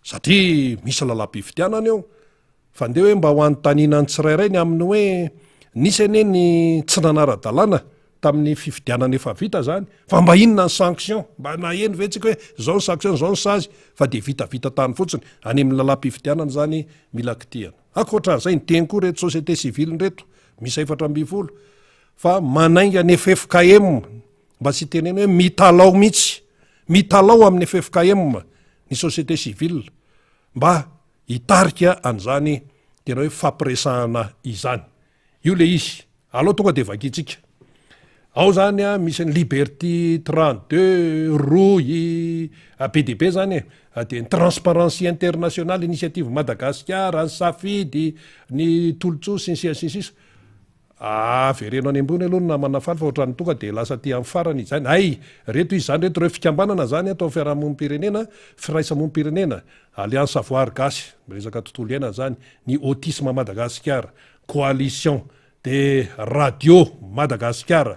satria misy lalam-pifidianana eo fa ndeha hoe mba ho anontaniana ny tsirairay ny amin'ny hoe nisy anie ny tsy nanara-dalàna tamin'ny fifidianana efa vita zany fa mba inona ny sanction mba naheno ve tsika hoe zao ny sanction zao ny sazy fa dia vitavita tany fotsiny any amin'ny lalam-pifidianana zany mila kitihana ankoatran'izay ny teny koa reto société civile reto misy 14 fa manainga ny ffkm mba tsy hitenena hoe mitalao mihitsy, mitalao amin'ny ffkm ny société civile mba hitarika an'izany tena hoe fampiresahana izany. Io le izy. Alao tonga dia vakintsika. Ao zany a, misy ny Liberty 32, Rohy, be dia be zany e. Dia ny Transparency International, Initiative Madagasikara, ny Safidy, ny Tolotsoa sy ny sisa sy ny sisa. Avereno any ambony aloha ny namana faly fa ohatran'ny tonga dia lasa aty amin'ny farany izany. Hay! Reto izy izany reto ireo fikambanana izany ato amin'ny fiarahamonim-pirenena, firaisamonim-pirenena, Alliance Voary Gasy, miresaka tontolo iainana izany, ny Autisme Madagasikara, Coalition des Radios Madagasikara,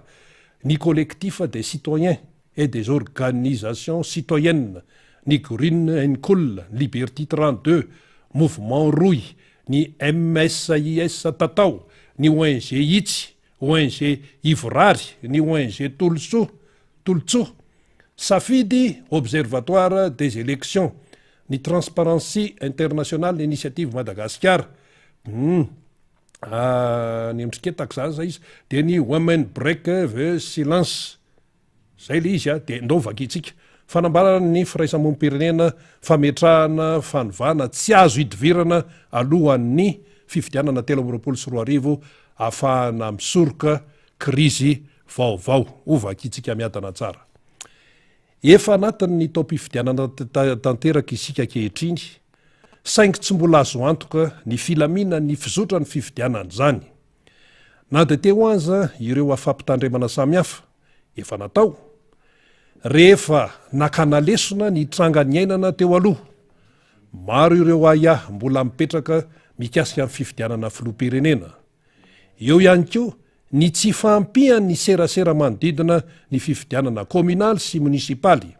ny Collectif des Citoyens et des Organisations Citoyennes, ny Green and Cool, ny Liberty 32, Mouvement Rohy, ny MSIS Tatao, ny ONG Hitsy, ONG Ivorary, ny ONG Tolosoa, Tolotsoa, Safidy Observatoire des Elections, ny Transparency International Initiative Madagasikara, humm, ny Endriketaka zany zay izy, dia ny Women Break the Silence. Zay le izy a, de ndao vakintsika. Fanambarana ny firaisamonim-pirenena fametrahana fanovana tsy azo idivirana alohan'ny fifidianana 2023 ahafahana misoroka krizy vaovao. Ho vakintsika miadana tsara. Efa anatin'ny taom-pifidianana tanteraka isika ankehitriny, saingy tsy mbola azo antoka ny filaminan'ny fizotran'ny fifidianana izany. Na dia teo aza ireo fampitandremana samihafa efa natao, rehefa nakana lesona ny tranga niainana teo aloha, maro ireo ahiahy mbola mipetraka mikasika ny fifidianana filoham-pirenena. Eo ihany koa ny tsy fahampian'ny serasera manodidina ny fifidianana kaominaly sy monisipaly.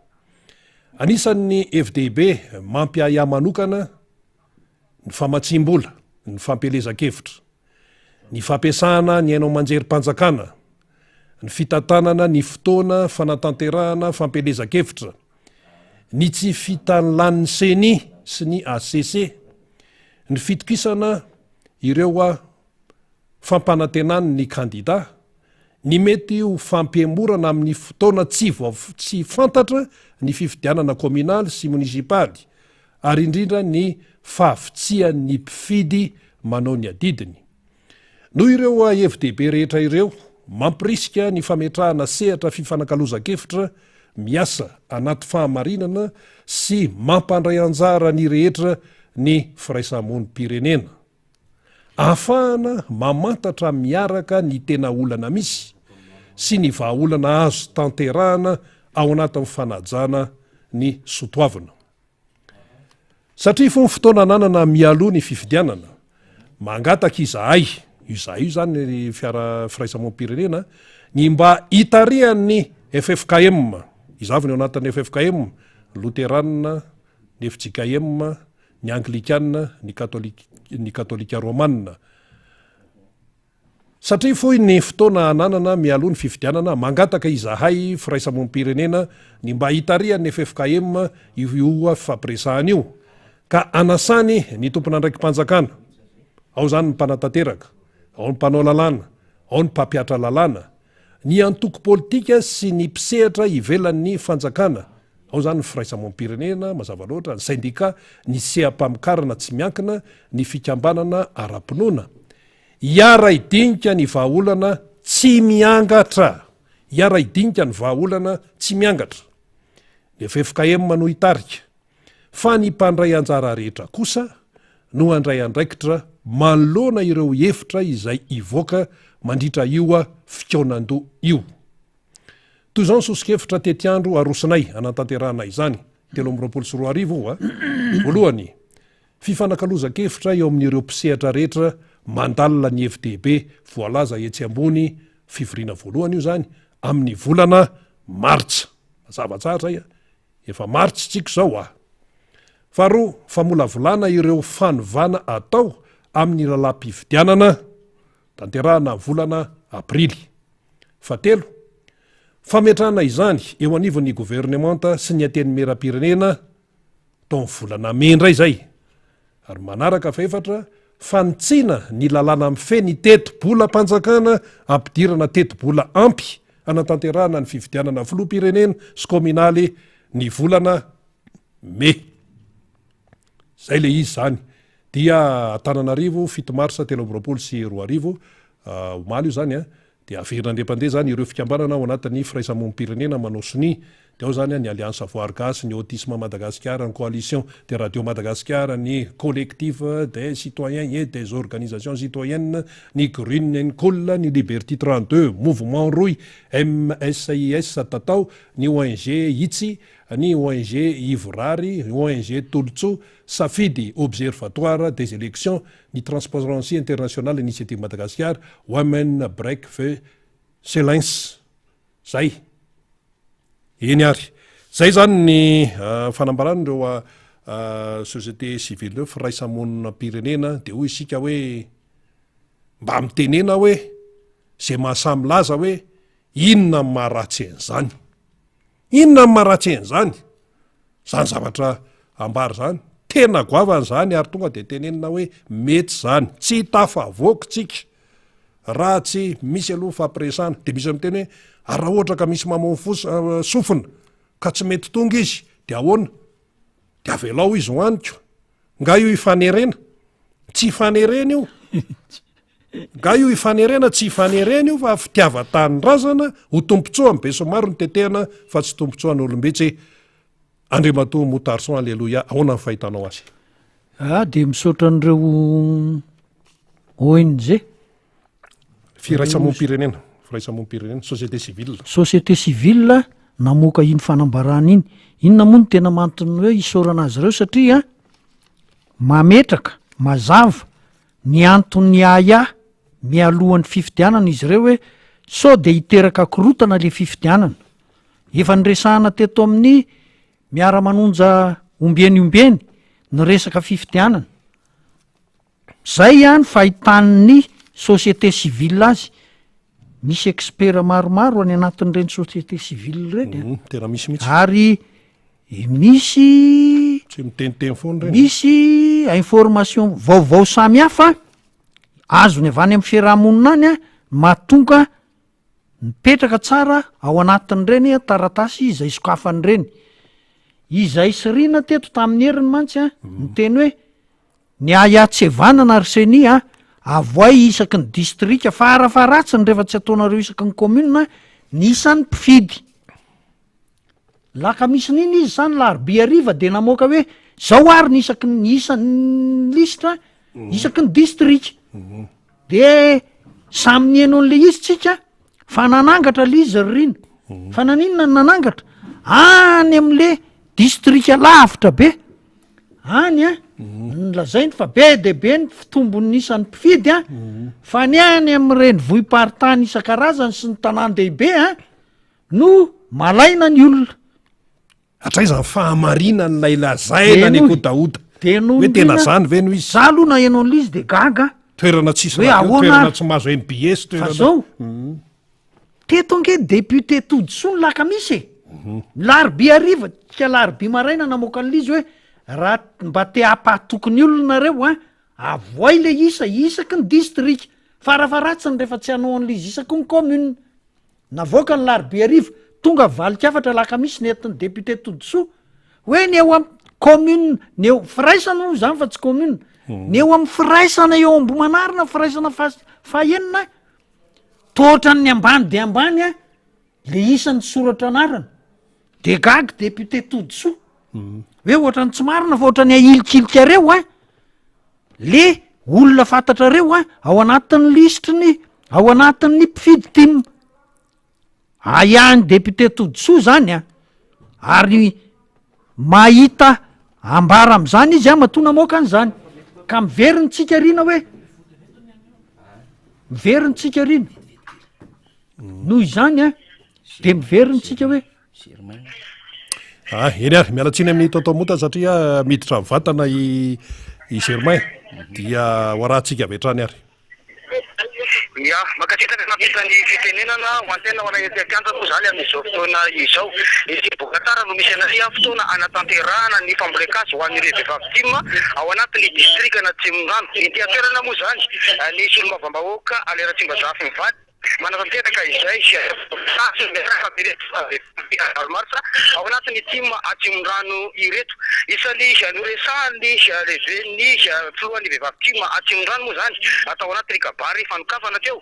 Anisan'ny hevi-dehibe mampiahiahy manokana ny famatsiam-bola, ny fampielezan-kevitra. ny fampiasana ny haino aman-jerim-panjakana, ny fitantanana ny fotoana fanatanterahana fampielezan-kevitra, ny tsy fitanilan'ny Ceni sy ny hcc, ny fitokisana ireo fampanantenany ny kandida, ny mety ho fampihemorana amin'ny fotoana tsy tsy fantatra ny fifidianana kaominaly sy monisipaly ary indrindra ny fahavitsihan'ny mpifidy manao ny adidiny. Noho ireo hevi-dehibe rehetra ireo, mampirisika ny fametrahana sehatra fifanakalozan-kevitra miasa anaty fahamarinana sy mampandray anjara ny rehetra ny firaisamonim-pirenena. Ahafahana mamantatra miaraka ny tena olana misy sy ny vahaolana azo tanterahana ao anatin'ny fanajana ny sotoavina. Satria fony fotoana ananana mialoha ny fifidianana, mangataka izahay, io izahay io izany ny fiara firaisamonim-pirenena, ny mba hitarihan'ny ffkm, izaho avy ny ao anatin'ny ffkm, Loterana, ny fjkm, ny Anglikana, ny Katolika, ny Katolika Romana. Satria fohy ny fotoana ananana mialoha ny fifidianana, mangataka izahay firaisamonim-pirenena ny mba hitarihan'ny ffkm io fifampiresahana io, ka anasany ny tompon'andraiki-panjakana, ao izany ny mpanatanteraka, ao ny mpanao lalàna, ao ny mpampihatra lalàna, ny antoko politika sy ny mpisehatra ivelan'ny fanjakana, ao izany ny firaisamonim-pirenena, mazava loatra, ny sendika, ny seha-pamokarana tsy miankina, ny fikambanana ara-pinoana. Hiara-hidinika ny vahaolana tsy miangatra! Hiara-hidinika ny vahaolana tsy miangatra! Ny ffkm no hitarika, fa ny mpandray anjara rehetra kosa no handray andraikitra manoloana ireo hevitra izay hivoaka mandritra io fikaonandoha io. Toy izao ny soso-kevitra tetiandro arosonay hanatanterahana izany, 2023 oa. Voalohany, Fifanakalozan-kevitra eo amin'ireo mpisehatra rehetra mandalina ny hevi-dehibe voalaza etsy ambony, fivoriana voalohany io izany, amin'ny volana martsa. Mazava tsara izay a! Efa martsa tsika izao a! Faharoa, famolavolana ireo fanovana atao amin'ny lalàm-pifidianana, tanterahana amin'ny volana aprily. Fahatelo, fametrahana izany eo anivon'ny governemanta sy ny Antenimierampirenena, tao amin'ny volana mey indray izay. Ary manaraka fahefatra, fanitsiana ny lalàna mifehy ny tetibolam-panjakana ampidirana tetibola ampy hanatanterahana ny fifidianana filoham-pirenena sy kaominaly ny volana mey. Izay ilay izy izany. Dia Antananarivo, 7 marsa 2023, omaly io izany an. Dia averina indray mpandeha izany ireo fikambanana ao anatin'ny firaisamonim-pirenena manao sonia. Dia ao izany ny Alliance Voary Gasy, ny Autisme Madagascar, ny Coalition des Radios Madagascar, ny Collectif des Citoyens et des Organisations Citoyennes, ny Green and Cool, ny Liberty 32, Mouvement Rohy, MSIS Tatao, ny ONG Hitsy, ny ONG Ivorary, ONG Tolotsoa, Safidy, Observatoire des Elections, ny Transparency International Initiative Madagascar, Women Break the Silence. Zay. Eny ary. Zay zany ny fanambaran'ireo société civile ireo, firaisamoninam-pirenena, dia hoy isika hoe mba mitenena hoe zay mahasahy milaza hoe inona ny maharatsy an'izany. Inona ny maharatsy an'izany? Zany zavatra ambara zany, tena goavana zany ary tonga de tenenina hoe mety zany, tsy tafavoaka tsika raha tsy misy aloha fampiresahana, de misy miteny hoe ary raha ohatra ka misy mamono fos- sofina ka tsy mety tonga izy de ahoana? De avelao izy hohaniko, nga io ifanerena? Tsy ifanerena io. Nga io ifanerena tsy ifanerena io fa fitiavan-tanindrazana ho tombontsoa amin'ny besinimaro no tetehana fa tsy tombontsoa an'olom-bitsy. Andriamatoa Moutarson Alléluia, ahoana ny fahitanao azy? Ah dia misaotra an'ireo ONG. Firaisamonim-pirenena, firaisamonim-pirenena, société civile. Société civile namoaka iny fanambarana iny. Inona moa no tena mantony hoe isaorana azy ireo satria mametraka mazava ny anton'ny ahiahy mialohan'ny fifidianana izy ireo hoe sao dia hiteraka korontana le fifidianana. Efa niresahana teto amin'ny miara-manonja ombieny ombieny ny resaka fifidianana. Zay ny fahitan'ny société civile azy. Misy expert maromaro any anatin'ireny société civile ireny a. Mhm, tena misy mihitsy. Ary misy Tsy miteniteny foana ireny. misy information vaovao samihafa azony avy any amin'ny fiarahamonina any a, mahatonga mipetraka tsara ao anatin'ireny taratasy izay sokafany ireny. Izay sirina teto tamin'ny heriny mantsy a, niteny hoe Ny ahiahy tsy hevanana ry ceni a, avoay isaky ny distrika farafaharatsiny rehefa tsy ataonareo isaky ny commune ny isan'ny mpifidy. Lakamisin'iny izy zany larobia hariva de namoaka hoe zao ary ny isaky ny isan'ny lisitra isaky ny distrika. De samy niheno an'le izy tsika fa nanangatra le izy ry rina. Fa naninona no nanangatra? Any am'le distrika lavitra be any an, ny lazainy fa be dia be ny fitombon'ny isan'ny mpifidy an, fa ny any amin'ny renivohi-paritany isan-karazany sy ny tanàn-dehibe an, no malaina ny olona. Hatraiza ny fahamarinan'ilay lazaina ny kodahoda? Hoe tena zany ve no izy? Za aloha naheno an'ilay izy de gaga. Toerana tsisy radio, toerana tsy mahazo MBS, toerana. Fa zao, teto ange député Todisoa ny lakamisy e. Ny larobia hariva, ka larobia maraina namoaka an'ilay izy hoe raha mba te hampahatoky ny olona nareo an, avoay le isa isaky ny distrika. Farafaharatsiny rehefa tsy hanao an'ilay izy isaky ny commune. Navoaka ny larobia hariva, tonga valin-kafatra alakamisy nentin'ny député Todisoa hoe ny eo amin'ny commune, ny eo firaisana moa izany fa tsy commune, ny eo amin'ny firaisana eo Ambohimanarina, firaisana faha fahenina, toa ohatran'ny ambany dia ambany an, le isan'ny soratra anarana, de gaga député Todisoa hoe ohatran'ny tsy marina fa ohatran'ny ahilikilikareo an. Le olona fantatrareo an, ao anatin'ny lisitry ny, ao anatin'ny mpifidy tim. Ahiahin'ny député Todisoa zany an, ary mahita ambara am'zany izy an, matoa namoaka an'zany. Ka miverina tsika aoriana hoe, miverina tsika aoriana. Noho izany an, de miverina tsika hoe. Ah, eny ary, miala tsiny amin'ny Tonton Mota satria miditra mivantana i i Germain dia ho arahantsika avy hatrany ary. Ya, mankasitraka nampita ny fitenenana ho antena ho anay ety an-kianja moa izany amin'izao fotoana izao. Ety Bokatara no misy anay fotoana hanatanterahana ny fambolen-kazo ho an'ireo vehivavy tim ao anatin'ny distrikan'Atsimondrano. Ety an-toerana moa izany ny solombavambahoaka Alain Ratsimbazafy mivady. Manatanteraka izay sazy miaraka amin'ireto vehivavy valo marsa ao anatin'ny tim Atsimondrano ireto. Isan'ny noresahan'ny lehiben'ny filohan'ny vehivavy tim Atsimondrano moa izany tao anatin'ny kabary fanokafana teo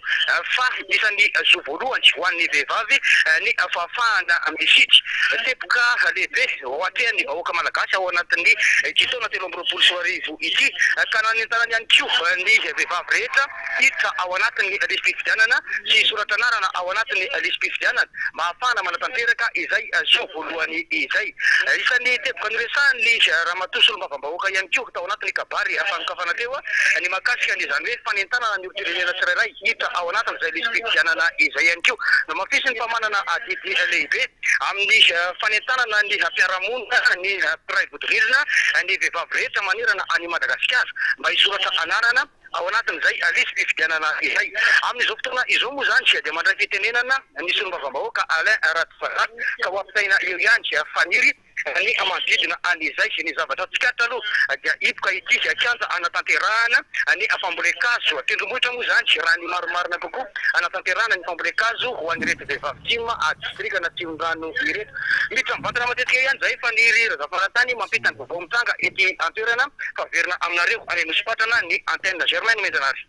fa isan'ny zo voalohany ho an'ny vehivavy ny fahafahana mifidy. Teboka lehibe ho atrehan'ny vahoaka malagasy ao anatin'ny ity taona 2023 ity ka nanentanany ihany koa ny vehivavy rehetra hiditra ao anatin'ny lisi-pifidianana sy hisoratra anarana ao anatin'ny lisi-pifidianana mba hahafahana manatanteraka izay zo voalohany izay. Isan'ny teboka noresahan'ny Ramatoa Solombavambahoaka ihany koa tao anatin'ny kabary fanokafana teo ny mahakasika ny izany hoe fanentanana ny olom-pirenena tsirairay hiditra ao anatin'izay lisi-pifidianana izay ihany koa. Nohamafisiny fa manana adidy lehibe amin'ny fanentanana ny mpiara-monina, ny mpiray vodirindrina, ny vehivavy rehetra manerana an'i Madagasikara mba hisoratra anarana Ao anatin'izay lisi-pifidianana izay. Amin'izao fotoana izao moa izany dia mandray fitenenana ny solombavambahoaka Alain Ratsivazaha ka ho ampitaina eo ihany faniry ny manodidina an'izay. Ny zavatra tsikaritra aloha dia hipoka ity kianja hanatanterahana ny fambolen-kazo. Tendrombohitra moa izany raha ny marimarina kokoa hanatanterahana ny fambolen-kazo ho an'ireto vehivavy tim distrikan'Atsimondrano ireto. Miditra mivantana matetika ihany izahay Faniry Razafaratany mampita ny vaovao mitranga ety an-toerana fa averina aminareo any Anosipatrana ny antenne. Germain Nomenjanahary.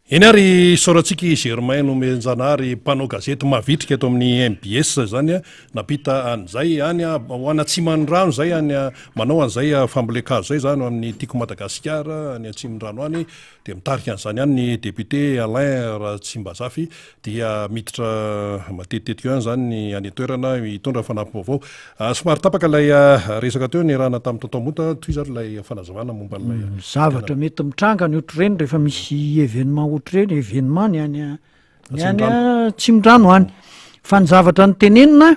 Eny ary isaorantsika i Germain Nomenjanahary mpanao gazety mavitrika eto amin'ny mbs izany nampita an'izay any ho any Atsimondrano izay any manao an'izay fambolen-kazo izay izany ho amin'ny Tiako Madagasikara any Atsimondrano any dia mitarika an'izany any ny député Alain Ratsimbazafy dia miditra matetitetika eo ihany izany ny any an-toerana hitondra fanampim-baovao. Somary tapaka ilay resaka teo niarahana tamin'i Tonton Monta, tohizo ary ilay fanazavana momba an'ilay mm, Zavatra mety mitranga ny ohatr'ireny rehefa misy événement ohatr'ireny, événement ny any ny any Atsimondrano any. Fa ny zavatra notenenina,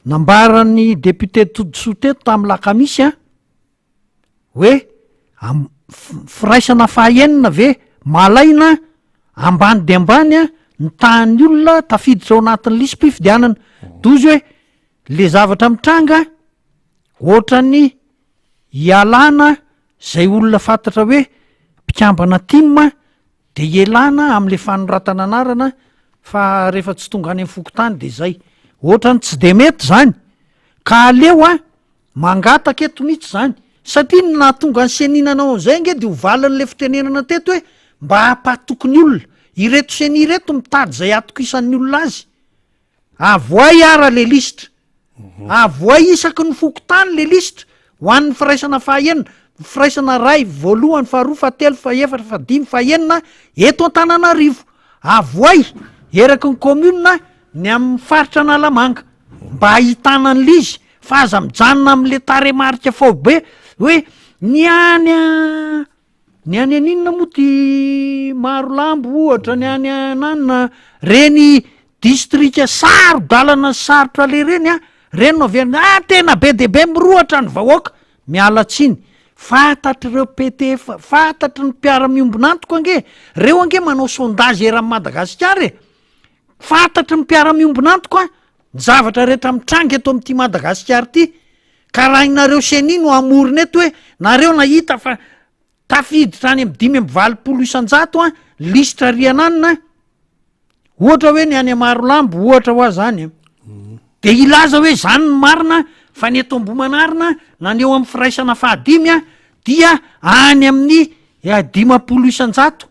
nambaran'ny député Todisoa teto tamin'ny lakamisy an, Hoe am- firaisana fahaenina ve malaina ambany dia ambany a ny tahan'ny olona tafiditra ao anatin'ny lisi-pifidianana. Dozy hoe le zavatra mitranga ohatran'ny ialana zay olona fantatra hoe mpikambana tim de ialana am'le fanoratana anarana fa rehefa tsy tonga any am'fokontany de zay. Ohatran'ny tsy de mety zany ka aleo a Mangataka eto mihitsy zany, satria ny nahatonga ny ceni nanao an'izay ange de ho valin'le fitenenana teto hoe mba hampahatoky ny olona, ireto ceni ireto mitady izay hatokisan'ny olona azy, avoay ara le lisitra, avoay isaky ny fokontany le lisitra, ho an'ny firaisana fahaenina, firaisana ray, voalohany, faharoa, fahatelo, fahefatra, fahadimy, fahenina eto Antananarivo, avoay eraky ny commune ny amin'ny faritra Analamanga mba hahitana an'le izy fa aza mijanona amin'le tarehimarika faobe hoe ny any a ny any aninona moa ty Marolambo ohatra ny any ananona reny distrika saro-dalana sy sarotra aleha reny a, reny no averina ah tena be dia be mirohotra ny vahoaka, miala tsiny fantatr'ireo PTF fantatry ny mpiara-miombon'antoka ange reo ange manao sondage eran'i Madagasikara e. Fantatry ny mpiara-miombon'antoka ny zavatra rehetra mitranga eto amin'ity Madagasikara ity, ka raha inareo ceni no hamorona eto hoe nareo nahita fa tafiditra any amin'ny 85% an, lisitra riananina, ohatra hoe ny any Marolambo ohatra hoa zany an, de hilaza hoe zany ny marina fa ny eto Ambohimanarina na ny eo amin'ny firaisana fahadimy an dia any amin'ny 50%.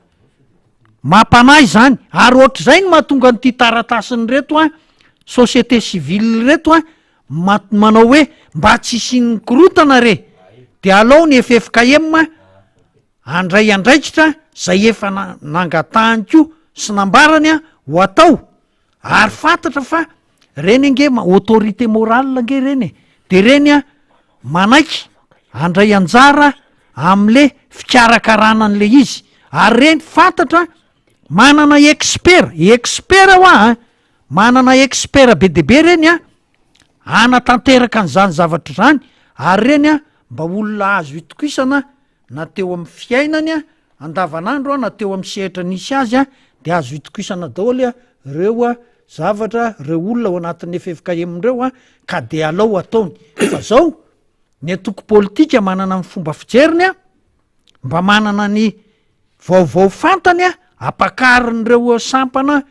Mampanahy izany, ary ohatr'izay no mahatonga an'ity taratasin'ireto an, société civile ireto an, ma- manao hoe mba tsy hisian'ny korontana re, de alao ny ffkm handray andraikitra zay efa na- nangatahany koa sy nambarany an ho atao, ary fantatra fa reny ange ma- autorité morale ange reny e, de reny an manaiky handray anjara amle fikarakarana an'le izy, ary reny fantatra manana expert, expert hoa an, manana expert be de be reny an, hanatanteraka an'izany zavatra izany, ary reny an mba olona azo itokisana na teo amin'ny fiainany a, andavanandro a, na teo amin'ny sehatra nisy azy a, de azo itokisana daholo a reo a zavatra, reo olona ao anatin'ny ffkm reo a, ka de alao ataony, fa zao ny antoko politika manana ny fomba fijeriny a, mba manana ny vaovao fantany a, ampakarin'ireo sampana.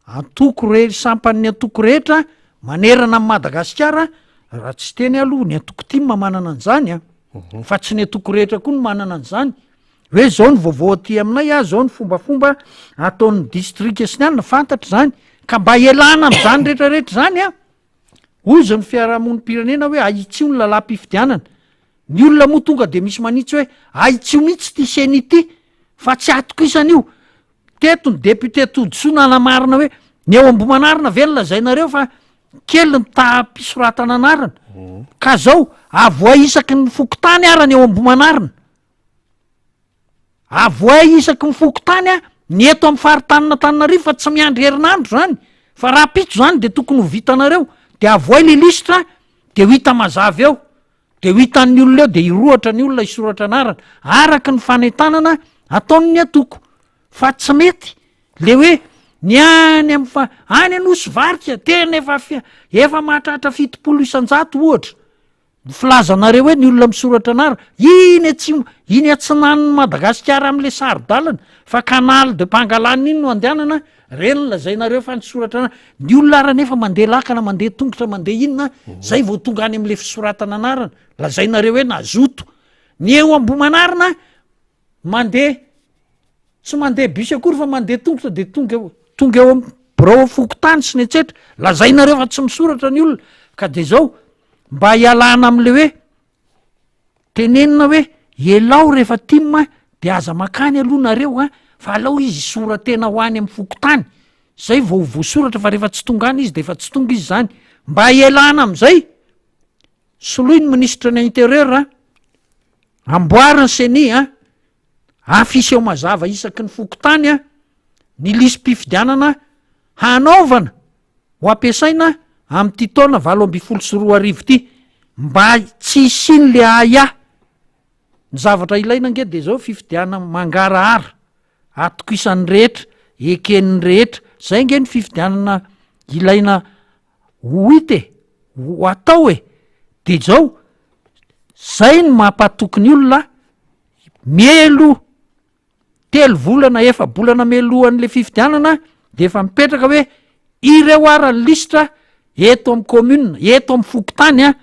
antoko re- sampan'ny antoko rehetra manerana an'i Madagasikara, raha tsy hiteny aloha ny antoko tim manana an'izany an, fa tsy ny antoko rehetra koa no manana an'izany, hoe zao ny vaovao aty aminay a, zao ny fombafomba ataon'ny distrika sy ny anona, fantatra izany, ka mba hialana am'zany rehetrarehetra zany an, hozy ny fiarahamonim-pirenena hoe ahitsio ny lalam-pifidianana, ny olona moa tonga de misy manitsy hoe ahitsio mihitsy ity ceni ity fa tsy atokisana io, Teto ny député Todisoa nanamarina hoe ny eo Ambohimanarina ve no lazainareo fa kely ny taham-pisoratana anarana? Ka zao avoay isaky ny fokontany ara ny eo Ambohimanarina. Avoay isaky ny fokontany a ny eto amin'ny faritanin'Antananarivo fa tsy miandry herinandro zany fa rahampitso zany de tokony ho vitanareo de avoay le lisitra de ho hita mazava eo. De ho hitan'ny olona eo de hirohotra ny olona hisoratra anarana araka ny fanentanana ataon'ny antoko fa tsy mety le hoe ny any am fa any Anosy Varika tena efa fi- efa mahatratra 70% ohatra ny filazanareo hoe ny olona misoratra anarana iny atsimo iny atsinanan'i Madagasikara am'le saro-dalana fa canal de Pangalane iny no andehanana Reny no lazainareo fa nisoratra anarana. Ny olona ara nefa mandeha lakana, mandeha tongotra, mandeha inona, zay vao tonga any am'le fisoratana anarana. Lazainareo hoe nazoto. Ny eo Ambohimanarina mandeha, tsy mandeha bus akory fa mandeha tongotra de tonga eo, tonga eo am birao fokontany sy ny etsetra. Lazainareo fa tsy misoratra ny olona. Ka de zao, mba hialana am'le hoe Tenenina hoe elao rehefa tim de aza makany aloha nareo a, fa alao izy hisora-tena ho any amin'ny fokontany, zay vao ho voasoratra fa rehefa tsy tonga any izy de efa tsy tonga izy zany, mba hialana am'zay, soloy ny minisitra ny interieur a, amboary ny ceni a, afficheo mazava isaky ny fokontany a, ny lisi-pifidianana hanaovana ho ampiasaina amin'ity taona 2018 ity mba tsy hisian'le ahiahy. Ny zavatra ilaina ange de zao fifidianana mangarahara, atokisan'ny rehetra, eken'ny rehetra, zay ange ny fifidianana ilaina ho hita e, ho atao e, de zao, zay no mampatoky ny olona mialoha Telo volana, efa-bolana mialohan'ilay fifidianana dia efa mipetraka hoe ireo ara ny lisitra eto amin'ny commune, eto amin'ny fokontany an,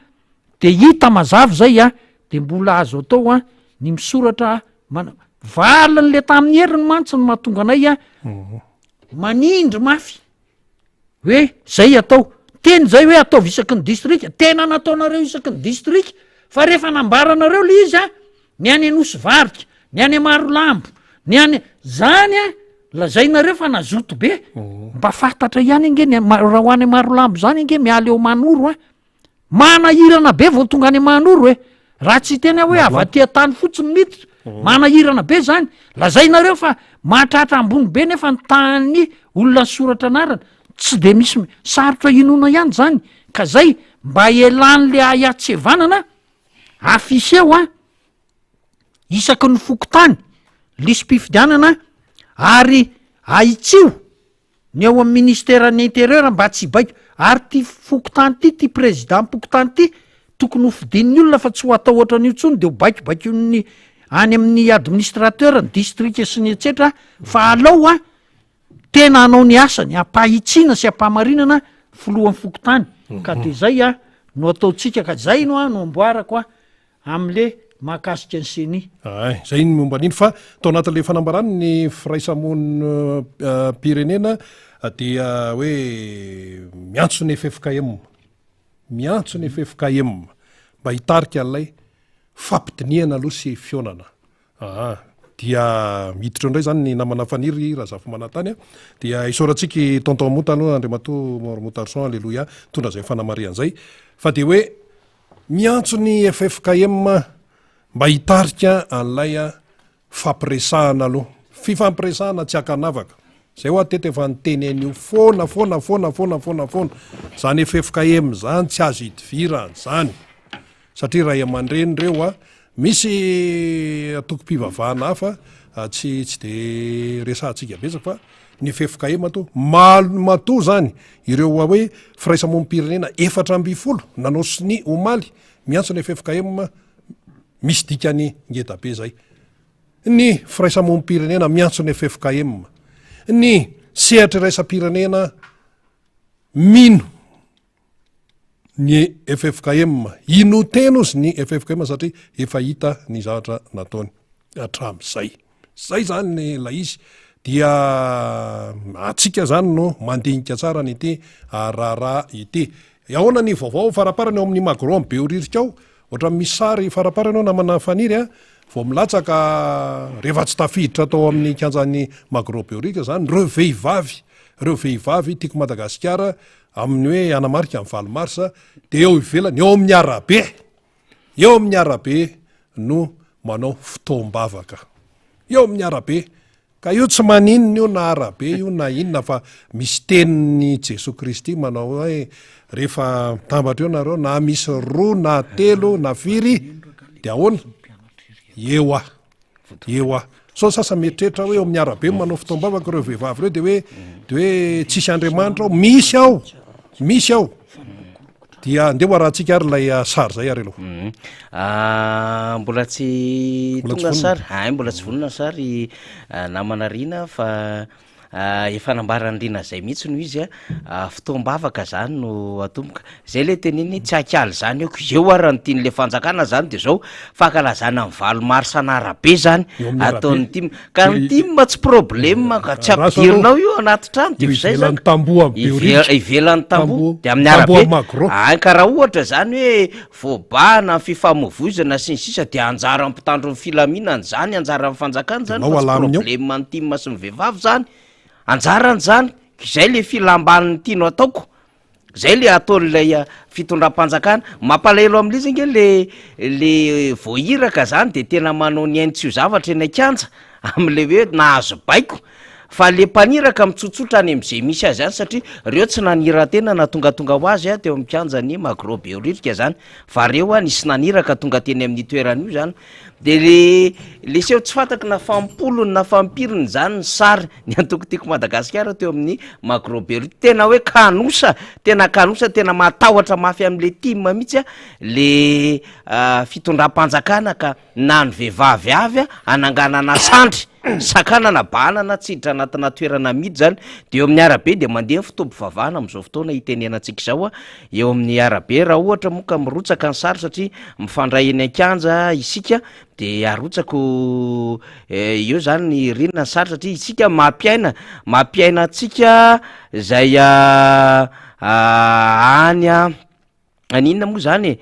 de hita mazava izay an, de mbola azo atao an ny misoratra mana-, valin'le tamin'ny heriny mantsy no mahatonga anay an manindry mafy. Hoe zay atao. Teny zay hoe ataovy isaky ny distrika, tena nataonareo isaky ny distrika, fa rehefa nambaranareo le izy a, ny any Anosy Varika, ny any Marolambo, ny any, zany a, lazainareo fa nazoto be, mba fantatra ihany ange ny raha ho any Marolambo zany ange miala eo Manoro a, Manahirana be vao tonga any Mahanoro e! Raha tsy hiteny aho hoe avy aty an-tany fotsiny miditra, manahirana be zany. Lazainareo fa mahatratra ambony be nefa ny tahan'ny olona nisoratra anarana. Tsy de misy, sarotra inoana ihany zany. Ka zay, mba elan'le ahiahy tsy hevanana, afficheo an, isaky ny fokontany, lisi-pifidianana, ary ahitsio. Ny ao amin'ny ministeran'ny interieur mba tsy hibaiko, ary ity fokontany ity, ity prezidam-pokontany ity tokony ho fidin'ny olona fa tsy ho atao ohatran'io intsony de ho baikobaikoin'ny any amin'ny administrateur ny distrika sy ny etsetra fa alao an tena hanao ny asany ampahitsiana sy ampahamarinana filohan'ny fokontany ka de zay an no ataontsika ka zay no an no amboarako an Amle mahakasika ny ceni. Ay, zay ny momba an'iny fa tao anatin'ilay fanambarany ny firaisamonim-pirenena dia hoe miantso ny ffkm, miantso ny ffkm mba hitarika an'ilay fampidinihana aloha sy fihaonana. Aa dia miditra eo indray zany ny namana Faniry Razafimanantany a, dia isaorantsika i Tonton Mota aloha Andriamatoa Mauro Motarson, Aleloia, nitondra izay fanamarihana izay fa dia hoe Miantso ny ffkm mba hitarika an'ilay fampiresahana aloha. Fifampiresahana tsy ankanavaka. Zay hoa teto efa niteny an'io foana foana foana foana foana foana. Zany ffkm zany tsy azo idivirana zany. Satria ray aman-dreny ireo a. Misy antokom-pivavahana hafa tsy tsy de resahantsika betsaka fa ny ffkm to matoa zany ireo hoe firaisamonim-pirenena 14 nanao sonia omaly miantso ny ffkm misy dikany ngeda be zay. Ny firaisamonim-pirenena miantso ny ffkm. Ny. sehatra iraisam-pirenena mino ny ffkm. Inoan-tena ozy ny ffkm satria efa hita ny zavatra nataony hatramin'izay. Zay zany ilay izy. Dia antsika zany no mandinika tsara an'ity raharaha ity. Ahoana ny vaovao faraparany ao amin'ny Magro amin'ny Behoririka ao? Ohatran'ny misy sary faraparany ao namana Faniry a, vao milatsaka rehefa tsy tafiditra tao amin'ny kianjan'ny Magro Behoririka zany ireo vehivavy, ireo vehivavy Tiako Madagasikara amin'ny hoe hanamarika ny valo marsa dia eo ivelany, eo amin'ny arabe, eo amin'ny arabe no manao fotoam-bavaka. Eo amin'ny arabe. Ka io tsy maninona io na arabe io na inona fa misy tenin'i Jesoa Kristy manao hoe rehefa mitambatra eo nareo na misy roa na telo na firy dia ahoana? Eo aho. Eo aho. Sao ny sasany mieritreritra hoe eo amin'ny arabe no manao fotoam-bavaka ireo vehivavy ireo dia hoe dia hoe tsisy Andriamanitra ao. Misy ao. Misy ao. Dia andeha ho arahantsika ary ilay ah, sary izay ary aloha. Mhm. Ah, mbola tsy Mbola tsy tonga vonona. sary, ay mbola tsy vonona ny sary ah, namana Rina fa ah, efa nambaran'i Rina zay mihitsy no izy ah, fotoam-bavaka zany no atomboka. Zay le teneniny tsy ankialy zany eo, eo ara ny tian'le fanjakana zany de zao fankalazana ny valo marsa an'arabe zany Eo amin'ny arabe. ataon'ny tim. Ka ny Dia- tim tsy problème ka, tsy Raha ampidirinao io anaty trano de Eo zay ivelan'ny zany. tamboho amin'ny Ive- Behoririka. Ivelan'ny tamboho Tamboho- de amin'ny tamboho arabe. amin'ny Magro. Ay ka raha ohatra zany hoe voabahana ny fifamoivoizana sy ny sisa de anjaran'ny mpitandro ny filaminana zany, anjaran'ny fanjakana zany Ianao fa tsy alaminy eo. problème ny tim sy ny vehivavy zany. Anjarany zany, izay le filam-baniny tiano ataoko. Zay le ataon'ilay fitondram-panjakana. Mampalahelo amin'izy ange le le voahiraka zany de tena manao ny ainy tsy ho zavatra eny an-kianja am'le hoe nahazo baiko fa le mpaniraka mitsotsotra any am'zay misy azy any satria reo tsy nanira-tena na tongatonga ho azy teo amin'ny kianjan'ny Magro Behoririka zany fa reo nisy naniraka tonga teny amin'io toerana io zany. De le le seho tsy fantako na fampolony na fampiriny zany ny sary ny antoko Tiako Madagasikara teo amin'ny Magro Behoririka, tena hoe kanosa, tena kanosa, tena mahatahotra mafy am'le tim mihitsy a le fitondram-panjakana ka na ny vehivavy avy a ananganana sandry, sakanana, bahanana tsy hiditra anatina toerana amidy zany, de eo amin'ny arabe de mandeha ny fotoam-pivavahana am'zao fotoana itenenantsika izao a, eo amin'ny arabe raha ohatra moa ka mirotsaka ny sary satria mifandray eny an-kianja isika de arotsako eo zany ny rindrina ny sary satria isika mampiaina mampiaina antsika zay any a any inona moa zany e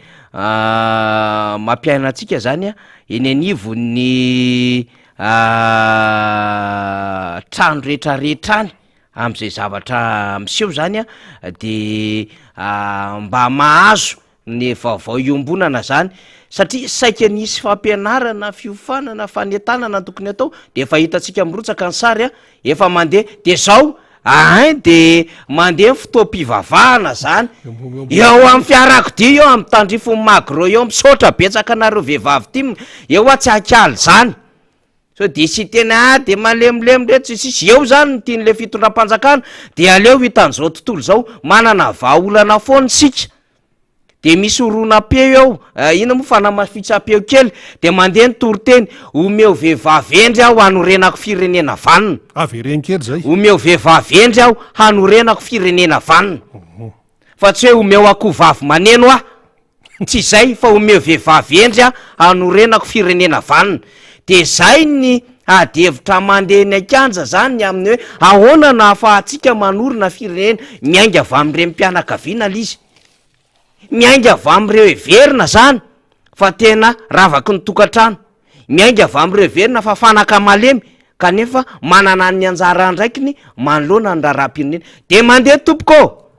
mampiaina antsika zany a eny anivon'ny trano rehetrarehetra any. am'zay zavatra miseho zany a de mba mahazo ny vaovao iombonana zany satria saika nisy fampianarana, fiofanana, fanentanana tokony atao de efa hitantsika mirotsaka ny sary a, efa mandeha de zao ain de mandeha ny fotoam-pivavahana zany eo amin'ny fiarakodia eo amin'ny tandrifin'ny magro eo, misaotra betsaka anareo vehivavy tim eo aho tsy ankialy zany. Sao dia hisy hiteny ah de malemilemy reto sy sisa, eo zany ny tian'le fitondram-panjakana de aleo hitan'izao tontolo izao, manana vahaolana foana isika, de misy horonam-peo eo, inona moa fanamafisam-peo kely, de mandeha ny toriteny, omeo vehivavy hendry aho hanorenako firenena vanona. Avereno kely zay. Omeo vehivavy hendry aho hanorenako firenena vanona. Fa tsy hoe omeo akoho vavy maneno aho. Tsy izay fa omeo vehivavy hendry aho hanorenako firenena vanona. Dia izay ny ady hevitra mandeha eny an-kianja izany ny amin'ny hoe ahoana no ahafahantsika manorina firenena miainga avy amin'ireny mpianakaviana ilay izy. Miainga avy amin'ireo heverina izany fa tena ravaky ny tokantrano. Miainga avy amin'ireo heverina fa fanaka malemy kanefa manana ny anjara andraikiny manoloana ny raharaham-pirenena. Dia mandeha tompoko ô!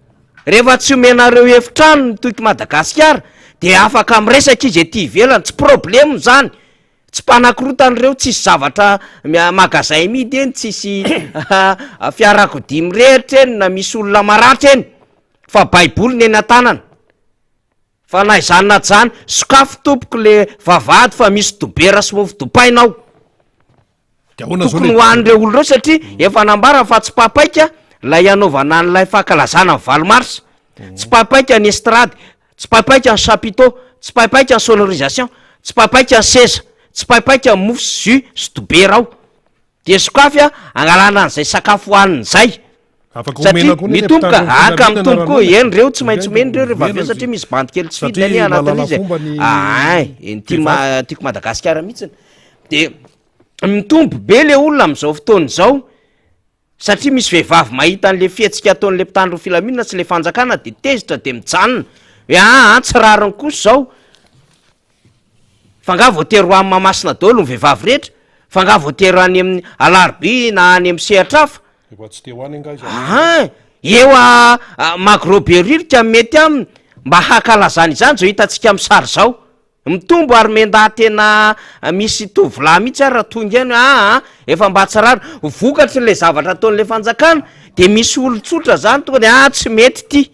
Rehefa tsy omenareo efitrano ny Toky Madagasikara dia afaka miresaka izy ety ivelany, tsy problème izany, tsy mpanakorotana ireo, tsisy zavatra magasin mihidy eny, tsisy fiarakodia mirehitra eny na misy olona maratra eny fa baiboly ny eny an-tanana. Fa na izany na tsy izany, sokafy tompoko le vavahady fa misy dobera sy mofo dipaina ao. De ahoana zao Tokony le ho an'ireo olona ireo satria efa nambarany fa tsy papaika ilay hanaovana an'ilay fankalazana ny valo marsa. Tsy papaika ny estrade, tsy papaika ny chapiteau, tsy papaika ny sonorisation, tsy papaika ny seza, tsy papaika ny mofo sy jus sy dobera ao. De sokafy a, angalana an'izay sakafo hohanina izay. Afaka Satria omena koa anie mitombo ka, mpitandro ny ah ka filaminana mitombo raha koa, omena. eny reo tsy maintsy Omena omena reo rehefa avy eo izy. satria misy bandy kely tsy fidiny Satria anie mahalala anatin'izy e. fomba ny Ahay, eny ty vehivavy. ma- tiako Madagasikara mihitsiny. De mitombo be le olona am'zao fotoana izao satria misy vehivavy mahita an'le fihetsika ataon'le mpitandro ny filaminana sy le fanjakana de tezitra de mijanona hoe aa tsy rariny kosa izao. Fa nga voatery ho any Mahamasina daholo ny vehivavy rehetra? Fa nga voatery any amin'ny Alarobia na any amin'ny sehatra hafa? Efa tsy te ho any angaha izy Ahaa, eo a Magro Behoririka mety aminy mba hankalazana izany izao hitantsika amin'ny sary izao. Mitombo ary miandahy tena misy tovolahy mihitsy ary raha tonga eny hoe aa efa mba tsy rariny. Vokatry ilay zavatra ataon'ilay fanjakana dia misy olon-tsotra izany tonga dia aa tsy mety ity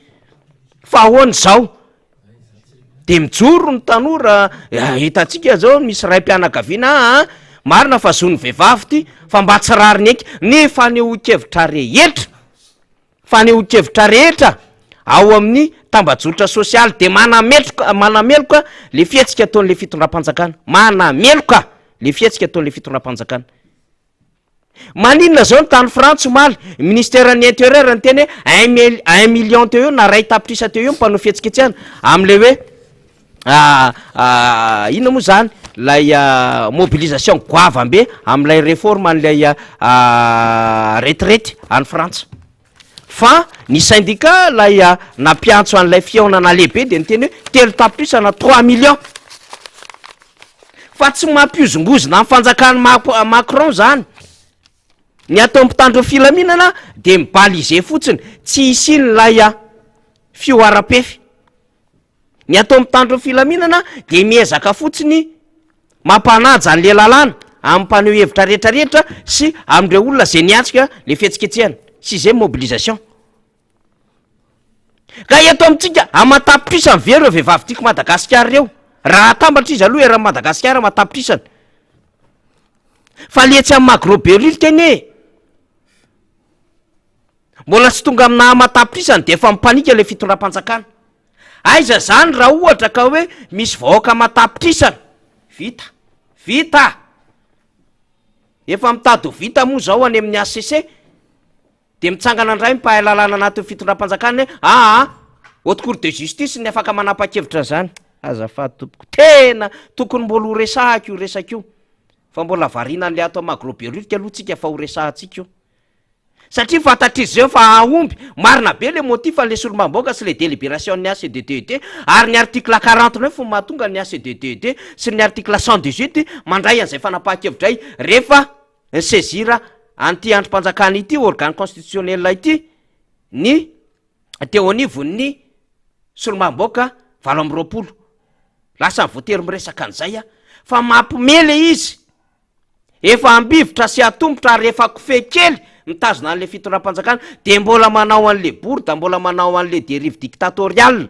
fa ahoana izao? De mijoro ny tanora, hitantsika zao misy raim-pianakaviana aa, marina fa zon'ny vehivavy ty fa mba tsy rariny eky, ny fanehoan-kevitra rehetra, fanehoan-kevitra rehetra ao amin'ny tambajotra sosialy de manametroka, manameloka le fihetsika ataon'le fitondram-panjakana, manameloka le fihetsika ataon'le fitondram-panjakana. Maninona zao ny tany Frantsa omaly, ministeran'ny interieur niteny hoe un mil- un million teo eo na ray tapitrisa teo eo ny mpanao fihetsiketsehana am'le hoe inona moa zany lay mobilisation goavambe am'lay réforme an'lay retraite any Frantsa. Fa ny syndicat lay nampiantso an'ilay fihaonana lehibe de niteny hoe telo tapitrisa na trois millions. Fa tsy mampihozongozona ny fanjakan'i Macron zany. Ny atao mpitandro filaminana de mi-baliser fotsiny, tsy hisian'ilay fihoaram-pefy. Ny atao mpitandro filaminana de miezaka fotsiny mampanaja an'le lalàna amin'ny mpaneho hevitra rehetra rehetra sy amin'ireo olona zay niatrika le fihetsiketsehana sy zay mobilisation. Ka eto amintsika aman-tapitrisany ve ireo vehivavy tiako Madagasikara ireo? Raha atambatra izy aloha eran'i Madagasikara aman-tapitrisany. Fa le etsy amin'ny Magro Behoririka anie Mbola tsy tonga amina aman-tapitrisany dia efa mipanika ilay fitondram-panjakana. Aiza izany raha ohatra ka hoe misy vahoaka aman-tapitrisany? Vita. Vita! Efa mitady ho vita moa izao any amin'ny HCC. Dia mitsangana indray ny mpahay lalàna anatin'ny fitondram-panjakana hoe aa, haute cour de justice ny afaka manapa-kevitra an'izany. Azafady tompoko. Tena tokony mbola ho resahako io resaka io. Fa mbola variana an'ilay ato Magro Behoririka aloha tsika fa ho resahantsika io. Satria fantatr'izy ireo fa hahomby, marina be le motif an'le solombavambahoaka sy le délibération ny HCDDED ary ny article 49 no mahatonga ny HCDDED sy ny article 118 mandray an'izay fanapahan-kevitra izay rehefa ni-saisir an'ity andrim-panjakana ity, organe constitutionnel ity, ny teo anivon'ny solombavambahoaka 28. Lasa voatery miresaka an'izay aho fa mampime le izy. Efa ambivitra sy atombotra ary efa kofehy kely mitazona an'le fitondram-panjakana de mbola manao an'le bourde, mbola manao an'le dérive dictatoriale,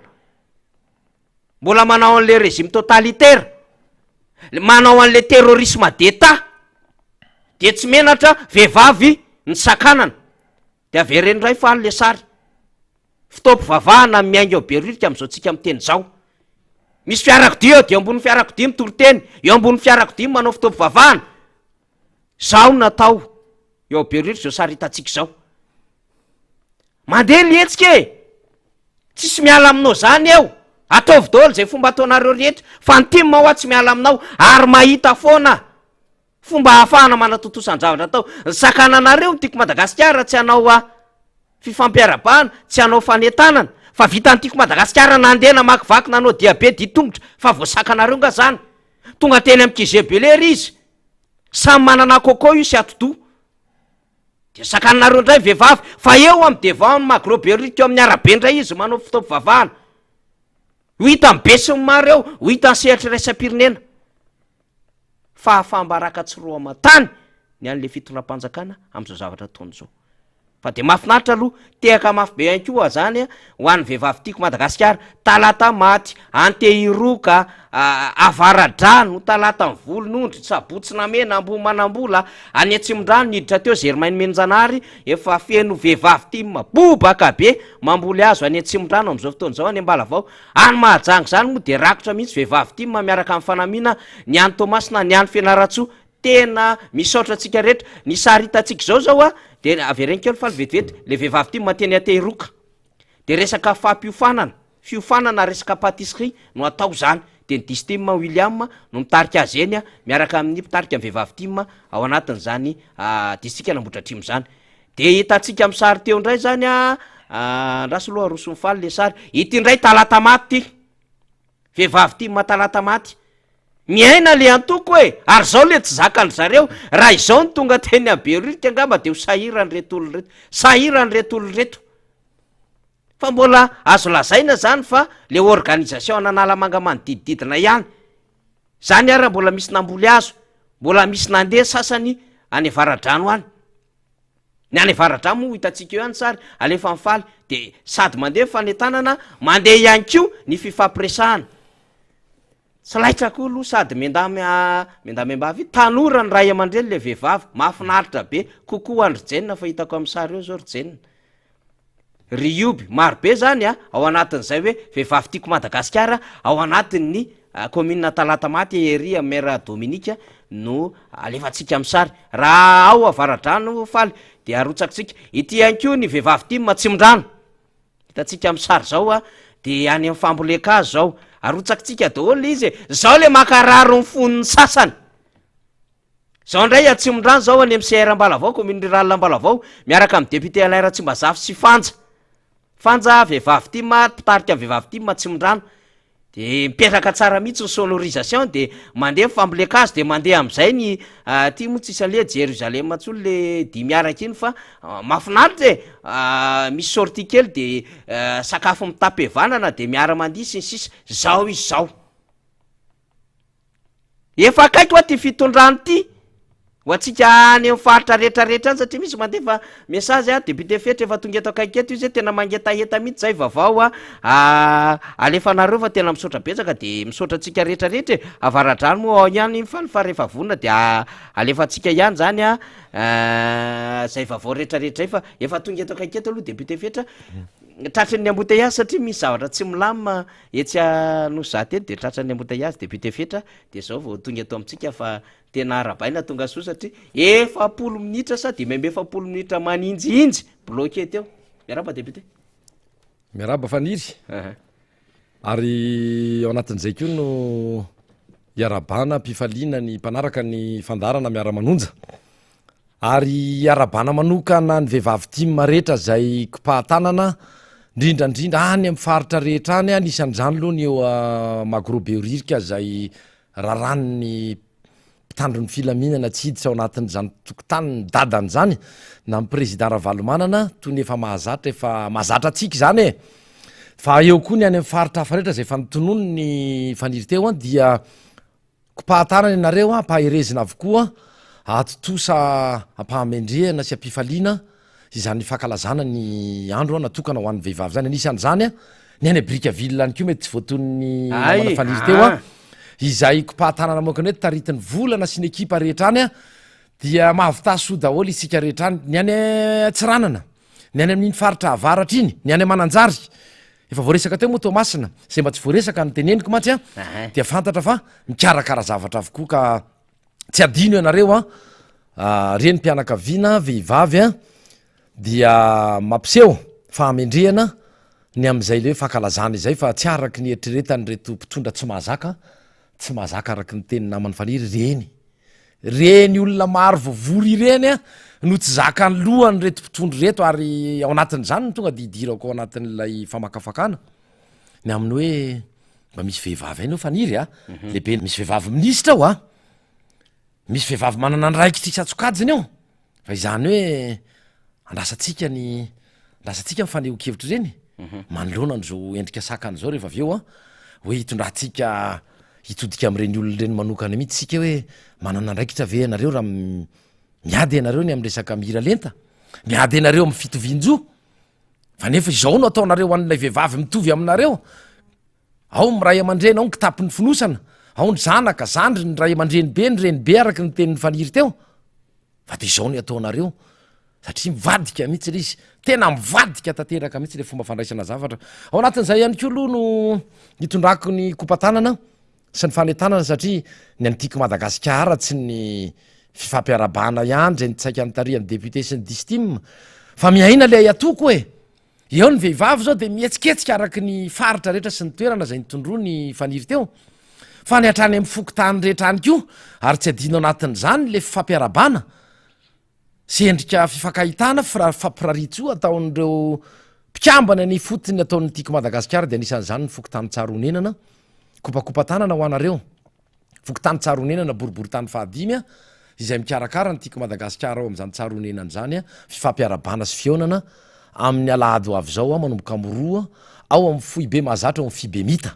mbola manao an'le régime totalitaire, manao an'le terrorisme d'Etat, de tsy menatra vehivavy ny sakanana, de avereno indray faly le sary. Fotoam-pivavahana miainga ao Behoririka amin'izao tsika miteny izao. Misy fiarakodia eo dia eo ambonin'ny fiarakodia mitory teny, eo ambonin'ny fiarakodia manao fotoam-pivavahana. Izao no natao eo Behoririka izao sary hitantsika izao. Mandeha ny hetsika e! Tsisy miala aminao izany eo. Ataovy daholo izay fomba ataonareo rehetra fa ny tim hoa tsy miala aminao ary mahita foana. Fomba ahafahana manatontosa ny zavatra atao. Ny sakananareo ny Tiako Madagasikara tsy hanao a fifampiarabahana, tsy hanao fanentanana, fa vitan'ny Tiako Madagasikara nandeha namakivaky nanao diabe dia tongotra fa voasakanareo nga zany. Tonga teny amin'ny QG Bel-Air izy. Samy manana coco io sy atidoha. Dia sakananareo indray ny vehivavy fa eo amin'ny devant ny Magro Behoririka eo amin'ny arabe indray izy manao fotoam-pivavahana. Ho hitan'ny be sy ny maro eo, ho hitan'ny sehatra iraisam-pirenena. Fahafaham-baraka tsy roa aman-tany ny an'ilay fitondram-panjakana amin'izao zavatra ataony izao. Fa dia mahafinaritra aloha, tehaka mafy be ihany koa zany ho an'ny vehivavy tiako Madagasikara, Talatamaty, Antehiroka, Avaradrano, Talatan'ny-Volonondry, Sabotsy Namehana, Ambohimanambola, any Atsimondrano niditra teo Germaine Menjanahary, efa feno vehivavy tim bobaka be mamboly hazo any Atsimondrano amin'izao fotoana izao any Ambalavao. Any Mahajanga izany moa dia rakotra mihitsy vehivavy tim miaraka amin'ny fanamiana ny any Toamasina, ny any Fianarantsoa. Tena misaotra antsika rehetra. Ny sary hitantsika izao izao a, De avereno kely faly vetivety, le vehivavy tim teny Antehiroka. De resaka fampiofanana, fiofanana resaka patisserie no atao zany. De ny Distim William no mitarika azy eny miaraka amin'ny mpitarika ny vehivavy tim ao anatin'izany distrikan'Ambohidratrimo zany. De hitantsika amin'ny sary teo indray zany a, andraso aloha aroso mifaly le sary, ity indray Talatamaty ty, vehivavy tim Talatamaty, miaina le antoko e, ary zao le tsy zakan-dry zareo, raha izao no tonga teny amin'ny Behoririka angamba de ho sahirana ireto olona ireto, sahirana ireto olona ireto, fa mbola azo lazaina zany fa le organisation an'Analamanga manodidididina ihany, zany ary mbola misy namboly hazo, mbola misy nandeha sasany any Avaradrano any. Ny any Avaradrano moa ho hitantsika eo ihany sary, alefa mifaly, de sady mandeha ny fanentanana, mandeha ihany koa ny fifampiresahana. Tsy laitra koa aloha sady miandamy miandamy am-bava io, tanora ny ray aman-dreny le vehivavy, mahafinaritra be, coucou an-dry Jaina fa hitako amin'ny sary eo zao ry Jaina. Ry Ioby, maro be zany a, ao anatin'izay hoe vehivavy tiako Madagasikara ao anatin'ny commune Talatamaty ery amin'ny maire Dominique no alefantsika amin'ny sary. Raha ao Avaradrano faly de arotsakitsika. Ity ihany koa ny vehivavy tim Atsimondrano, hitantsika amin'ny sary zao a, de any amin'ny fambolen-kazo zao, arotsakitsika daholo le izy e, zao le mankarary ny fon'ny sasany. Zao indray Atsimondrano zao any amin'ny CR Ambalavao, commune rurale Ambalavao, miaraka amin'ny député Alain Ratsimbazafy sy Fanja. Fanja vehivavy tim, mpitarika ny vehivavy tim Atsimondrano. De mipetraka tsara mihitsy ny sonorisation de mandeha ny fambolen-kazo de mandeha amin'izay ny aty moa tsisy an'le Jerusalem intsony le dihy miaraka iny fa mahafinaritra e, misy sortie kely de sakafo mitam-pihavanana de miara-mandihy sy ny sisa, zao izy zao. Efa akaiky hoa ty fitondrana ity ho antsika any amin'ny faritra rehetra rehetra any satria misy mandefa message a député Fetra efa tonga eto akaiky eto izy hoe tena mangetaheta mihitsy zay vaovao a alefanareo fa tena misaotra betsaka de misaotra antsika rehetra rehetra e, Avaradrano moa ao ihany faly fa rehefa vonona de alefantsika ihany zany a zay vaovao rehetra rehetra zay fa efa tonga eto akaiky eto aloha député Fetra tratry ny embouteillage satria misy zavatra tsy milamina Etsy Anosizato etsy dia tratran'ny embouteillage député Fetra dia zao vao tonga eto amintsika fa tena arahabaina tonga soa satria 40 minitra sa 45 minitra maninjihinjy bloqué teo. Miarahaba député. Miarahaba Faniry. Ary ao anatin'izay koa no iarahabana am-pifaliana ny mpanaraka ny fandaharana Miara-manonja. Ary iarahabana manokana ny vehivavy tim rehetra izay kopahan-tanana, indrindra indrindra any amin'ny faritra rehetra any, anisan'izany aloha ny eo Magro Behoririka izay raràn'ny mpitandro ny filaminana tsy hiditra ao anatin'izany tokotanin'ny dadany izany, na ny président Ravalomanana, toy ny efa mahazatra, efa mahazatra antsika izany e! Fa eo koa ny any amin'ny faritra hafa rehetra izay efa notononiny Faniry teo an, dia Kopahan-tanana ianareo, ampaherezina avokoa, ahatontosa am-pahamendrehana sy am-pifaliana izany fankalazana ny andro natokana ho an'ny vehivavy izany. Anisan'izany ny any Brickaville any koa mety tsy voatonon'ny namana Faniry teo, izay kopahan-tanana manokana hoe taritin'ny volana sy ny ekipa rehetra any dia mahavità soa daholo isika rehetra any. Ny any Antsiranana, ny any amin'iny faritra avaratra iny, ny any Mananjary, Efa voaresaka teo moa Toamasina, izay mba tsy voaresaka no teneniko mantsy an, dia fantatra fa mikarakara zavatra avokoa ka tsy adino ianareo an, renim-pianakaviana, vehivavy an, dia mampiseho fahamendrehana ny amin'izay le hoe fankalazana izay fa tsy araky ny eritreretan'ireto mpitondra tsy mahazaka, tsy mahazaka araky ny tenin'ny naman'i Faniry ireny. Ireny olona maro voavory ireny no tsy zakan'ny lohan'ireto mpitondra ireto ary ao anatin'izany no tonga dia idirako ao anatin'ilay famakafakana ny amin'ny hoe mba misy vehivavy aina eo Faniry a, mhm. lehibe misy vehivavy minisitra ao a, misy vehivavy manana andraikitra isan-tsokajiny ao. Fa izany hoe andrasantsika ny andrasantsika ny fanehoan-kevitra ireny manoloana an'izao endrika sakana izao rehefa avy eo an, hoe hitondrantsika hitodika amin'ireny olona ireny manokana mihitsy isika hoe manana andraikitra ve ianareo raha miady ianareo ny amin'ny resaka miralenta, miady ianareo amin'ny fitovian-jo, fa nefa izao no ataonareo ho an'ilay vehivavy mitovy aminareo, ao ny ray aman-dreny, ao ny kitapon'ny fonosana, ao ny zanaka, zandry, ny ray aman-dreny be, ny reny be araka ny tenin'i Faniry teo. Fa de izao ny ataonareo satria mivadika mihitsy le izy, tena mivadika tanteraka mihitsy le fomba fandraisana zavatra. Ao anatin'izay ihany koa aloha no nitondrako ny kopa-tanana sy ny fanentanana satria ny an'i Tiako Madagasikara tsy ny. Fifampiarahabana ihany izay nitsaika nitarihan'ny député sy ny distim fa miaina ilay atoko e! Eo ny vehivavy izao dia mihetsiketsika araky ny faritra rehetra sy ny toerana izay nitondroany Faniry teo fa ny hatrany amin'ny fokontany rehetra any koa ary tsy adino anatin'izany ilay fifampiarahabana sy endrika fifankahitana fampirarian-tsoa ataon'ireo mpikambana ny ifotony ataon'ny Tiako Madagasikara dia anisan'izany ny fokontany Tsaronenana kopakopa-tanana ho anareo. Fokontany Tsaronenana boriborintany fahadimy izay mikarakara ny Tiako Madagasikara ao amin'izany Tsaronenana izany fifampiarahabana sy fihaonana amin'ny alahady ho avy izao manomboka amin'ny roa ao amin'ny foibe mahazatra ao amin'ny Fibemita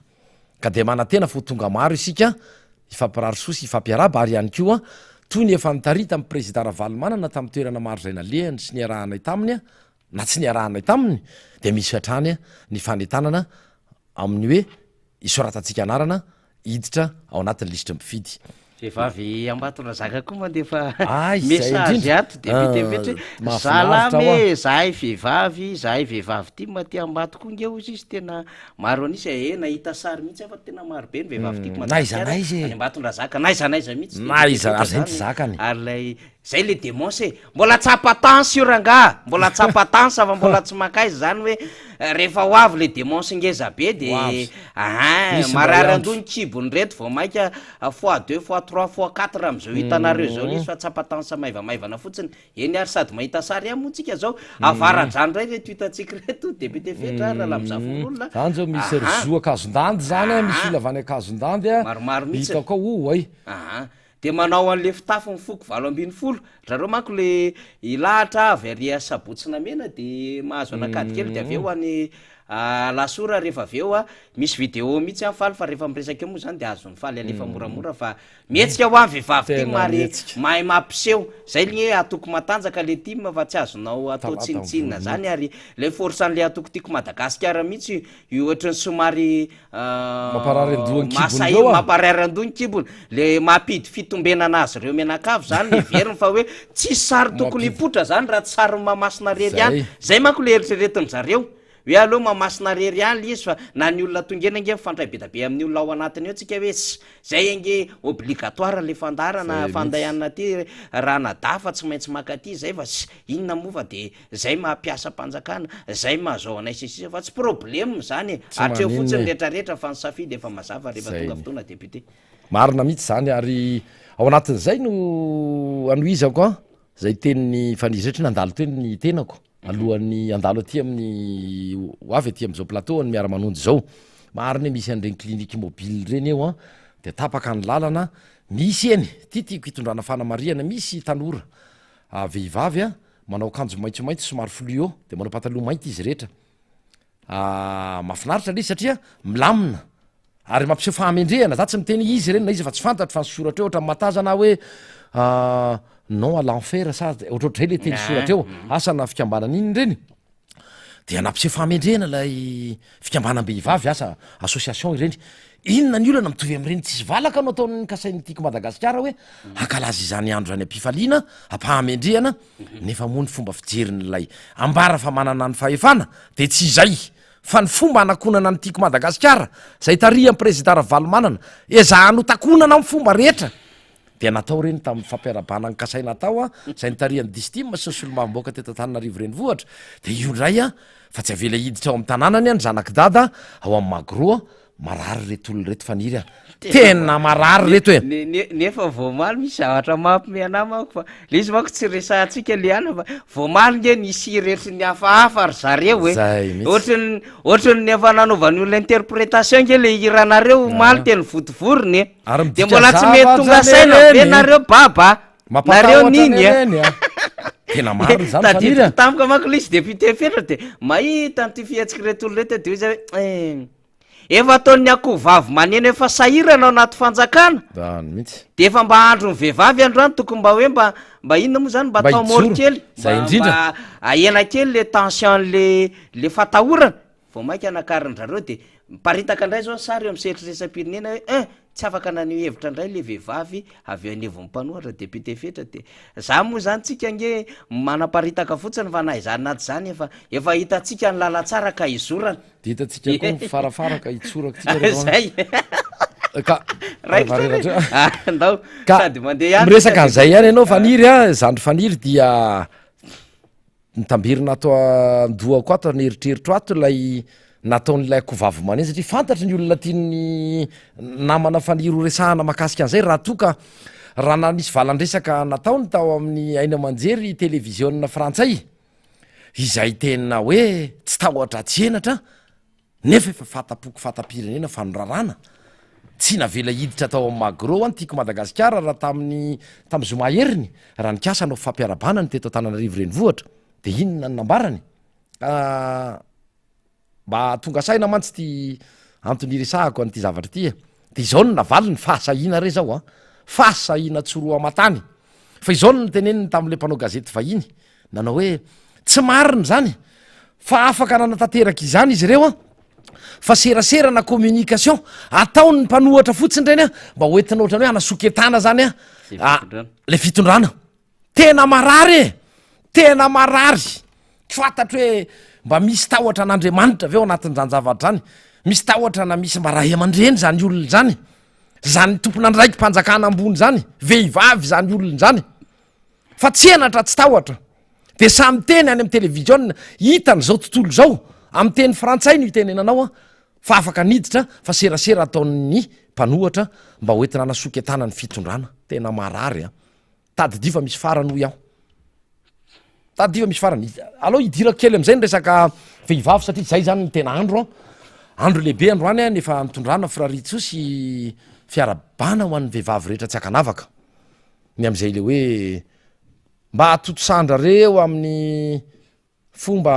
ka dia manantena fa ho tonga maro isika hifampirary soa sy hifampiarahaba ary ihany koa toy ny efa nitaritan'ny Prezida Ravalomanana tamin'ny toerana maro izay nalehany sy niarahanay taminy na tsy niarahanay taminy dia misy hatrany ny fanentanana amin'ny hoe hisoratantsika anarana hiditra ao anatin'ny lisitry ny mpifidy. Vehivavy Ambatondrazaka koa mandefa Ay, izay message indrindra. ato député Fetra hoe Mahafinaritra zalama hoa. e, zahay vehivavy, zahay vehivavy tim aty Ambato koa nge hozy izy tena maro an'isa e, nahita sary mihitsy aho fa tena maro be ny vehivavy tiako Na aiza Madagasikara na aiza e. any Ambatondrazaka, na aiza na aiza mihitsy Na député aiza, Fetra ary zay ny zany tsy zakany. ary ilay Zay le demons e! Mbola tsapa tans io rangaha, mbola tsapa tans fa mbola tsy mankaiza zany hoe rehefa ho avy le demons ngeza be de Ho avy. ahin, Misy indray marary andro. andoha ny kibony reto vao maika fois deux, fois trois, fois quatre amzao hitanareo zao le izy fa tsapa tans maivamaivana fotsiny, eny ary sady mahita sary ihany moa tsika zao, avaradrano ndray reto hitantsika reto député Fetra Ralamizafiolona, Zany zao misy ry ahan, zo Ankazondandy zany a, misy ahan. olona avy any Ankazondandy a, Maromaro mihitsy. hitako ao, oay. Ahan. De manao an'le fitafy ny foko 18, zareo manko le hilahatra avy ary Sabotsy Namena de mahazo an'Ankadikely de avy eo any Alasora rehefa avy eo a, misy video mihitsy an Faly fa rehefa miresaka eo moa zany de azon'i Faly alefa moramora fa mihetsika hoa ny vehivavy tim Tena ary mihetsika. mahay mampiseho, zay anie antoko matanjaka le tim fa tsy azonao atao Talata tsinontsinona mivory zany mihitsy. ary le force an'le antoko tiako Madagasikara mihitsy io ohatran'ny somary Mamparary andoha ny kibony Mahasahy ireo ah. mamparary andoha ny kibony. Le mampidy fitombenana azy ireo mianakavy zany le heveriny fa hoe tsisy sary tokony Mampidy. hipoitra zany raha tsy sarin'i Mahamasina rery ihany. Zay. Zay manko le eritreretin-dry zareo. Hoe aleo Mahamasina rery ihany le izy fa na ny olona tonga eny ange mifandray be da be amin'ny olona ao anatiny ao tsika hoe ss zay ange obligatoire le fandaharana Zay mihitsy. fandehanana aty ranadahy fa tsy maintsy mankaty zay fa ss inona moa fa de Zay maha mpiasam-panjakana, zay maha zao anay sy ny sisa fa tsy problème zany e! Tsy Hatreo maninona fotsiny e. retraretra fa ny safidy efa mazava rehefa Zay tonga ny. fotoana député. Marina mihitsy zany ary ao anatin'izay no anohizako an, zay tenin'i Faniry zay satria nandalo teo ny tenako alohan'ny handalo aty amin'ny ho avy aty amin'izao plateau an'ny miara-manonja izao. Marina hoe misy an'ireny clinique mobile ireny eo an, dia tapaka ny lalana, misy eny, ity tiako hitondrana fanamarihana, misy tanora vehivavy an, Manao akanjo maitsomaitso somary fluo dia manao pataloha mainty izy rehetra. Ah, mahafinaritra ilay izy satria milamina ary mampiseho fahamendrehana. Za tsy miteny izy ireny na iza fa tsy fantatro fa ny soratra eo ohatran'ny mahatazana aho hoe ah, non à l'enfer sa ohatrohatr'izay ilay teny soratra eo. Asa na fikambanana inona ireny. Dia nampiseho fahamendrehana ilay fikambanam-behivavy, asa association ireny. Inona ny olana mitovy amin'ireny tsisy valaka no ataon'ny kasain'ny Tiako Madagasikara hoe hankalaza izany andro izany am-pifaliana, am-pahamendrehana, nefa moa ny fomba fijerin'ilay ambara fa manana ny fahefana dia tsy izay fa ny fomba hanakonana ny Tiako Madagasikara izay tarihan'ny Prezida Ravalomanana, ezahany ho takonana amin'ny fomba rehetra. Dia natao ireny tamin'ny fampiarahabana ny kasaina atao izay nitarihan'ny Distim sy ny solombavambahoaka teto Antananarivo Renivohitra. Dia io indray fa tsy avela hiditra ao amin'ny tanànany ny zanak'i Dada ao amin'ny Magro. Marary ireto olona ireto Faniry a! Tena marary ireto e! Nefa vao omaly misy zavatra mampime anah manko fa le izy manko tsy resahantsika le anona fa vao omaly nge nisy hira ohatry ny hafahafa ry zareo e! Zay mihitsy. Ohatry ny ohatry ny efa nanaovan'ny olona interprétation nge le hiranareo omaly teny Vontovorona e! Ary De midika mbola tsy mety zavatra tonga anie saina ve ireny e! nareo baba a! Nareo Mampatahotra nini anie a! ireny a! Tena marina izany Faniry Tadidiko a! tampoka manko le izy député Fetra de mahita an'ity fihetsik'ireto olona ireto aho de hoy za hoe eh! Efa ataon'ny akohovavy maneno efa sahirana ao anaty fanjakana. Zany mihitsy. De efa mba andron'ny vehivavy androany tokony mba hoe mba mba inona moa zany mba Mba atao moro hijoro. kely. Zay Mba indrindra. mba ahena kely le tension le le fatahorana. Vao mainka nakarin-dRareo de miparitaka indray zao ny sary eo amin'ny sehatra iraisam-pirenena hoe un tsy afaka naneho hevitra indray le vehivavy avy eo anivon'ny mpanohatra député Fetra de za moa zany tsika ange manaparitaka fotsiny fa na izany na tsy izany efa efa hitantsika ny lalantsara ka hizorana. De hitantsika koa ny farafara ka hitsoraka tsika rehefa Zay. Ka. Raikitra re. Rehefa Ah, ndao Ka sady mandeha ihany miresaka sady an'izay ihany ianao Faniry a, zandry Faniry dia mitamberina ato an-dohako ato, an'eritreritro ato ilay nataon'ilay akohovavy maneno satria fantatry ny olona tian'ny namana Faniry ho resahana mahakasika an'izay raha toa ka raha na nisy valan-dresaka nataony tao amin'ny haino aman-jery televiziona frantsay izay tena hoe tsy tahotra tsy henatra Nefa efa fata-poko fata-pirenena fa norarana, tsy navela hiditra tao amin'ny Magro an Tiako Madagasikara raha tamin'ny tamin'ny zoma heriny raha nikasa hanao fampiarahabana ny teto Antananarivo renivohitra dia inona no nambarany? Ka mba tonga saina mantsy ity antony iresahako an'ity zavatra ity e! Dia izao no navaliny, fahasahiana re izao an! Fahasahiana tsy roa aman-tany! Fa izao no noteneniny tamin'ilay mpanao gazety vahiny, nanao hoe, Tsy marina izany fa afaka nanatanteraka izany izy ireo an! Fa serasera na communication ataon'ny mpanohatra fotsiny ireny an, mba ho entina ohatran'ny hoe hanasoketana izany an, ilay fitondrana. Tena marary e! Tena marary! Tsy fantatro hoe mba misy tahotra an'Andriamanitra ve ao anatin'izany zavatra izany? Misy tahotra na misy mba ray aman-dreny izany olona izany? Izany tompon'andraiki-panjakana ambony izany? Vehivavy izany olona izany? Fa tsy henatra tsy tahotra. Dia samy miteny any amin'ny televiziona, hitan'izao tontolo izao, amin'ny teny frantsay no itenenanao an, fa afaka niditra fa serasera ataon'ny mpanohatra mba ho entina hanasoketana ny fitondrana. Tena marary an. Tadidio fa misy farany hoy aho. Tadidio fa misy farany. Aleo hidirako kely amin'izay ny resaka vehivavy satria izay izany no tena andro an. Andro lehibe androany an, efa nitondrana firariantsoa sy fiarahabana ho an'ny vehivavy rehetra tsy ankanavaka. Ny amin'izay le hoe mba atotosan-drareo amin'ny fomba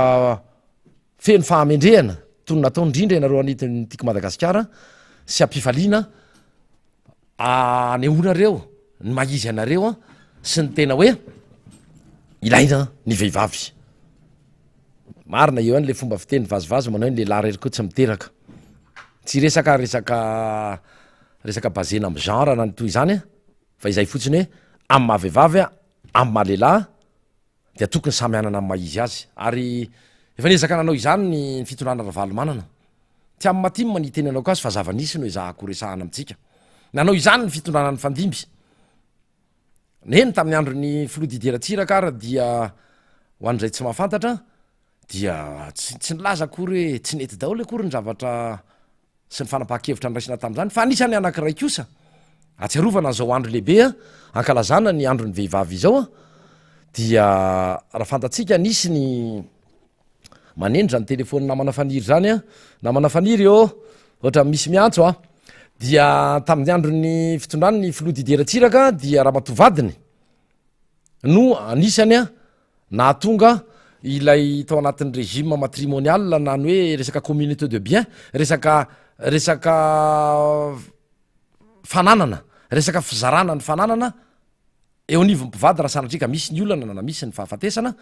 feno fahamendrehana toy ny natao indrindra ianareo anitin'ny Tiako Madagasikara sy am-pifaliana anehoanareo ny maha izy anareo sy ny tena hoe ilaina ny vehivavy. Marina eo ihany le fomba fiteny vazivazy manao hoe ny lehilahy irery koa tsy miteraka. Tsy resaka resaka resaka basena amin'ny genre na ny toy izany fa izay fotsiny hoe amin'ny maha vehivavy amin'ny maha lehilahy dia tokony samy hanana ny maha izy azy ary efa niezaka nanao izany ny fitondrana Ravalomanana. Tsy amin'ny maha tim ny itenenako azy fa zava-nisy no ezahako resahana amintsika. Nanao izany ny fitondrana nifandimby. Neny tamin'ny andron'ny filoha Didier Ratsiraka ary dia ho an'izay tsy mahafantatra dia tsy tsy nilaza akory hoe tsy nety daholo akory ny zavatra sy ny fanapahan-kevitra noraisina tamin'izany fa anisan'ny anankiray kosa atsiarovana an'izao andro lehibe ankalazana ny andron'ny vehivavy izao dia raha fantatsika nisy ny maneno zany telefony namana Faniry zany a, namana Faniry ô, ohatran'ny misy miantso a, dia tamin'ny andron'ny fitondrany ny filoha Didier Ratsiraka dia ramatoa vadiny no anisany a nahatonga ilay tao anatin'ny régime matrimonial na ny hoe resaka communauté de bien, resaka resaka fananana, resaka fizarana ny fananana Eo anivon'ny mpivady raha sanatria ka misy ny olana na misy ny fahafatesana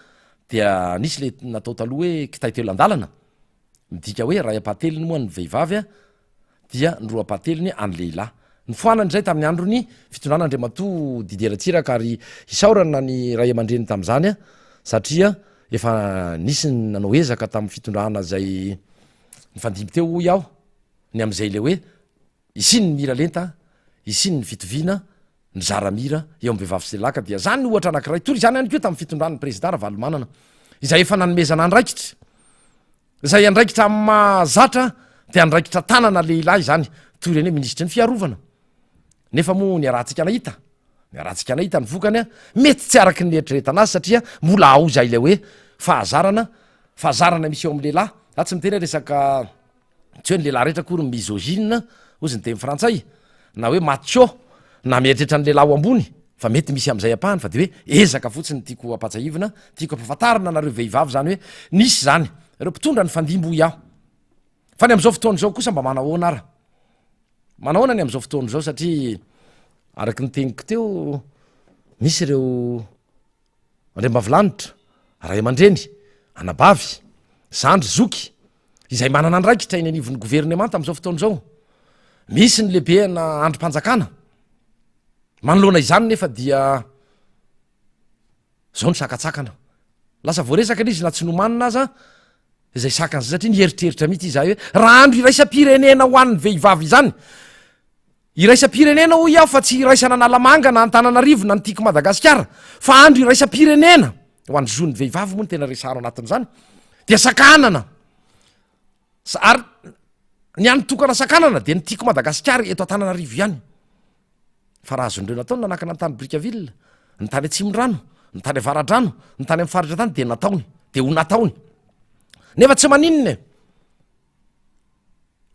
dia nisy le natao taloha hoe kitay telo andalana, midika hoe iray ampahatelony moa an'ny vehivavy dia ny roa ampahatelony an'ny lehilahy. Nofoanana izay tamin'ny andron'ny fitondrana Andriamatoa Didier Ratsiraka ary isaorana ny ray aman-dreny tamin'izany satria efa nisy ny nanao ezaka tamin'ny fitondrana izay nifandimby teo hoy aho ny amin'izay le hoe Hisian'ny miralenta, hisian'ny fitoviana, ny zara mira eo amin'ny vehivavy sy lehilahy ka dia zany ohatra anankiray. Toy izany ihany koa tamin'ny fitondran'ny Prezida Ravalomanana izay efa nanomezana andraikitra, izay andraikitra amin'ny mahazatra dia andraikitra tanana lehilahy izany, toy ireny hoe minisitry ny fiarovana. Nefa moa niarahantsika nahita, niarahantsika nahita ny vokany, mety tsy araky ny eritreretana azy satria mbola ao izay ilay hoe fahazarana, fahazarana misy eo amin'ny lehilahy. Za tsy miteny hoe resaka Tsy hoe ny lehilahy rehetra akory misogyne hozy ny teny frantsay, na hoe macho, na mieritreritra ny lehilahy ho ambony, fa mety misy amin'izay ampahany fa dia hoe ezaka fotsiny no tiako hampatsahivina, tiako hampafantarina anareo vehivavy izany hoe nisy izany ireo mpitondra nifandimby hoy aho. Fa ny amin'izao fotoana izao kosa mba manahoana ara? Manahoana ny amin'izao fotoana izao satria araka ny teniko teo misy ireo Andriambavilanitra, ray aman-dreny, anabavy, zandry, zoky, izay manana andraikitra eny anivon'ny governemanta amin'izao fotoana izao. Misy ny lehibena andrim-panjakana. Manoloana izany nefa dia izao ny sakantsakana. Lasa voaresaka ilay izy na tsy nomanina aza izay sakana izay satria nieritreritra mihitsy izahay hoe raha andro iraisam-pirenena ho an'ny vehivavy izany. Iraisam-pirenena hoy aho fa tsy iraisana Analamanga na Antananarivo na ny Tiako Madagasikara fa andro iraisam-pirenena ho an'ny zon'ny vehivavy moa no tena resahana anatin'izany dia sakanana ary ny any tokana sakanana dia ny Tiako Madagasikara eto Antananarivo ihany fa raha azon'ireo natao ny nanakana ny tany Brickaville ny tany Atsimondrano ny tany Avaradrano ny tany amin'ny faritra tany dia nataony dia ho nataony nefa tsy maninona e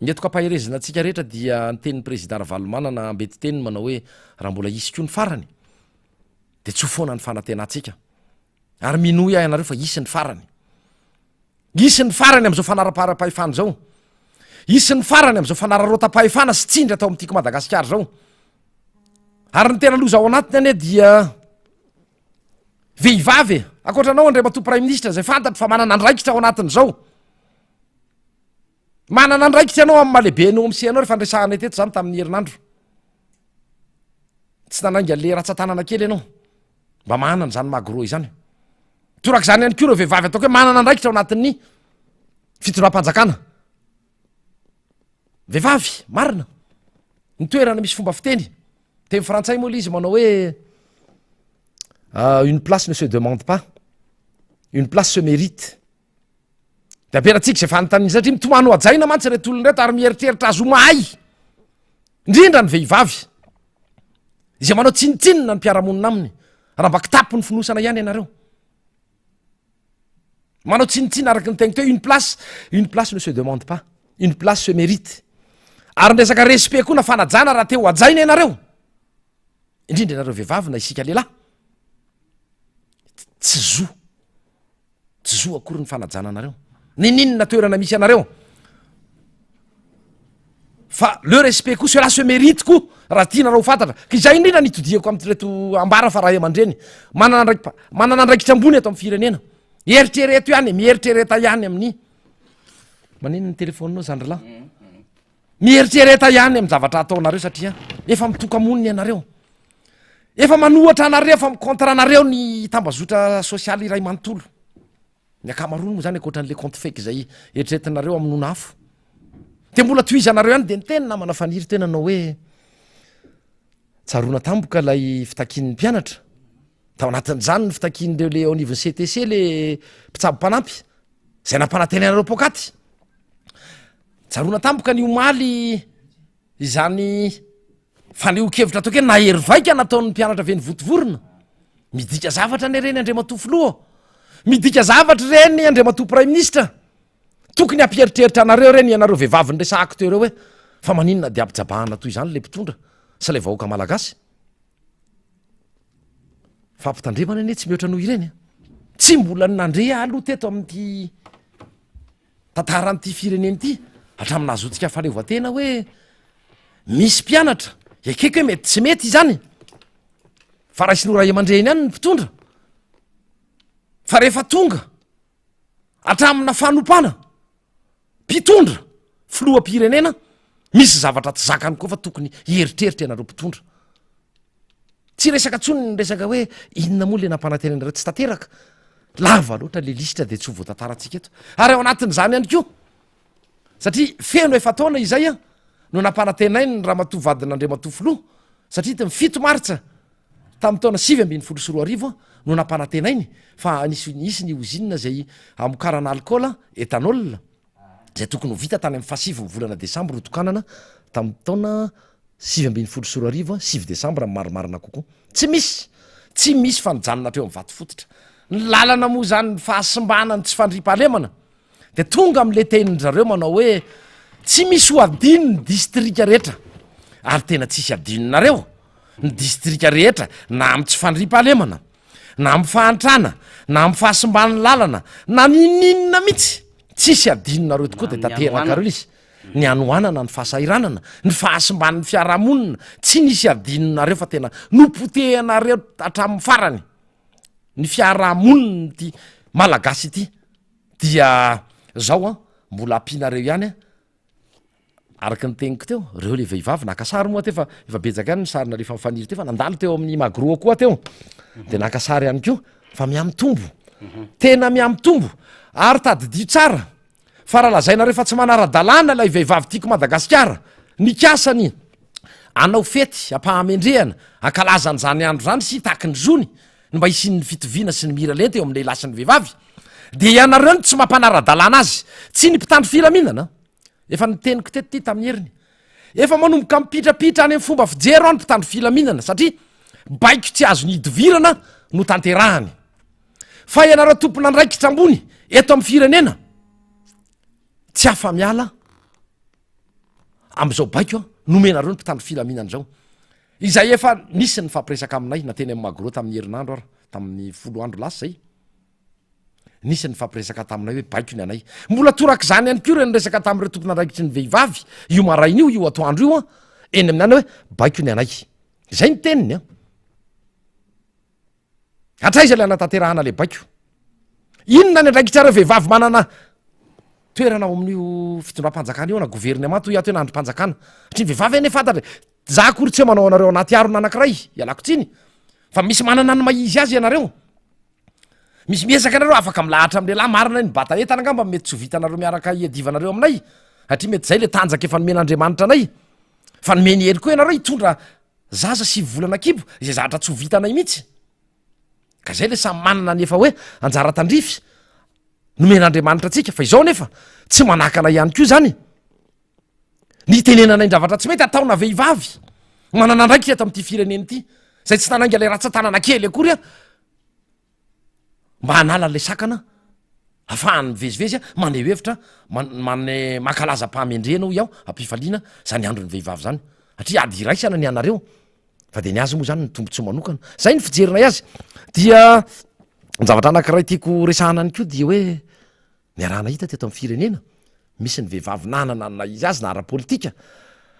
Ny entiko ampaherezina antsika rehetra dia ny tenin'ny Prezida Ravalomanana ambetiteniny manao hoe raha mbola hisy koa ny farany dia tsy ho foana ny fanantenantsika ary minoa ahy ianareo fa hisy ny farany. Hisy ny farany amin'izao fanaraparam-pahefana izao. Hisy ny farany amin'izao fanararaotam-pahefana sy tsindry atao amin'ity Madagasikara izao. Ary ny tena loza ao anatiny anie dia vehivavy e. Ankoatra anao Andriamatoa Praiminisitra izay fantatro fa manana andraikitra ao anatin'izao. Manana andraikitra ianao amin'ny maha lehibe ny OMC anao rehefa niresahanay teto izany tamin'ny herinandro. Tsy nanainga le ratsan-tanana kely ianao. Mba manana izany magro izany. Torak'izany ihany koa ireo vehivavy ataoko hoe manana andraikitra ao anatin'ny fitondram-panjakana. Vehivavy, marina. Ny toerana misy fomba fiteny. Teny frantsay moa ilay izy manao hoe ah, une place ne se demande pas. Une place se mérite. De ampianatsika izay fanontaniana satria mitomany ho hajaina mantsy ireto olona ireto ary mieritreritra azy ho mahay, indrindra ny vehivavy izay manao tsinontsinona ny mpiara-monina aminy, raha mba kitapo ny fonosana ihany ianareo. Manao tsinontsinona araka ny teniko teo, une place, une place ne se demande pas, une place se mérite. Ary ny resaka respect koa na fanajana raha te ho hajaina ianareo, indrindra ianareo vehivavy na isika lehilahy, tsy zo. Tsy zo akory ny fanajana anareo. Ninininona toerana misy anareo. Fa le respect koa cela se mérite koa raha tianareo ho fantatra. Ka izay indrindra no itodihako amin'ireto ambara fa ray aman-dreny manana andraiki-, manana andraikitra ambony eto amin'ny firenena. Eritrereto ihany e, mieritrereta ihany amin'ny Maninona ny telefaoninao zandry lahy? Mieritrereta ihany amin'ny zavatra ataonareo satria efa mitoka-monina ianareo. Efa manohatra anareo, efa mi-contre anareo ny tambazotra sosialy iray manontolo. Ny ankamaroany moa zany ankoatran'le compte fake izay eritreretinareo hamonoana afo. Dia mbola tohizanareo ihany dia niteny namana Faniry teo nanao hoe tsaroana tampoka ilay fitakian'ny mpianatra. Tao anatin'izany ny fitakian'ireo le eo anivon'ny CTC le mpitsabo mpanampy izay nampanantenainareo poakaty. Tsaroana tampoka ny omaly izany fanehoan-kevitra ataoko hoe nahery vaika nataon'ny mpianatra avy eny Vontovorona. Midika zavatra anie ireny Andriamatoa Filoha. Midika zavatra ireny Andriamatoa Praiminisitra. Tokony hampieritreritra anareo ireny ianareo vehivavy niresahako teo ireo hoe fa maninona dia ampijabahana toy izany ilay mpitondra sy ilay vahoaka malagasy. Fampitandremana anie tsy mihoatra noho ireny. Tsy mbola nandre aho aloha teto amin'ity tantaran'ity firenena ity hatramin'ny nahazoantsika fahaleovantena hoe misy mpianatra, ekeko hoe mety tsy mety izany fa raisiny ho ray aman-dreny ihany ny mpitondra fa rehefa tonga hatramina fanompana mpitondra filoham-pirenena misy zavatra tsy zakany koa fa tokony hieritreritra ianareo mpitondra. Tsy resaka tsony ny resaka hoe inona moa le nampanantenainareo tsy tanteraka. Lava loatra le lisitra dia tsy ho voatantarantsika eto. Ary ao anatin'izany ihany koa, satria feno efa-taona izay an, no nampanantenainy ny ramatoa vadin'Andriamatoa Filoha, satria ny 7 martsa tamin'ny taona 2019 no nampanantenainy fa nisy nisy ny ozinina izay hamokarana alikaola, ethanol, izay tokony ho vita tany amin'ny fahasivy ny volana desambra hotokanana tamin'ny taona 2019, 9 desambra ny marimarina kokoa. Tsy misy, tsy misy fa nijanona hatreo amin'ny vato fototra. Ny lalana moa izany, ny fahasimbana, ny tsy fandriampahalemana dia tonga amin'ilay tenin-dry zareo manao hoe tsy misy ho adino ny distrika rehetra ary tena tsisy adinonareo ny distrika rehetra na amin'ny tsy fandriampahalemana na amin'ny fahantrana na amin'ny fahasimban'ny lalana na ninoninona mihitsy tsisy adinonareo tokoa dia tanterakareo izy ny hanoanana ny fahasahiranana ny fahasimban'ny fiarahamonina tsy nisy adinonareo fa tena nopotehanareo hatramin'ny farany ny fiarahamonina ity malagasy ity dia zao an mbola ampianareo ihany an Araka ny teniko teo, reo le vehivavy naka sary moa teo fa efa betsaka ihany ny sary nalefan'i Faniry teo fa nandalo teo amin'ny Magro koa teo de naka sary ihany koa fa mihamitombo, tena mihamitombo ary tadidio tsara fa raha lazainareo fa tsy manara-dalàna ilay vehivavy tiako Madagasikara nikasa ny. Hanao fety am-pahamendrehana, hankalaza an'izany andro izany sy hitaky ny zony, ny mba hisian'ny fitoviana sy ny miralenta eo amin'ny lehilahy sy ny vehivavy, dia ianareo no tsy mampanara-dalàna azy, tsy ny mpitandro filaminana. Efa noteniko teto ity tamin'ny heriny. Efa manomboka mipitrapitra any amin'ny fomba fijery aho ny mpitandro filaminana satria baiko tsy azony idovirana no tanterahany. Fa ianareo tompon'andraikitra ambony eto amin'ny firenena tsy afa-miala amin'izao baiko nomenareo ny mpitandro filaminana izao. Izay efa nisy ny fampiresaka aminay na teny amin'ny Magro tamin'ny herinandro ara, tamin'ny folo andro lasa izay. Nisy nifampiresaka taminay hoe baiko ny anay. Mbola torak'izany ihany koa ireo niresaka tamin'ireo tompon'andraikitry ny vehivavy io maraina io, io atoandro io an, eny amin'ny any hoe baiko ny anay. Izay ny teniny an. Hatraiza ilay anatanterahana ilay baiko? Inona ny andraikitrareo vehivavy manana toerana ao amin'io fitondram-panjakana io na governemanta hoy aho teo na andrim-panjakana? Satria ny vehivavy anie fantatra e, za akory tsy hoe manao anareo anaty harona anankiray, ialako tsiny, fa misy manana ny maha izy azy ianareo. Misy miezaka nareo afaka milahatra amin'ny lehilahy marina hoe ny bata entana angamba mety tsy ho vitanareo miaraka hiadivanareo aminay satria mety zay le tanjaka efa nomen'Andriamanitra anay fa nomeny hery koa ianareo hitondra zaza sy volana kibo izay zavatra tsy ho vitanay mihitsy ka zay le samy manana ny efa hoe anjara tandrify nomen'Andriamanitra antsika fa izao nefa tsy manakana ihany koa zany ny hitenenana indravatra tsy mety ataona vehivavy manana andraikitra eto amin'ity firenena ity zay tsy nanainga le ratsan-tanana kely akory a mba hanala an'ilay sakana afahany mivezivezy a maneho hevitra mane mankalaza am-pahamendrehana hoy aho am-pifaliana zany andron'ny vehivavy zany satria ady iraisana ny anareo fa de ny azy moa zany ny tombontsoa manokana zay ny fijerinay azy dia ny zavatra anankiray tiako resahana any koa dia hoe Niaraha-nahita teto amin'ny firenena, misy ny vehivavy nanana ny naha izy azy na ara-politika,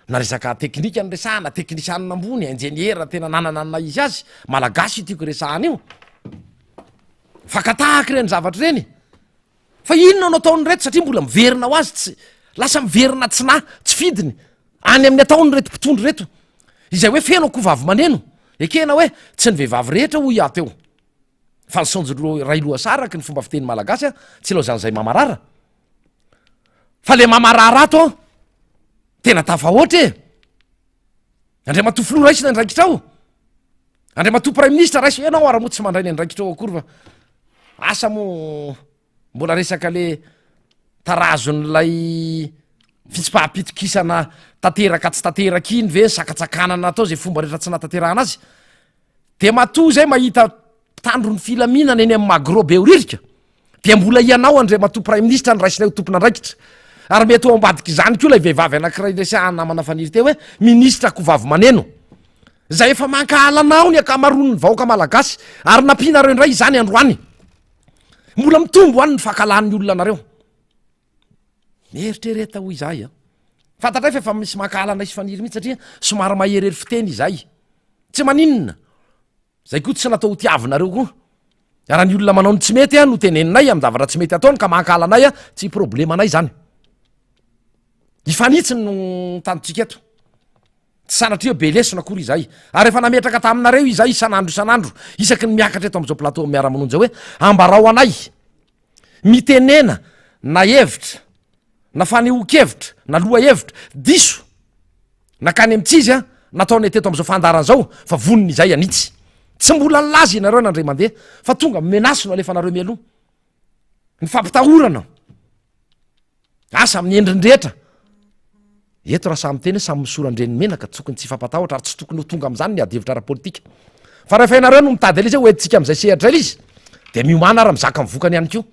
na resaka teknika no resahana, teknisianina ambony, injeniera tena nanana ny naha izy azy, malagasy io tiako resahana io. Fakan-tahaka ireny zavatra ireny. Fa inona no ataon'ireto satria mbola miverina ho azy tsy lasa miverina tsy na tsy fidiny any amin'ny ataon'ireto mpitondra ireto. Izay hoe feno akoho vavy maneno. Ekena hoe tsy ny vehivavy rehetra hoy aho teo. Fa ny saonjo ray lohasaha araka ny fomba fiteny malagasy a, tsy ilaozan'izay mamarara. Fa le mamarara ato an, tena tafahoatra e. Andriamatoa filoha raiso ny andraikitrao. Andriamatoa praiminisitra raiso, ianao ara moa tsy mandray ny andraikitrao akory fa asa moa mbola resaka le tarazon'ilay fitsipaham-pitokisana tanteraka tsy tanteraka iny ve, sakatsakanana atao zay fomba rehetra tsy natanterahana azy. De matoa zay mahita mpitandro ny filaminana eny amin'ny Magro Behoririka dia mbola ianao Andriamatoa Praiminisitra no raisinay ho tompon'andraikitra. Ary mety ho ao ambadik'izany koa ilay vehivavy anankiray resahan'ny namana Faniry teo hoe minisitra akohovavy maneno. Izay efa mankahala anao ny ankamaroan'ny vahoaka malagasy ary nampianareo indray izany androany. Mbola mitombo any ny fankahalan'ny olona anareo. Mieritrereta hoy izahay a. Fantatray fa efa misy mankahala anay sy Faniry mihitsy satria somary maherihery fiteny izahay. Tsy maninona. Zay koa tsy natao ho tiavinareo koa. Raha ny olona manao ny tsy mety no teneninay amin'ny zavatra tsy mety ataony ka mankahala anay a, tsy problemanay zany. Hifanitsy no tanjontsika eto. Tsy sanatria be lesona akory izahay. Ary efa nametraka taminareo izahay isan'andro isan'andro, isaky ny miakatra eto amin'izao plateau miara-manonja hoe ambarao anay Mitenena na hevitra na fanehoan-kevitra na lohahevitra diso nankany amin'ny tsy izy an, nataonay teto amin'izao fandaharana izao fa vonona izahay hanitsy. Tsy mbola nilaza ianareo na indray mandeha fa tonga menace no alefanareo mialoha. Ny fampitahorana. Asa amin'ny endriny rehetra. Eto raha samy miteny hoe samy misoran-dreny menaka, tokony tsy hifampatahotra ary tsy tokony ho tonga amin'izany ny adihevitra ara-politika. Fa rehefa ianareo no mitady an'ilay izy hoe hoentintsika amin'izay sehatra izay ilay izy, dia miomàna ary mizaka ny vokany ihany koa.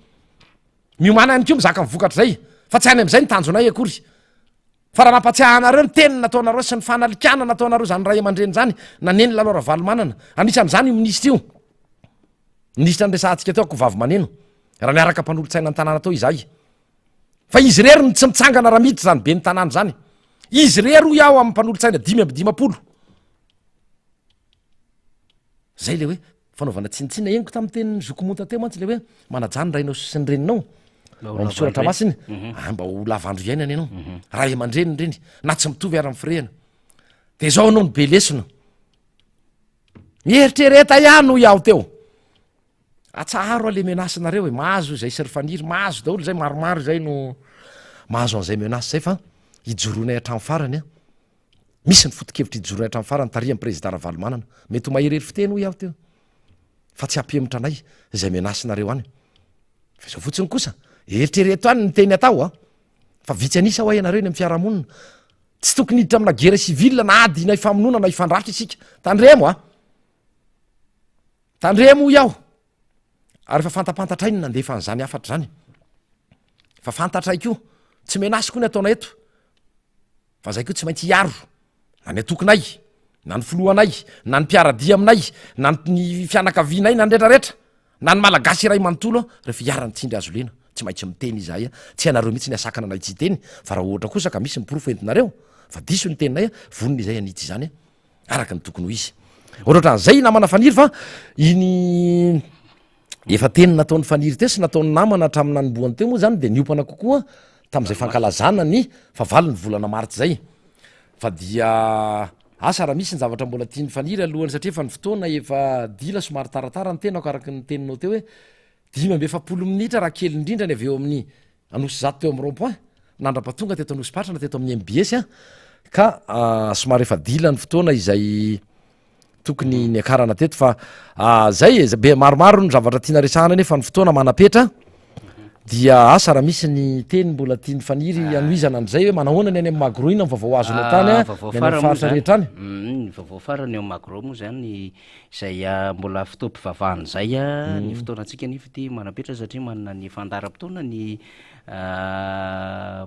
Miomàna ihany koa mizaka ny vokatr'izay, fa tsy any amin'izay ny tanjonay akory. Fa raha mampatsiahy anareo ny teny nataonareo sy ny fanalikana nataonareo izany ray aman-dreny izany, na Neny Lalao Ravalomanana, anisan'izany io minisitra io. Minisitra niresahantsika teo akoho vavy maneno, raha niaraka mpanolo-tsaina ny tanàna teo izahay. Fa izy irery no tsy mitsangana raha miditra izany ben'ny tanàna izany. Izy irery hoy aho amin'ny mpanolotsaina 55. Zay le hoe fanaovana tsinontsinona. Henoko tamin'ny tenin'ny zoky monta teo mantsy le hoe manajà ny rainao sy ny reninao. Ao amin'ny soratra masina. Mhm. Ah, mba ho lava andro iainana ianao. Mhm. Ray aman-dreny ireny na tsy mitovy ary amin'ny firehana. De zao anao no be lesona. Mieritrereta ihany hoy aho teo. Atsaharo le menace nareo e, mahazo izay sy ry Faniry, mahazo daholo izay, maromaro izay no mahazo an'izay menace zay fa hijoroanay hatramin'ny farany an. Misy ny foto-kevitra ijoroanay hatramin'ny farany tarihan'ny Prezida Ravalomanana. Mety ho maherihery fiteny hoy aho teo fa tsy hampihemotra anay izay menace nareo any. Fa izao fotsiny kosa, eritrereto ihany ny teny atao a! Fa vitsy an'isa hoa ianareo eny amin'ny fiarahamonina. Tsy tokony hiditra amina guerre civile na ady na hifamonoana na hifandratra isika. Tandremo a! Tandremo hoy aho. Ary efa fantapantatray ny nandefa an'izany hafatra izany. Efa fantatray koa. Tsy menace koa ny ataonay eto. Fa zay koa tsy maintsy hiaro na ny antokonay, na ny filohanay, na ny mpiara-dia aminay, na ny fianakavianay, na ny retraretra, na ny Malagasy iray manontolo rehefa iharan'ny tsindry hazo lena. Tsy maintsy miteny izahay. Tsy ianareo mihitsy ny hasakana anay tsy hiteny, fa raha ohatra kosa ka misy ny porofo entinareo fa diso ny teninay, vonona izahay hanitsy izany araka ny tokony ho izy. Ohatrohatran'izay namana Faniry fa iny Efa teny nataon'i Faniry teo sy nataon'ny namana hatramin'ny nanombohany teo moa izany dia niompana kokoa tamin'izay fankalazana ny fahavalon'ny volana martsa izay. Fa dia asa raha misy ny zavatra mbola tian'i Faniry alohan'ny satria efa ny fotoana efa dila somary taratara ny tenako araka ny teninao teo hoe 45 minitra raha kely indrindra ny avy eo amin'ny Anosizato teo amin'ny rond point nandrapatonga teto Anosipatrana teto amin'ny MBS ka somary efa dila ny fotoana izay tokony niakarana teto fa ah, zay e, be maromaro ny zavatra tiana resahana nefa ny fotoana manapetra dia asa raha misy ny teny mbola tiany faniry ah. anohizana an'izay hoe manahoana ny any amin'ny magro ina ny vaovao azonao ah, tany a ny any amin'ny faritra rehetra any mm, ny vaovao farany eo magro moa zany izay ah, mbola fotoam-pivavahana izay a ny mm. fotoanantsika nefa ity manapetra satria manana ny fandaharam-potoana ny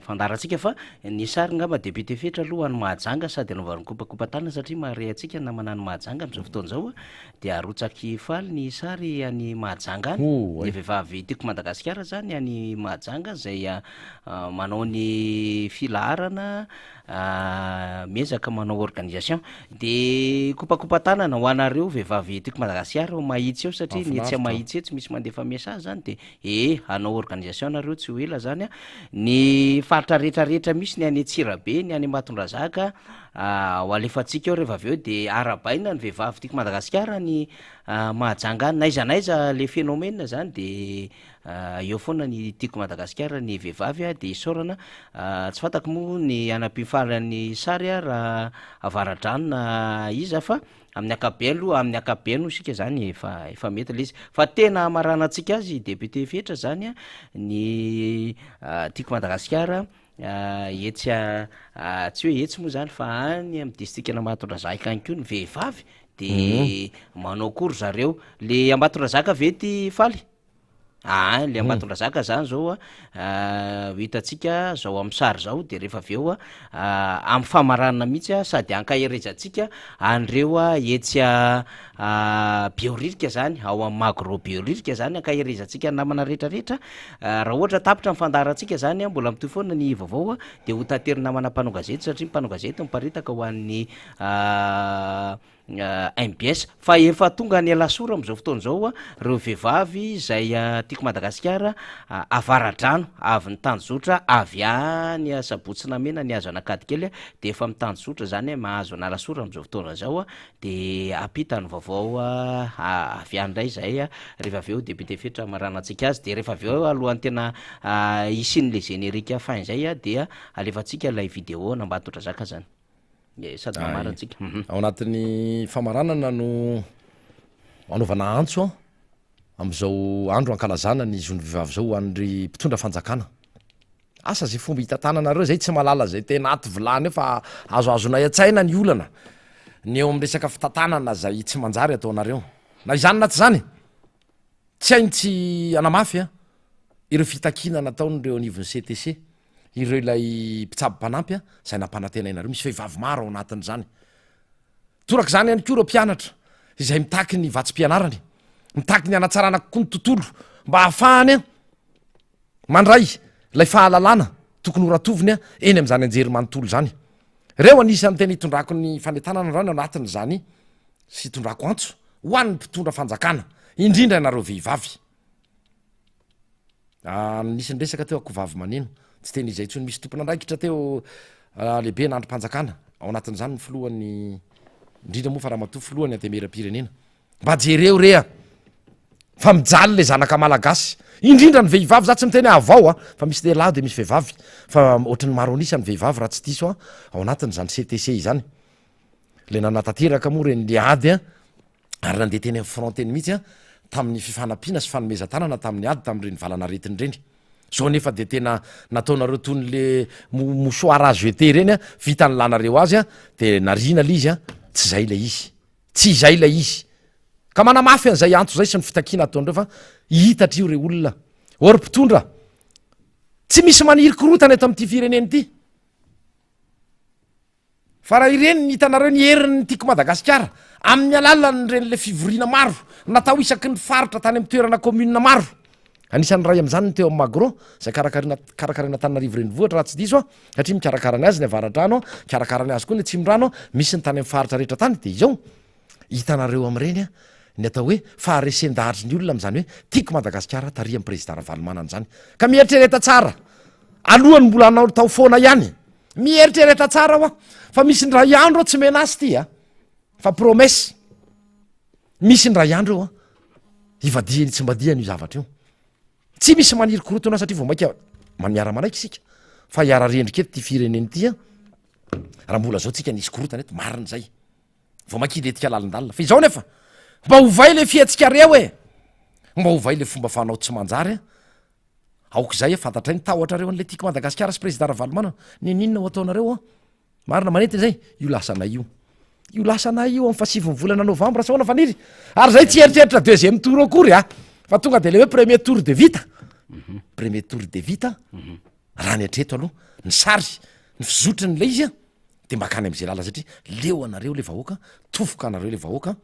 Fandaharantsika fa ny sary ngamba député Fetra aloha any Mahajanga sady anaovany kopakopa-tanana satria mahare antsika ny namana any Mahajanga amin'izao fotoana izao dia arotsak'i Faly ny sary any Mahajanga any, ny vehivavy Tiako Madagasikara zany any Mahajanga izay manao ny filaharana miezaka manao organisation de kopakopa-tanana ho anareo vehivavy Tiako Madagasikara ao Mahitsy eo satria ny etsy Mahitsy etsy misy mandefa message zany de Ee, hanao organisation nareo tsy ho ela zany a, ny faritra rehetra rehetra misy ny any Antsirabe, ny any Ambatondrazaka, ho alefantsika eo rehefa avy eo de arahabaina ny vehivavy tiako Madagasikara any Mahajanga any, n'aiza n'aiza le phénomène zany de eo foana ny tiako Madagasikara ny vehivavy a, de isaorana, tsy fantako moa ny hanam-pifaran'ny sary a raha Avaradrano na iza fa Amin'ny ankapobeny aloha, amin'ny ankapobeny hoy isika zany efa efa mety ilay izy. Fa tena hamaranantsika azy député Fetra zany a, ny Tiako Madagasikara etsy tsy hoe etsy moa zany fa any amin'ny distrikan'Ambatondrazaka any koa ny vehivavy de manao koa ry zareo. Le Ambatondrazaka ve ty Faly? Aa le Ambatondrazaka zany zao a ho hitantsika zao amin'ny sary zao de rehefa avy eo a amin'ny famaranana mihitsy a sady ankaherezantsika an'ireo a etsy a Behoririka zany ao amin'ny Magro Behoririka zany ankaherezantsika ny namana rehetrarehetra raha ohatra tapitra ny fandaharantsika zany a mbola mitohy foana ny vaovao a de ho taterin'ny namana mpanao gazety satria ny mpanao gazety miparitaka ho an'ny mbs fa efa tonga any Alasora amin'izao fotoana izao ireo vehivavy izay tiako Madagasikara avaradrano avy nitanjozotra avy any Sabotsy Namehana nihazo an'Ankadikely dia efa mitanjozotra izany mahazo an'Alasora amin'izao fotoana izao dia hampita ny vaovao avy any indray izahay rehefa avy eo député Fetra hamaranantsika azy dia rehefa avy eo alohan'ny tena hisian'ilay générique fin izay dia alefantsika ilay vidéo an'Ambatondrazaka izany. Ye, sady mamarana tsika. Mhm. Ao anatin'ny famaranana no anaovana antso amin'izao andro ankalazana ny zon'ny vehivavy izao ho an'ny mpitondra fanjakana. Asa izay fomba hitantananareo izay tsy mahalala izay tena ato vilany eo fa azoazonay an-tsaina ny olana ny eo amin'ny resaka fitantanana izay tsy manjary ataonareo. Na izany na tsy izany, tsy hay ny tsy hanamafy ireo fitakiana nataon'ireo anivon'ny CTC. Ireo ilay mpitsabo mpanampy izay nampanantenainareo, misy vehivavy maro ao anatin'izany. Torak'izany ihany koa ireo mpianatra izay mitaky ny vatsim-pianarany, mitaky ny hanatsarana kokoa ny tontolo mba hahafahany mandray ilay fahalalana tokony horatoviny eny amin'izany anjery manontolo izany. Ireo anisan'ny tena itondrako ny fanentanana androany ao anatin'izany sy itondrako antso ho an'ny mpitondra fanjakana, indrindra ianareo vehivavy. Ah, nisy niresaka teo akovavy maneno, tsy teny izay intsony, misy tompon'andraikitra teo ah, lehibe na andrim-panjakana, ao anatin'izany ny filohan'ny, indrindra moa fa ramatoa filohan'ny antenimieram-pirenena. Mba jereo re a! Fa mijaly le zanaka malagasy, indrindra ny vehivavy, za tsy miteny hoe avao a, fa misy lehilahy de misy vehivavy, fa ohatran'ny maro an'isa ny vehivavy raha tsy diso aho, ao anatin'izany CTC izany. Ilay nanatanteraka moa ireny le ady an, ary nandeha teny amin'ny front teny mihitsy an, tamin'ny fifanampiana sy fanomezan-tanana tamin'ny ady tamin'ireny valan'aretina ireny. Zao nefa dia tena nataonareo toy ny le mouchoir à jeter ireny an, vita nilanareo azy an, dia nariana le izy an, tsy izay ilay izy. Tsy izay ilay izy. Ka manamafy an'izay antso izay sy ny fitakiana ataon'ireo fa hiitatra io re olona. Ô ry mpitondra, tsy misy maniry korotana eto amin'ity firenena ity. Fa raha ireny ny hitanareo ny herin'ny Tiako Madagasikara amin'ny alalan'ireny le fivoriana maro natao isaky ny faritra tany amin'ny toerana commune maro. Anisan'ny iray amin'izany ny teo amin'ny Magro izay karakaraina karakaraina Antananarivo renivohitra raha tsy diso aho satria mikarakara ny azy ny Avaradrano, mikarakara ny azy koa ny Atsimondrano, misy ny tany amin'ny faritra rehetra tany dia izao hitanareo amin'ireny ny atao hoe faharesen-dahatry ny olona amin'izany hoe Tiako Madagasikara tarihan'ny Prezida Ravalomanana izany. Ka mieritrereta tsara alohan'ny mbola hanao tao foana ihany. Mieritrereta tsara hoa fa misy indray andro eo tsy menace ty a fa promesse misy indray andro eo a ivadihany tsy mbadihany io zavatra io tsy misy maniry korotona satria vao maika miara manaiky isika fa hiara rendrika eto ty firenena ity a raha mbola zao tsika nisy korotana eto marina zay vao maika hilentika lalindalina fa izao nefa mba ovay le fihetsikareo e mba ovay le fomba fanao tsy manjary a Aoka izay a, fantatray ny tahotrareo an'ilay Tiako Madagasikara sy Président Ravalomanana. N'inon'inona ho ataonareo an. Marina manentana izay, io lasanay io. Io lasanay io amin'ny fahasivin'ny volana novambra sa ahoana Faniry? Ary izay tsy eritreritra deuxième tour akory a. Fa tonga dia ilay hoe premier tour de vita. Premier tour de vita. Raha ny hatreto aloha, ny sary, ny fizotrin'ilay izy a, dia mankany amin'izay lalana satria leo anareo ilay vahoaka, tofoka anareo ilay vahoaka,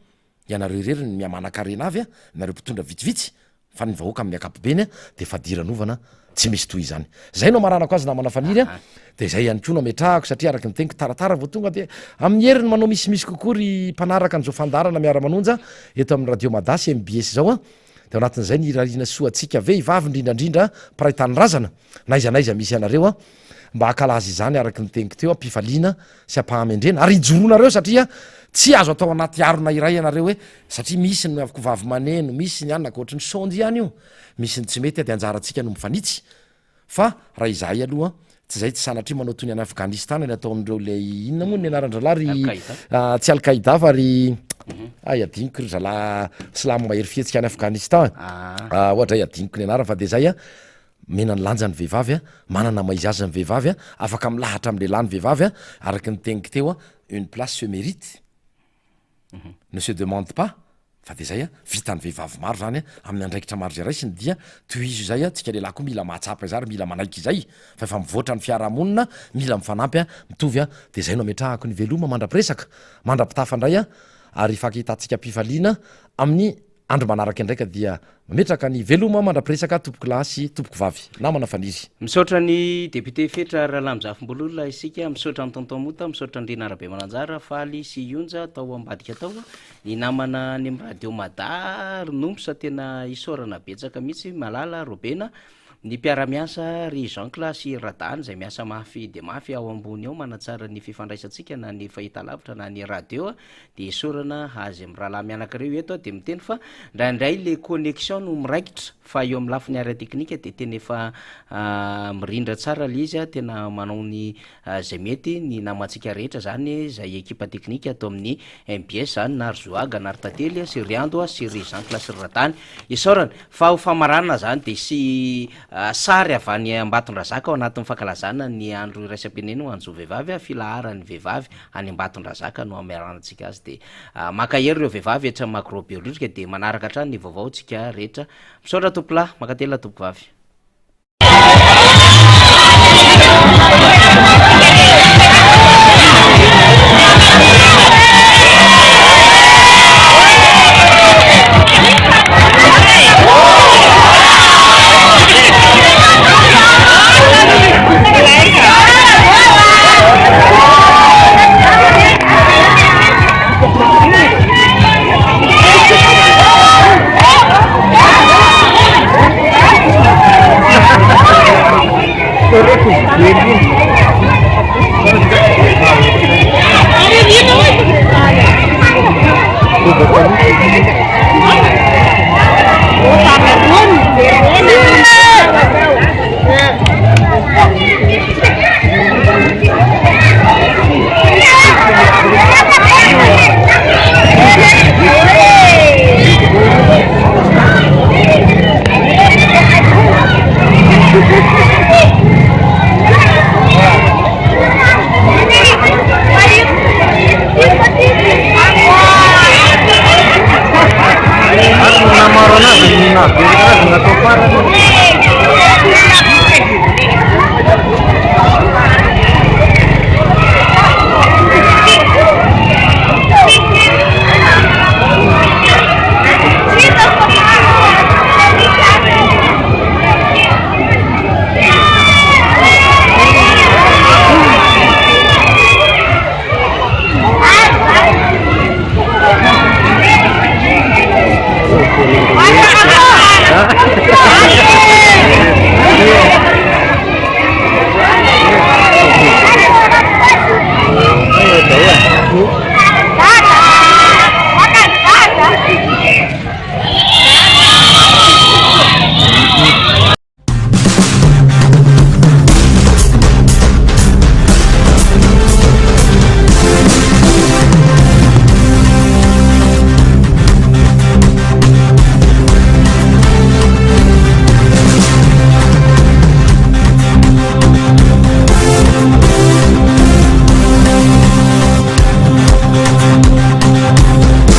ianareo irery ny miha-manan-karena avy a, nareo mpitondra vitsivitsy, fa ny vahoaka amin'ny ankapobeny dia fadiranovana tsy misy toy izany. Zay no amaranako azy namana Faniry a, dia izay ihany koa no ametrahako satria araka ny teniko taratara vao tonga dia amin'ny heriny manao misimisy kokoa ry mpanaraka an'izao fandaharana miara-manonja eto amin'ny radio Mada sy mbs izao a, dia ao anatin'izay ny irariana soa antsika vehivavy indrindra indrindra mpiray tanindrazana na aiza na aiza misy anareo a, mba hankalaza izany araka ny teniko teo am-pifaliana sy am-pahamendrena ary hijoroanareo satria tsy azo atao anaty harona iray ianareo hoe satria misy ny avoko vavy maneno, misy ny anona ankoatry ny saonjo ihany io, misy ny tsy mety dia anjarantsika no mifanitsy fa raha izahay aloha tsy izay tsy sanatria manao toy ny any Afghanistan ny ataon'ireo ilay inona moa ny anaran-drahalahy ry tsy Al Qaida fa ry hay adinoko ry zalahy silamo mahery fihetsika any Afghanistan ah ohatra hay adinoko ny anarany fa dia izay an Omena ny lanja ny vehivavy a, manana maha izy azy ny vehivavy a, afaka milahatra amin'ny lehilahy ny vehivavy a, araka ny teniko teo a, une place se mérite, ne se demande pas, fa de zay a, vitan'ny vehivavy maro zany a, amin'ny andraikitra maro izay raisiny dia tohizo izay a, tsika lehilahy koa mila mahatsapa izay ary mila manaiky izay fa efa mivoatra ny fiarahamonina, mila mifanampy a, mitovy a, de zay no ametrahako ny veloma mandra-piresaka, mandra-pitafa indray a, ary hifankahitantsika am-pifaliana amin'ny Andro manaraka indray ka dia mametraka ny veloma mandra-piresaka tompokolahy sy tompokovavy. Namana Faniry. Misaotra ny député Fetra Ralamizafimbolola isika, misaotra an'i Tonton Mota, misaotra an'i Rina Rabemananjara, Faly sy Ionja tao ambadika tao, ny namana any amin'ny radio Mada, ry Nomsa tena isaorana betsaka mihitsy, Malala, Robena, ny mpiara-miasa ry Jean Cla sy Radany izay miasa mafy dia mafy ao ambony ao manatsara ny fifandraisantsika na ny fahitalavitra na ny radio dia esorana azy mirahalahy mianaka ireo eto aho dia miteny fa indraindray le connexion no miraikitra fa eo amin'ny lafiny ara-teknika dia tena efa mirindra tsara le izy a, tena manao ny zay mety ny namantsika rehetra zany zay ekipa teknika ato amin'ny mbs zany na ry Zoaga na ry Tantely sy ry Ando sy ry Jean Claude sy ry Radany isaorana fa ho famaranana zany dia sy sary avy any Ambatondrazaka ao anatin'ny fankalazana ny andro iraisam-pirenena ho an'ny zo vehivavy filaharan'ny vehivavy any Ambatondrazaka no hameranantsika azy dia mankahery ireo vehivavy etsy amin'ny Magro Behoririka dia manaraka hatrany ny vaovao tsika rehetra. Misaotra tompokolahy, mankatelina tompokovavy.